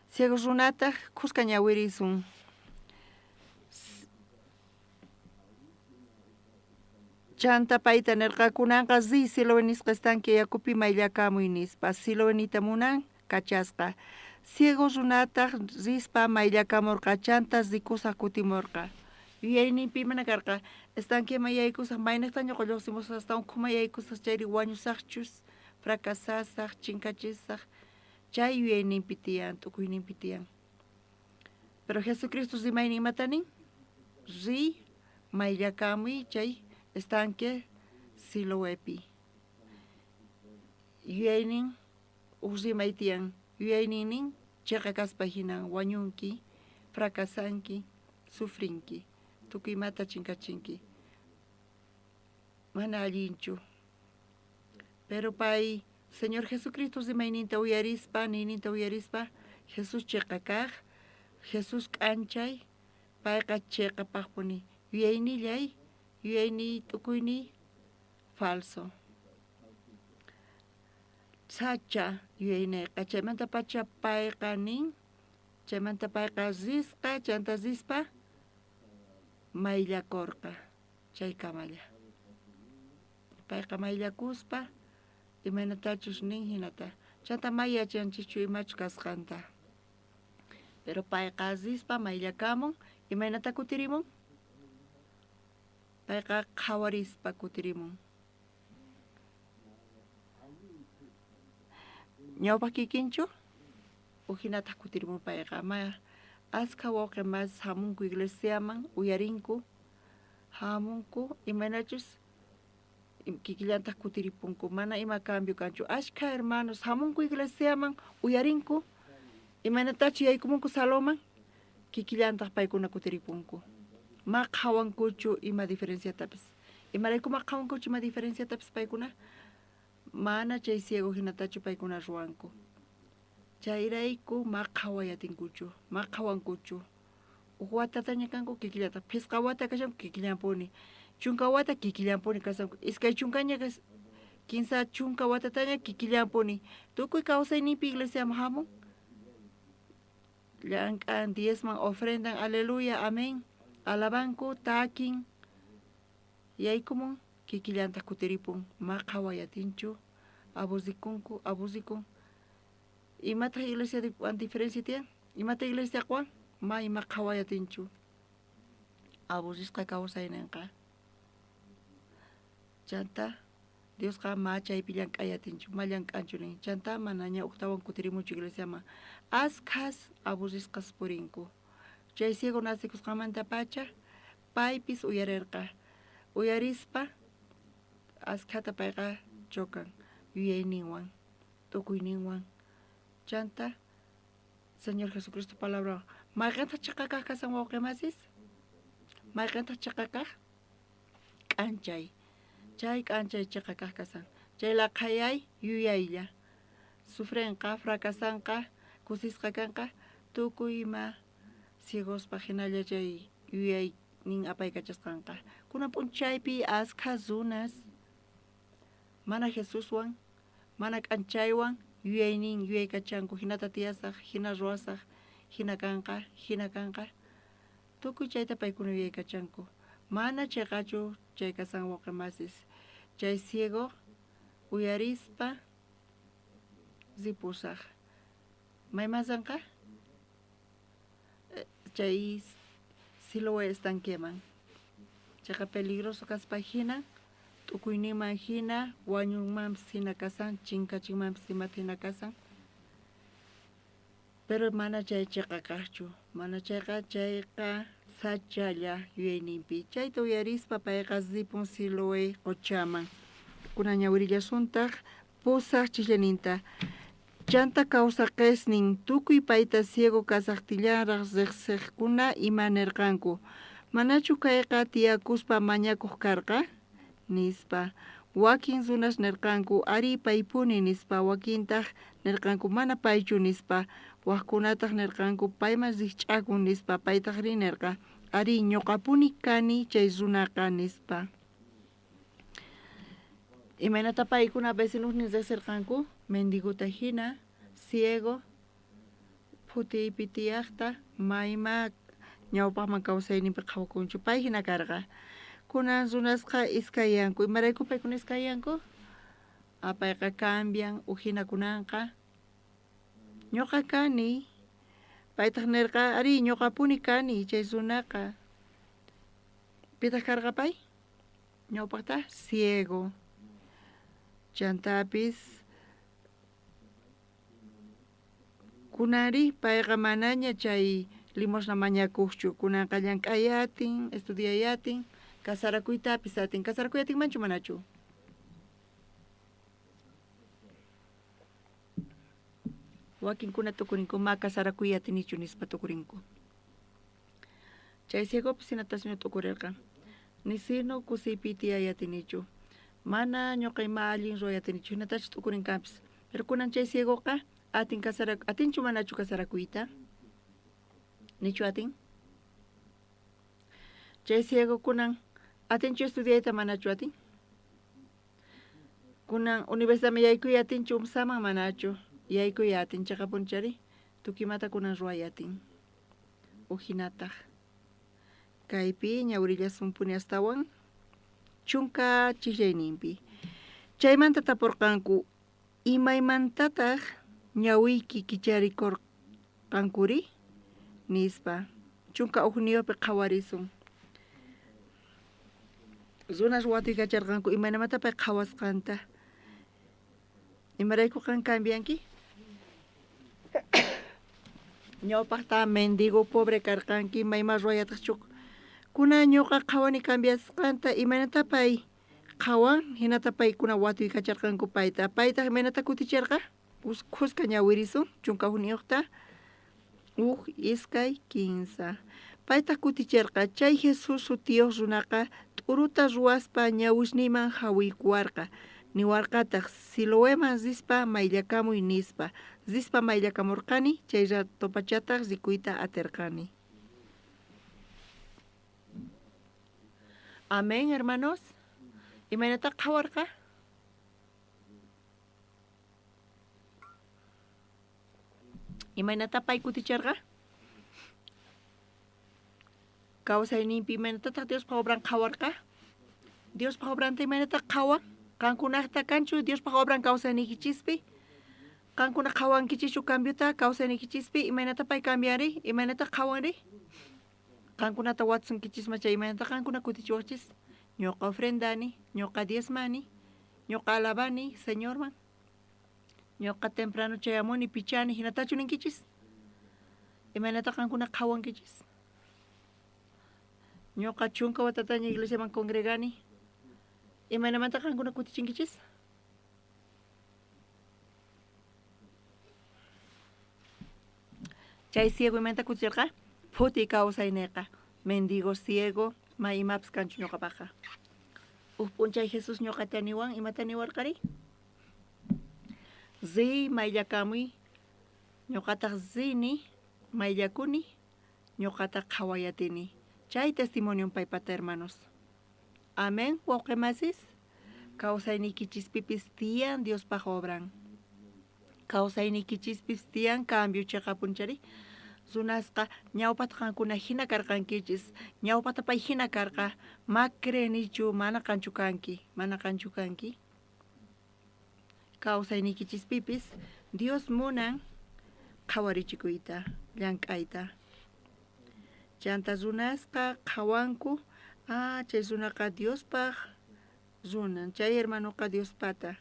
Ciego runataj khuska ñawirisun. Chanta payta nerqa, kunanqa riy Siloé nisqa estanque yakupi mayllakamuy nispa. Siloé niyta munan kachasqa. Ciego runataj rispa mayllakamorqa, chanta rikusaj kutimorqa. Yuyayninpi imana karqa, estanqueman yaykusaj, maynejta ñuqa lluqsimusaj, astawan ukhuman yaykusaj chayri wañusajchus, fracasasaj, chinkachisaj. Chay yuyayninpi tiyan, t'ukuyninpi tiyan. Pero Jesucristo rimaynin imata nin? Riy, mayllakamuy chay estanque Siloepi. Yuyaynin uj rimay tiyan. Yuyaynin nin chiqa kaspa hinan wañunki, fracasanki, sufrinki, tukuy imata chinkachinki. Mana allinchu. Pero pay Señor Jesucristo rimayninta uyarispa, niyninta uyarispa, Jesús chiqa kaq, Jesús k'anchay, payqa chiqapaqpuni. Yuyaynillay, yuyayniy, t'ukuyniy, falso. Sacha yuyayniyqa, chaymantapacha payqa nin, chaymanta payqa risqa, chanta rispa mayllakorqa chaykamalla. Payqa mayllakuspa imaynatachus nin hinata. Chanta may yachanchischu imachus kasqanta. Pero payqa rispa mayllakamun, imaynata kutirimun? Payqa qhawarispa kutirimun. Ñawpaj kikinchu? Ujinataj kutirimun payqa. Ma askha wawqe masis jamunku iglesiaman, uyarinku, jamunku, imaynachus kikillantaj kutiripunku, mana ima cambio kanchu. Ashkha hermanos jamunku iglesiaman, uyarinku, imaynatachu yaykumunku salonman, kikillantaj paykuna kutiripunku. Ma qhawankuchu ima diferenciatapis. Imarayku ma qhawankuchu ima diferenciatapis paykuna? Mana chay ciego jinatachu paykuna ruwanku. Chayrayku ma qhaway atinkuchu, ma qhawankuchu. Uj watataña kanku kikillataq, phisqa wata kashanku kikillanpuni, chunka wata kikillanpuni kashanku, iskay chunkaña kinsa chunka watataña kikillanpuni. Tukuy kawsayninpi iglesiaman jamun, llank'an, diezman, ofrendan, aleluya, amén, alabanku, takin, yaykumun, kikillantaq kutiripun, ma qhaway atinchu, aburrikunku, aburrikun. Imataq iglesia diferencia tiyan? Imata iglesia qowan? Ma ima qhaway atinchu. Aburrisqa kawsayninqa. Chanta Diosqa ma chaypi llank'ay atinchu, ma llank'anchu nin. Chanta manaña ujtawan kutirimunchu iglesiaman. Askhas aburrisqas purinku. Chay ciego nacikusqanmantapacha paypis uyarerqa. Uyarispa askhata payqa chocan yuyayninwan, tukuyninwan. Chanta Señor Jesucristo palabra, mayqentaq cheqa kaq kasan wawqe masis? Mayqentaq cheqa kaq? K'anchay. Chay k'anchay cheqa kaq kasan. Chay laqhayay yuyaylla. Sufrenqa, fracasanqa, kusisqa kanqa, tukuy ima ciegospa hinalla chay yuyaynin apaykachasqanqa. Kunan p'unchaypi askha runas mana Jesuswan, mana k'anchaywan yuyaynin yuyaykachanku, hinata tiyasaj, hina ruwasaj, hina kanqa, hina kanqa. Tukuy chayta paykuna yuyaykachanku. Mana cheqachu chay kasan wawqe masis. Chay ciego uyarispa ripusaj. Mayman ranqa? Chay Siloé estanqueman. Chayqa peligroso kaspa hina, t'ukuyninman hina, wañunmanpis hina kasan, chinkachinmanpis imata hina kasan. Pero mana chay cheqa kaqchu, mana chayqa chayqa sachalla yuyayninpi. Chayta uyarispa payqa ripun Siloé qochaman. Kunan ñawirillasuntaq pusaj chisllaninta. Chanta kawsaqesnin tukuy payta ciego kasajtillanraj rejsejkuna ima nerqanku, Manachu kayqa tiyakuspa mañakoj karqa? Nispa. Wakin runas nerqanku, Arí, paypuni, nispa. Wakintaj nerqanku, Mana paychu, nispa. Wajkunataj nerqanku, Payman rijch'akun, nispa. Paytajrí nerqa, Arí, ñoqapuni kani chay runaqa, nispa. Imaynata paykuna vecinosnin rejserqanku? Mendigota hina, ciego, phutiypi tiyajta, mayma ñawpajman kawsayninpi qhawakunchu. Pay hina karqa. Kunan runasqa iskayanku. Imarayku paykuna iskayanku? Payqa cambian, uj hina kunanqa. Ñoqa kani. Paytaj nerqa, arí, ñoqapuni kani chay runaqa. Pitaq karqa pay? Ñawpajta ciego. Chantapis kunanrí payqa manaña chay limosna mañakujchu. Kunanqa llank'ayatin, estudiayatin, casarakuytapis atin. Casarakuy atinmanchu manachu? Wakinkuna tukurinku ma casarakuy atinichu nispa tukurinku. Chay ciegopis hinatasña t'ukurerqa. Nisino kusiypi tiyay atinichu. Mana ñoqa ima allin ruway atinichu. Hinatachu t'ukurinkanpis. Pero kunan chay ciegoqa atin casarak atinchu manachu casarakuyta? Nichu atin? Chay ciego kunan atinchu estudiayta manachu atin? Kunan universidadman yaykuy atinchu UMSAman manachu? Yaykuy atin cheqapuni chari tukuy imata kunan ruway atin. Ujinataj kaypi ñawirillasunpuni astawan chunka chijllayninpi. Chaymanta taporqanku, Imaymantataj ñawiyki kicharikorqankuri? Nispa. Chunka ujniyojpi qhawarisun. Runas watuykacharqanku imaynamanta pay qhawasqanta. Imarayku qan cambianki? Ñawpajta mendigo pobre karqanki, mayma ruwayataqchu. Kunan ñuqa qhawani cambiasqanta, imaynata pay qhawan, hinata paykuna watuykacharqanku payta. Paytaq imaynata kuticherqa? Khuska ñawirisun, 11ta, 1, 2, 3. Paytaq kuticherqa, chay Jesús sutiyuq runaqa t'uruta ruwaspa ñawisniyman jawiykuwarqa, niwarqataq, Siloeman rispa mayllakamuy nispa. Rispa mayllakamurqani, chay ratopachataq rikuyta aterqani. Amén, hermanos. Imaynataq qhawarqa? Imaynatá pay kuticherqa? Kawsayninpi imaynatataq Diospaj obran qhawarqa? Diospaj obranta imaynataq qhawan? Qankunajta kanchu Diospaj obran kawsayniykichispi? Qankuna qhawankichischu cambiota kawsayniykichispi? Imaynata pay cambianri? Imaynataq qhawanri? Qankunata watsunkichisma chay imaynata qankuna kutichiwaqchis? Ñuqa ofrendani, ñuqa diezmani, ñuqa alabani Señorman. Ñuqa temprano chayamuni pichani, hinatachu ninkichis? Imaynata qankuna qhawankichis? Ñuqa 10 watataña iglesiaman congregani. Imaynamanta qankuna kutichinkichis? Chay ciego imaynata kuticherqa? Phuti kawsayniqa. Mendigo ciego, may imapis kanchu ñuqapaqqa. Uj p'unchay Jesús ñuqata niwan, imata niwarqari? Riy mayllakamuy, ñuqataq rini mayllakuni, ñuqataq qhawayatini. Chay testimonion paypata, hermanos. Amén, wawqi masis. Kawsayniykichispipis tiyan Diospaj obran. Kawsayniykichispis tiyan cambio cheqapunchari. Runasqa ñawpata qankuna hina karqankichis, ñawpata pay hina karqa, ma creenichu, mana qanchu kanki, mana qanchu kanki. Kawsayniykichispipis Dios munan qhawarichikuyta, llank'ayta. Chanta runasqa qhawanku, ah, chay runaqa Diospaj runan, chay hermanoqa Diospata,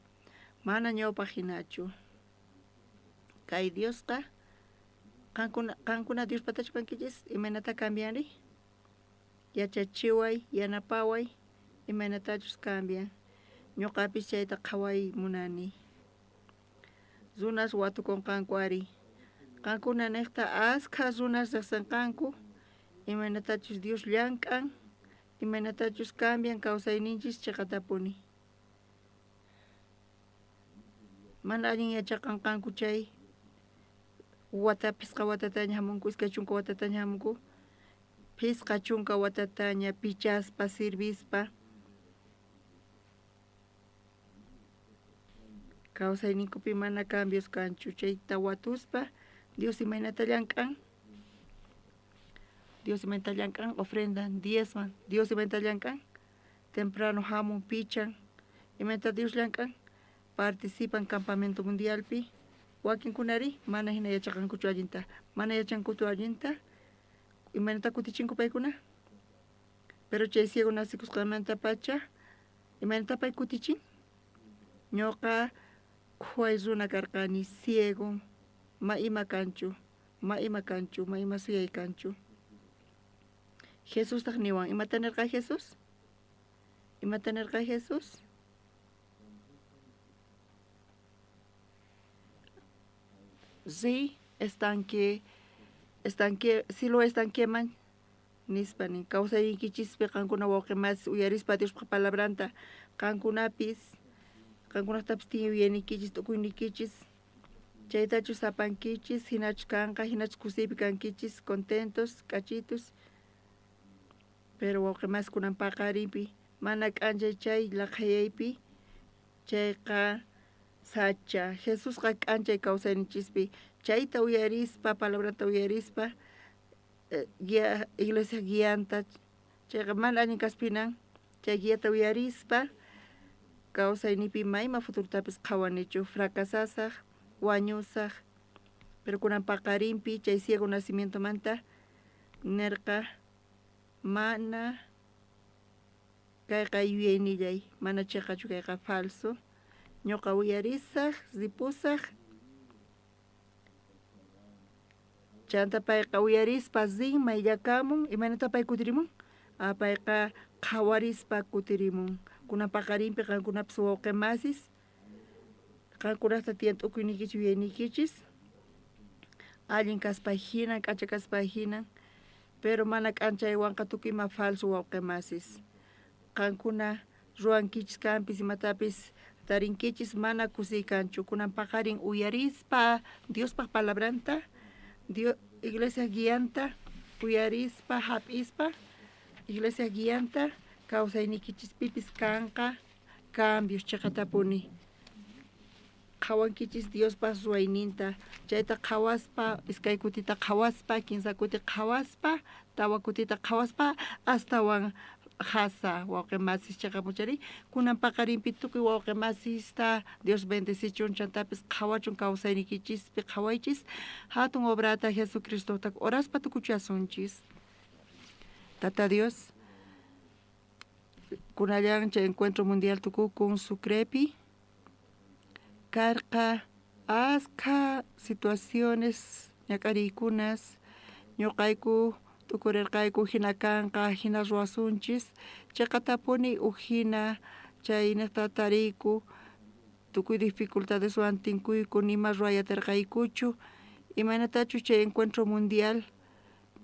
mana ñawpaj hinachu. Kay Diosqa, qankuna Diospatachu kankichis, imaynata cambianri? Yachachiway, yanapaway, imaynatachus cambian. Ñuqapis chayta qhaway munani. Runas watukunqanku ari. Qankuna niqta askha runas riqsinqanku, imaynatachus Dios llank'an, imaynatachus cambian kawsayninchis chiqatapuni. Mana allin yachaqanqanku chay wata, 5 watataña hamunku, 20 watataña hamunku, 50 watataña pichaspa, sirvispa, kawsayninkupi mana cambios kanchu. Chayta watuspa, Dios imaynata llank'an? Dios imaynata llank'an? Ofrendan, diezman. Dios imaynata llank'an? Temprano hamun, pichan. Imaynata Dios llank'an? Participan campamento mundialpi. Wakinkunari mana hina yachaqankuchu allinta. Mana yachankuchu allinta. Imaynata kutichinku paykuna? Pero chay ciego nacikusqanmanta pacha, imaynata pay kutichin? Ñuqa khuway runa karqani, ciego, ma ima kanchu, ma ima kanchu, ma ima suyay kanchu. Jesustaq niwan, imata nirqa Jesús? Imata nirqa Jesús? Riy estanque, estanque, Siloé estanqueman nispa nin. Kawsaykichispi qankuna wawqi masis uyarispa Diospaj palabranta, qankunapis, qankunajtapis tiyan yuyaynikichis, tukuynikichis, chaytachus sapankichis, hinachus kanqa, hinachus kusiypi kankichis, contentos, k'achitus. Pero wawqi masis kunan paqarinpi mana k'anchay chay laqhayaypi, chayqa sacha. Jesusqa k'anchay kawsayninchispi, chayta uyarispa, palabrata uyarispa, guía, iglesia guianta, chayqa mana allin kaspinan, chay guiata uyarispa, kawsaynipi mayma futurotapis qhawanichu, fracasasaj, wañusaj. Pero kunan paqarinpi chay ciego nacimientomanta nerqa, mana kayqa yuyaynillay, mana chiqachu kayqa falso. Ñuqa uyarisaj, ripusaj. Chanta payqa uyarispa rin mayllakamun, imaynata pay kutirimun? Ah, payqa qhawarispa kutirimun. Kunan paqarinpi qankunapis wawqi masis, qankunata tiyan t'ukuyniykichis yuyayniykichis, allin kaspa hinan, k'acha kaspa hinan, pero mana k'anchaywanqa tukuy ima falso wawqi masis. Qankuna ruwankichis kanpis imatapis tarinkichis mana kusiy kanchu. Kunan paqarin uyarispa Diospaj palabranta, Dios, iglesia guianta uyarispa hap'ispa iglesia guianta kawsayniykichispipis kanqa cambios chiqatapuni. Qhawankichis Diospaj ruwayninta, chayta qhawaspa, iskay kutita qhawaspa, kinsa kuti qhawaspa, tawa kutita qhawaspa, astawan jasa wawqi masis chiqapuchari. Kunan paqarinpi tukuy wawqi masista Dios bendecichun, chantapis qhawachun kawsayniykichispi qhawaychis hatun obrata Jesucristota oraspa tukuchasunchis. Tata Dios, kunallan chay encuentro mundial tukukun Sucrepi, karqa askha situaciones ñak'ariykunas, ñuqayku t'ukurirqayku hina kanqa, hina ruwasunchis, chiqatapuni uj hina chaynejta tariyku, tukuy dificultadeswan tinkuyku, nima ruway atirqaykuchu, imaynatachus chay encuentro mundial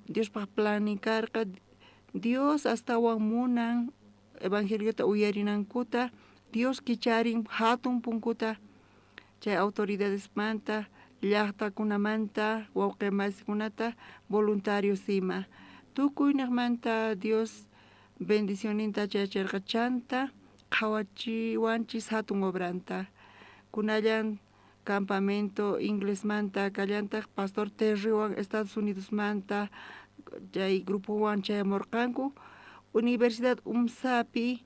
Diospaj plannin karqa, Dios astawan munan evangeliota uyarinankuta, Dios kicharin hatun punkuta chay autoridadesmanta, llaqtakunamanta, wawqi masikunata, voluntarios ima. Tukuynejmanta Dios bendicionninta chayachirqa chanta qhawachiwanchis hatun obranta. Kunallan campamento inglesmanta kallantaq Pastor Terrywan Estados Unidosmanta chay grupowan chayamurqanku Universidad UMSApi,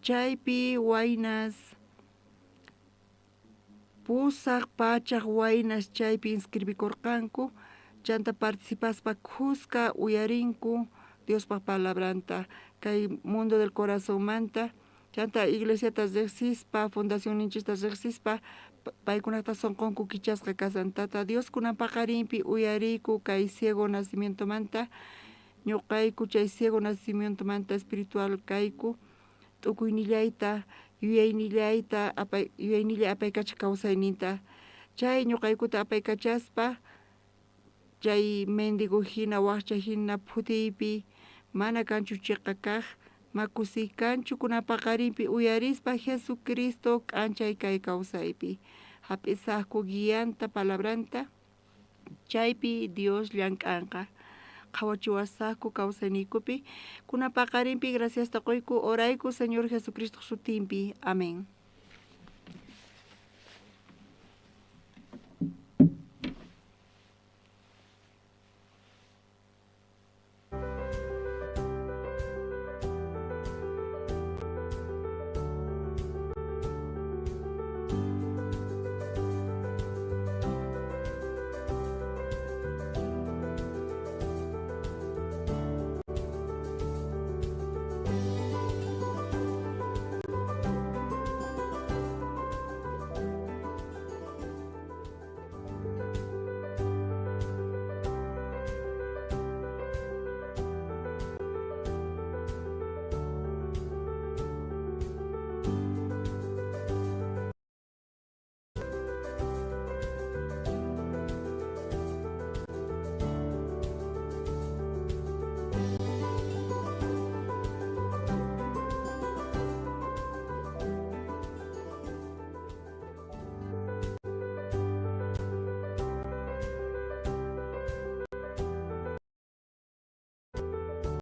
chaypi waynas 800 waynas chaypi inscribikurqanku, chanta participaspa khuska uyarinku Diospaj palabranta kay mundo del corazonmanta, chanta iglesiata riqsispa, fundacionninchista riqsispa, paykunata sunqunku kichasqa kasan. Tata Dios kunan paqarinpi uyariyku kay ciego nacimientomanta, ñuqayku chay ciego nacimientomanta espiritual kayku, t'ukuynillayta, yuyaynillayta, apay, yuyaynillay apaykachaj kawsayninta, chay ñuqaykuta apaykachaspa, chay mendigo hina, waqcha hina phutiypi mana kanchu chiqa kaq, ma kusiy kanchu kunan paqarinpi uyarispa Jesucristo k'anchay kay kawsaypi. Hap'isaqku guianta palabranta, chaypi Dios llank'anqa. Qhawachiwasaqku kawsayniykupi, kunan paqarinpi graciasta quyku, orayku Señor Jesucristo sutinpi. Amén.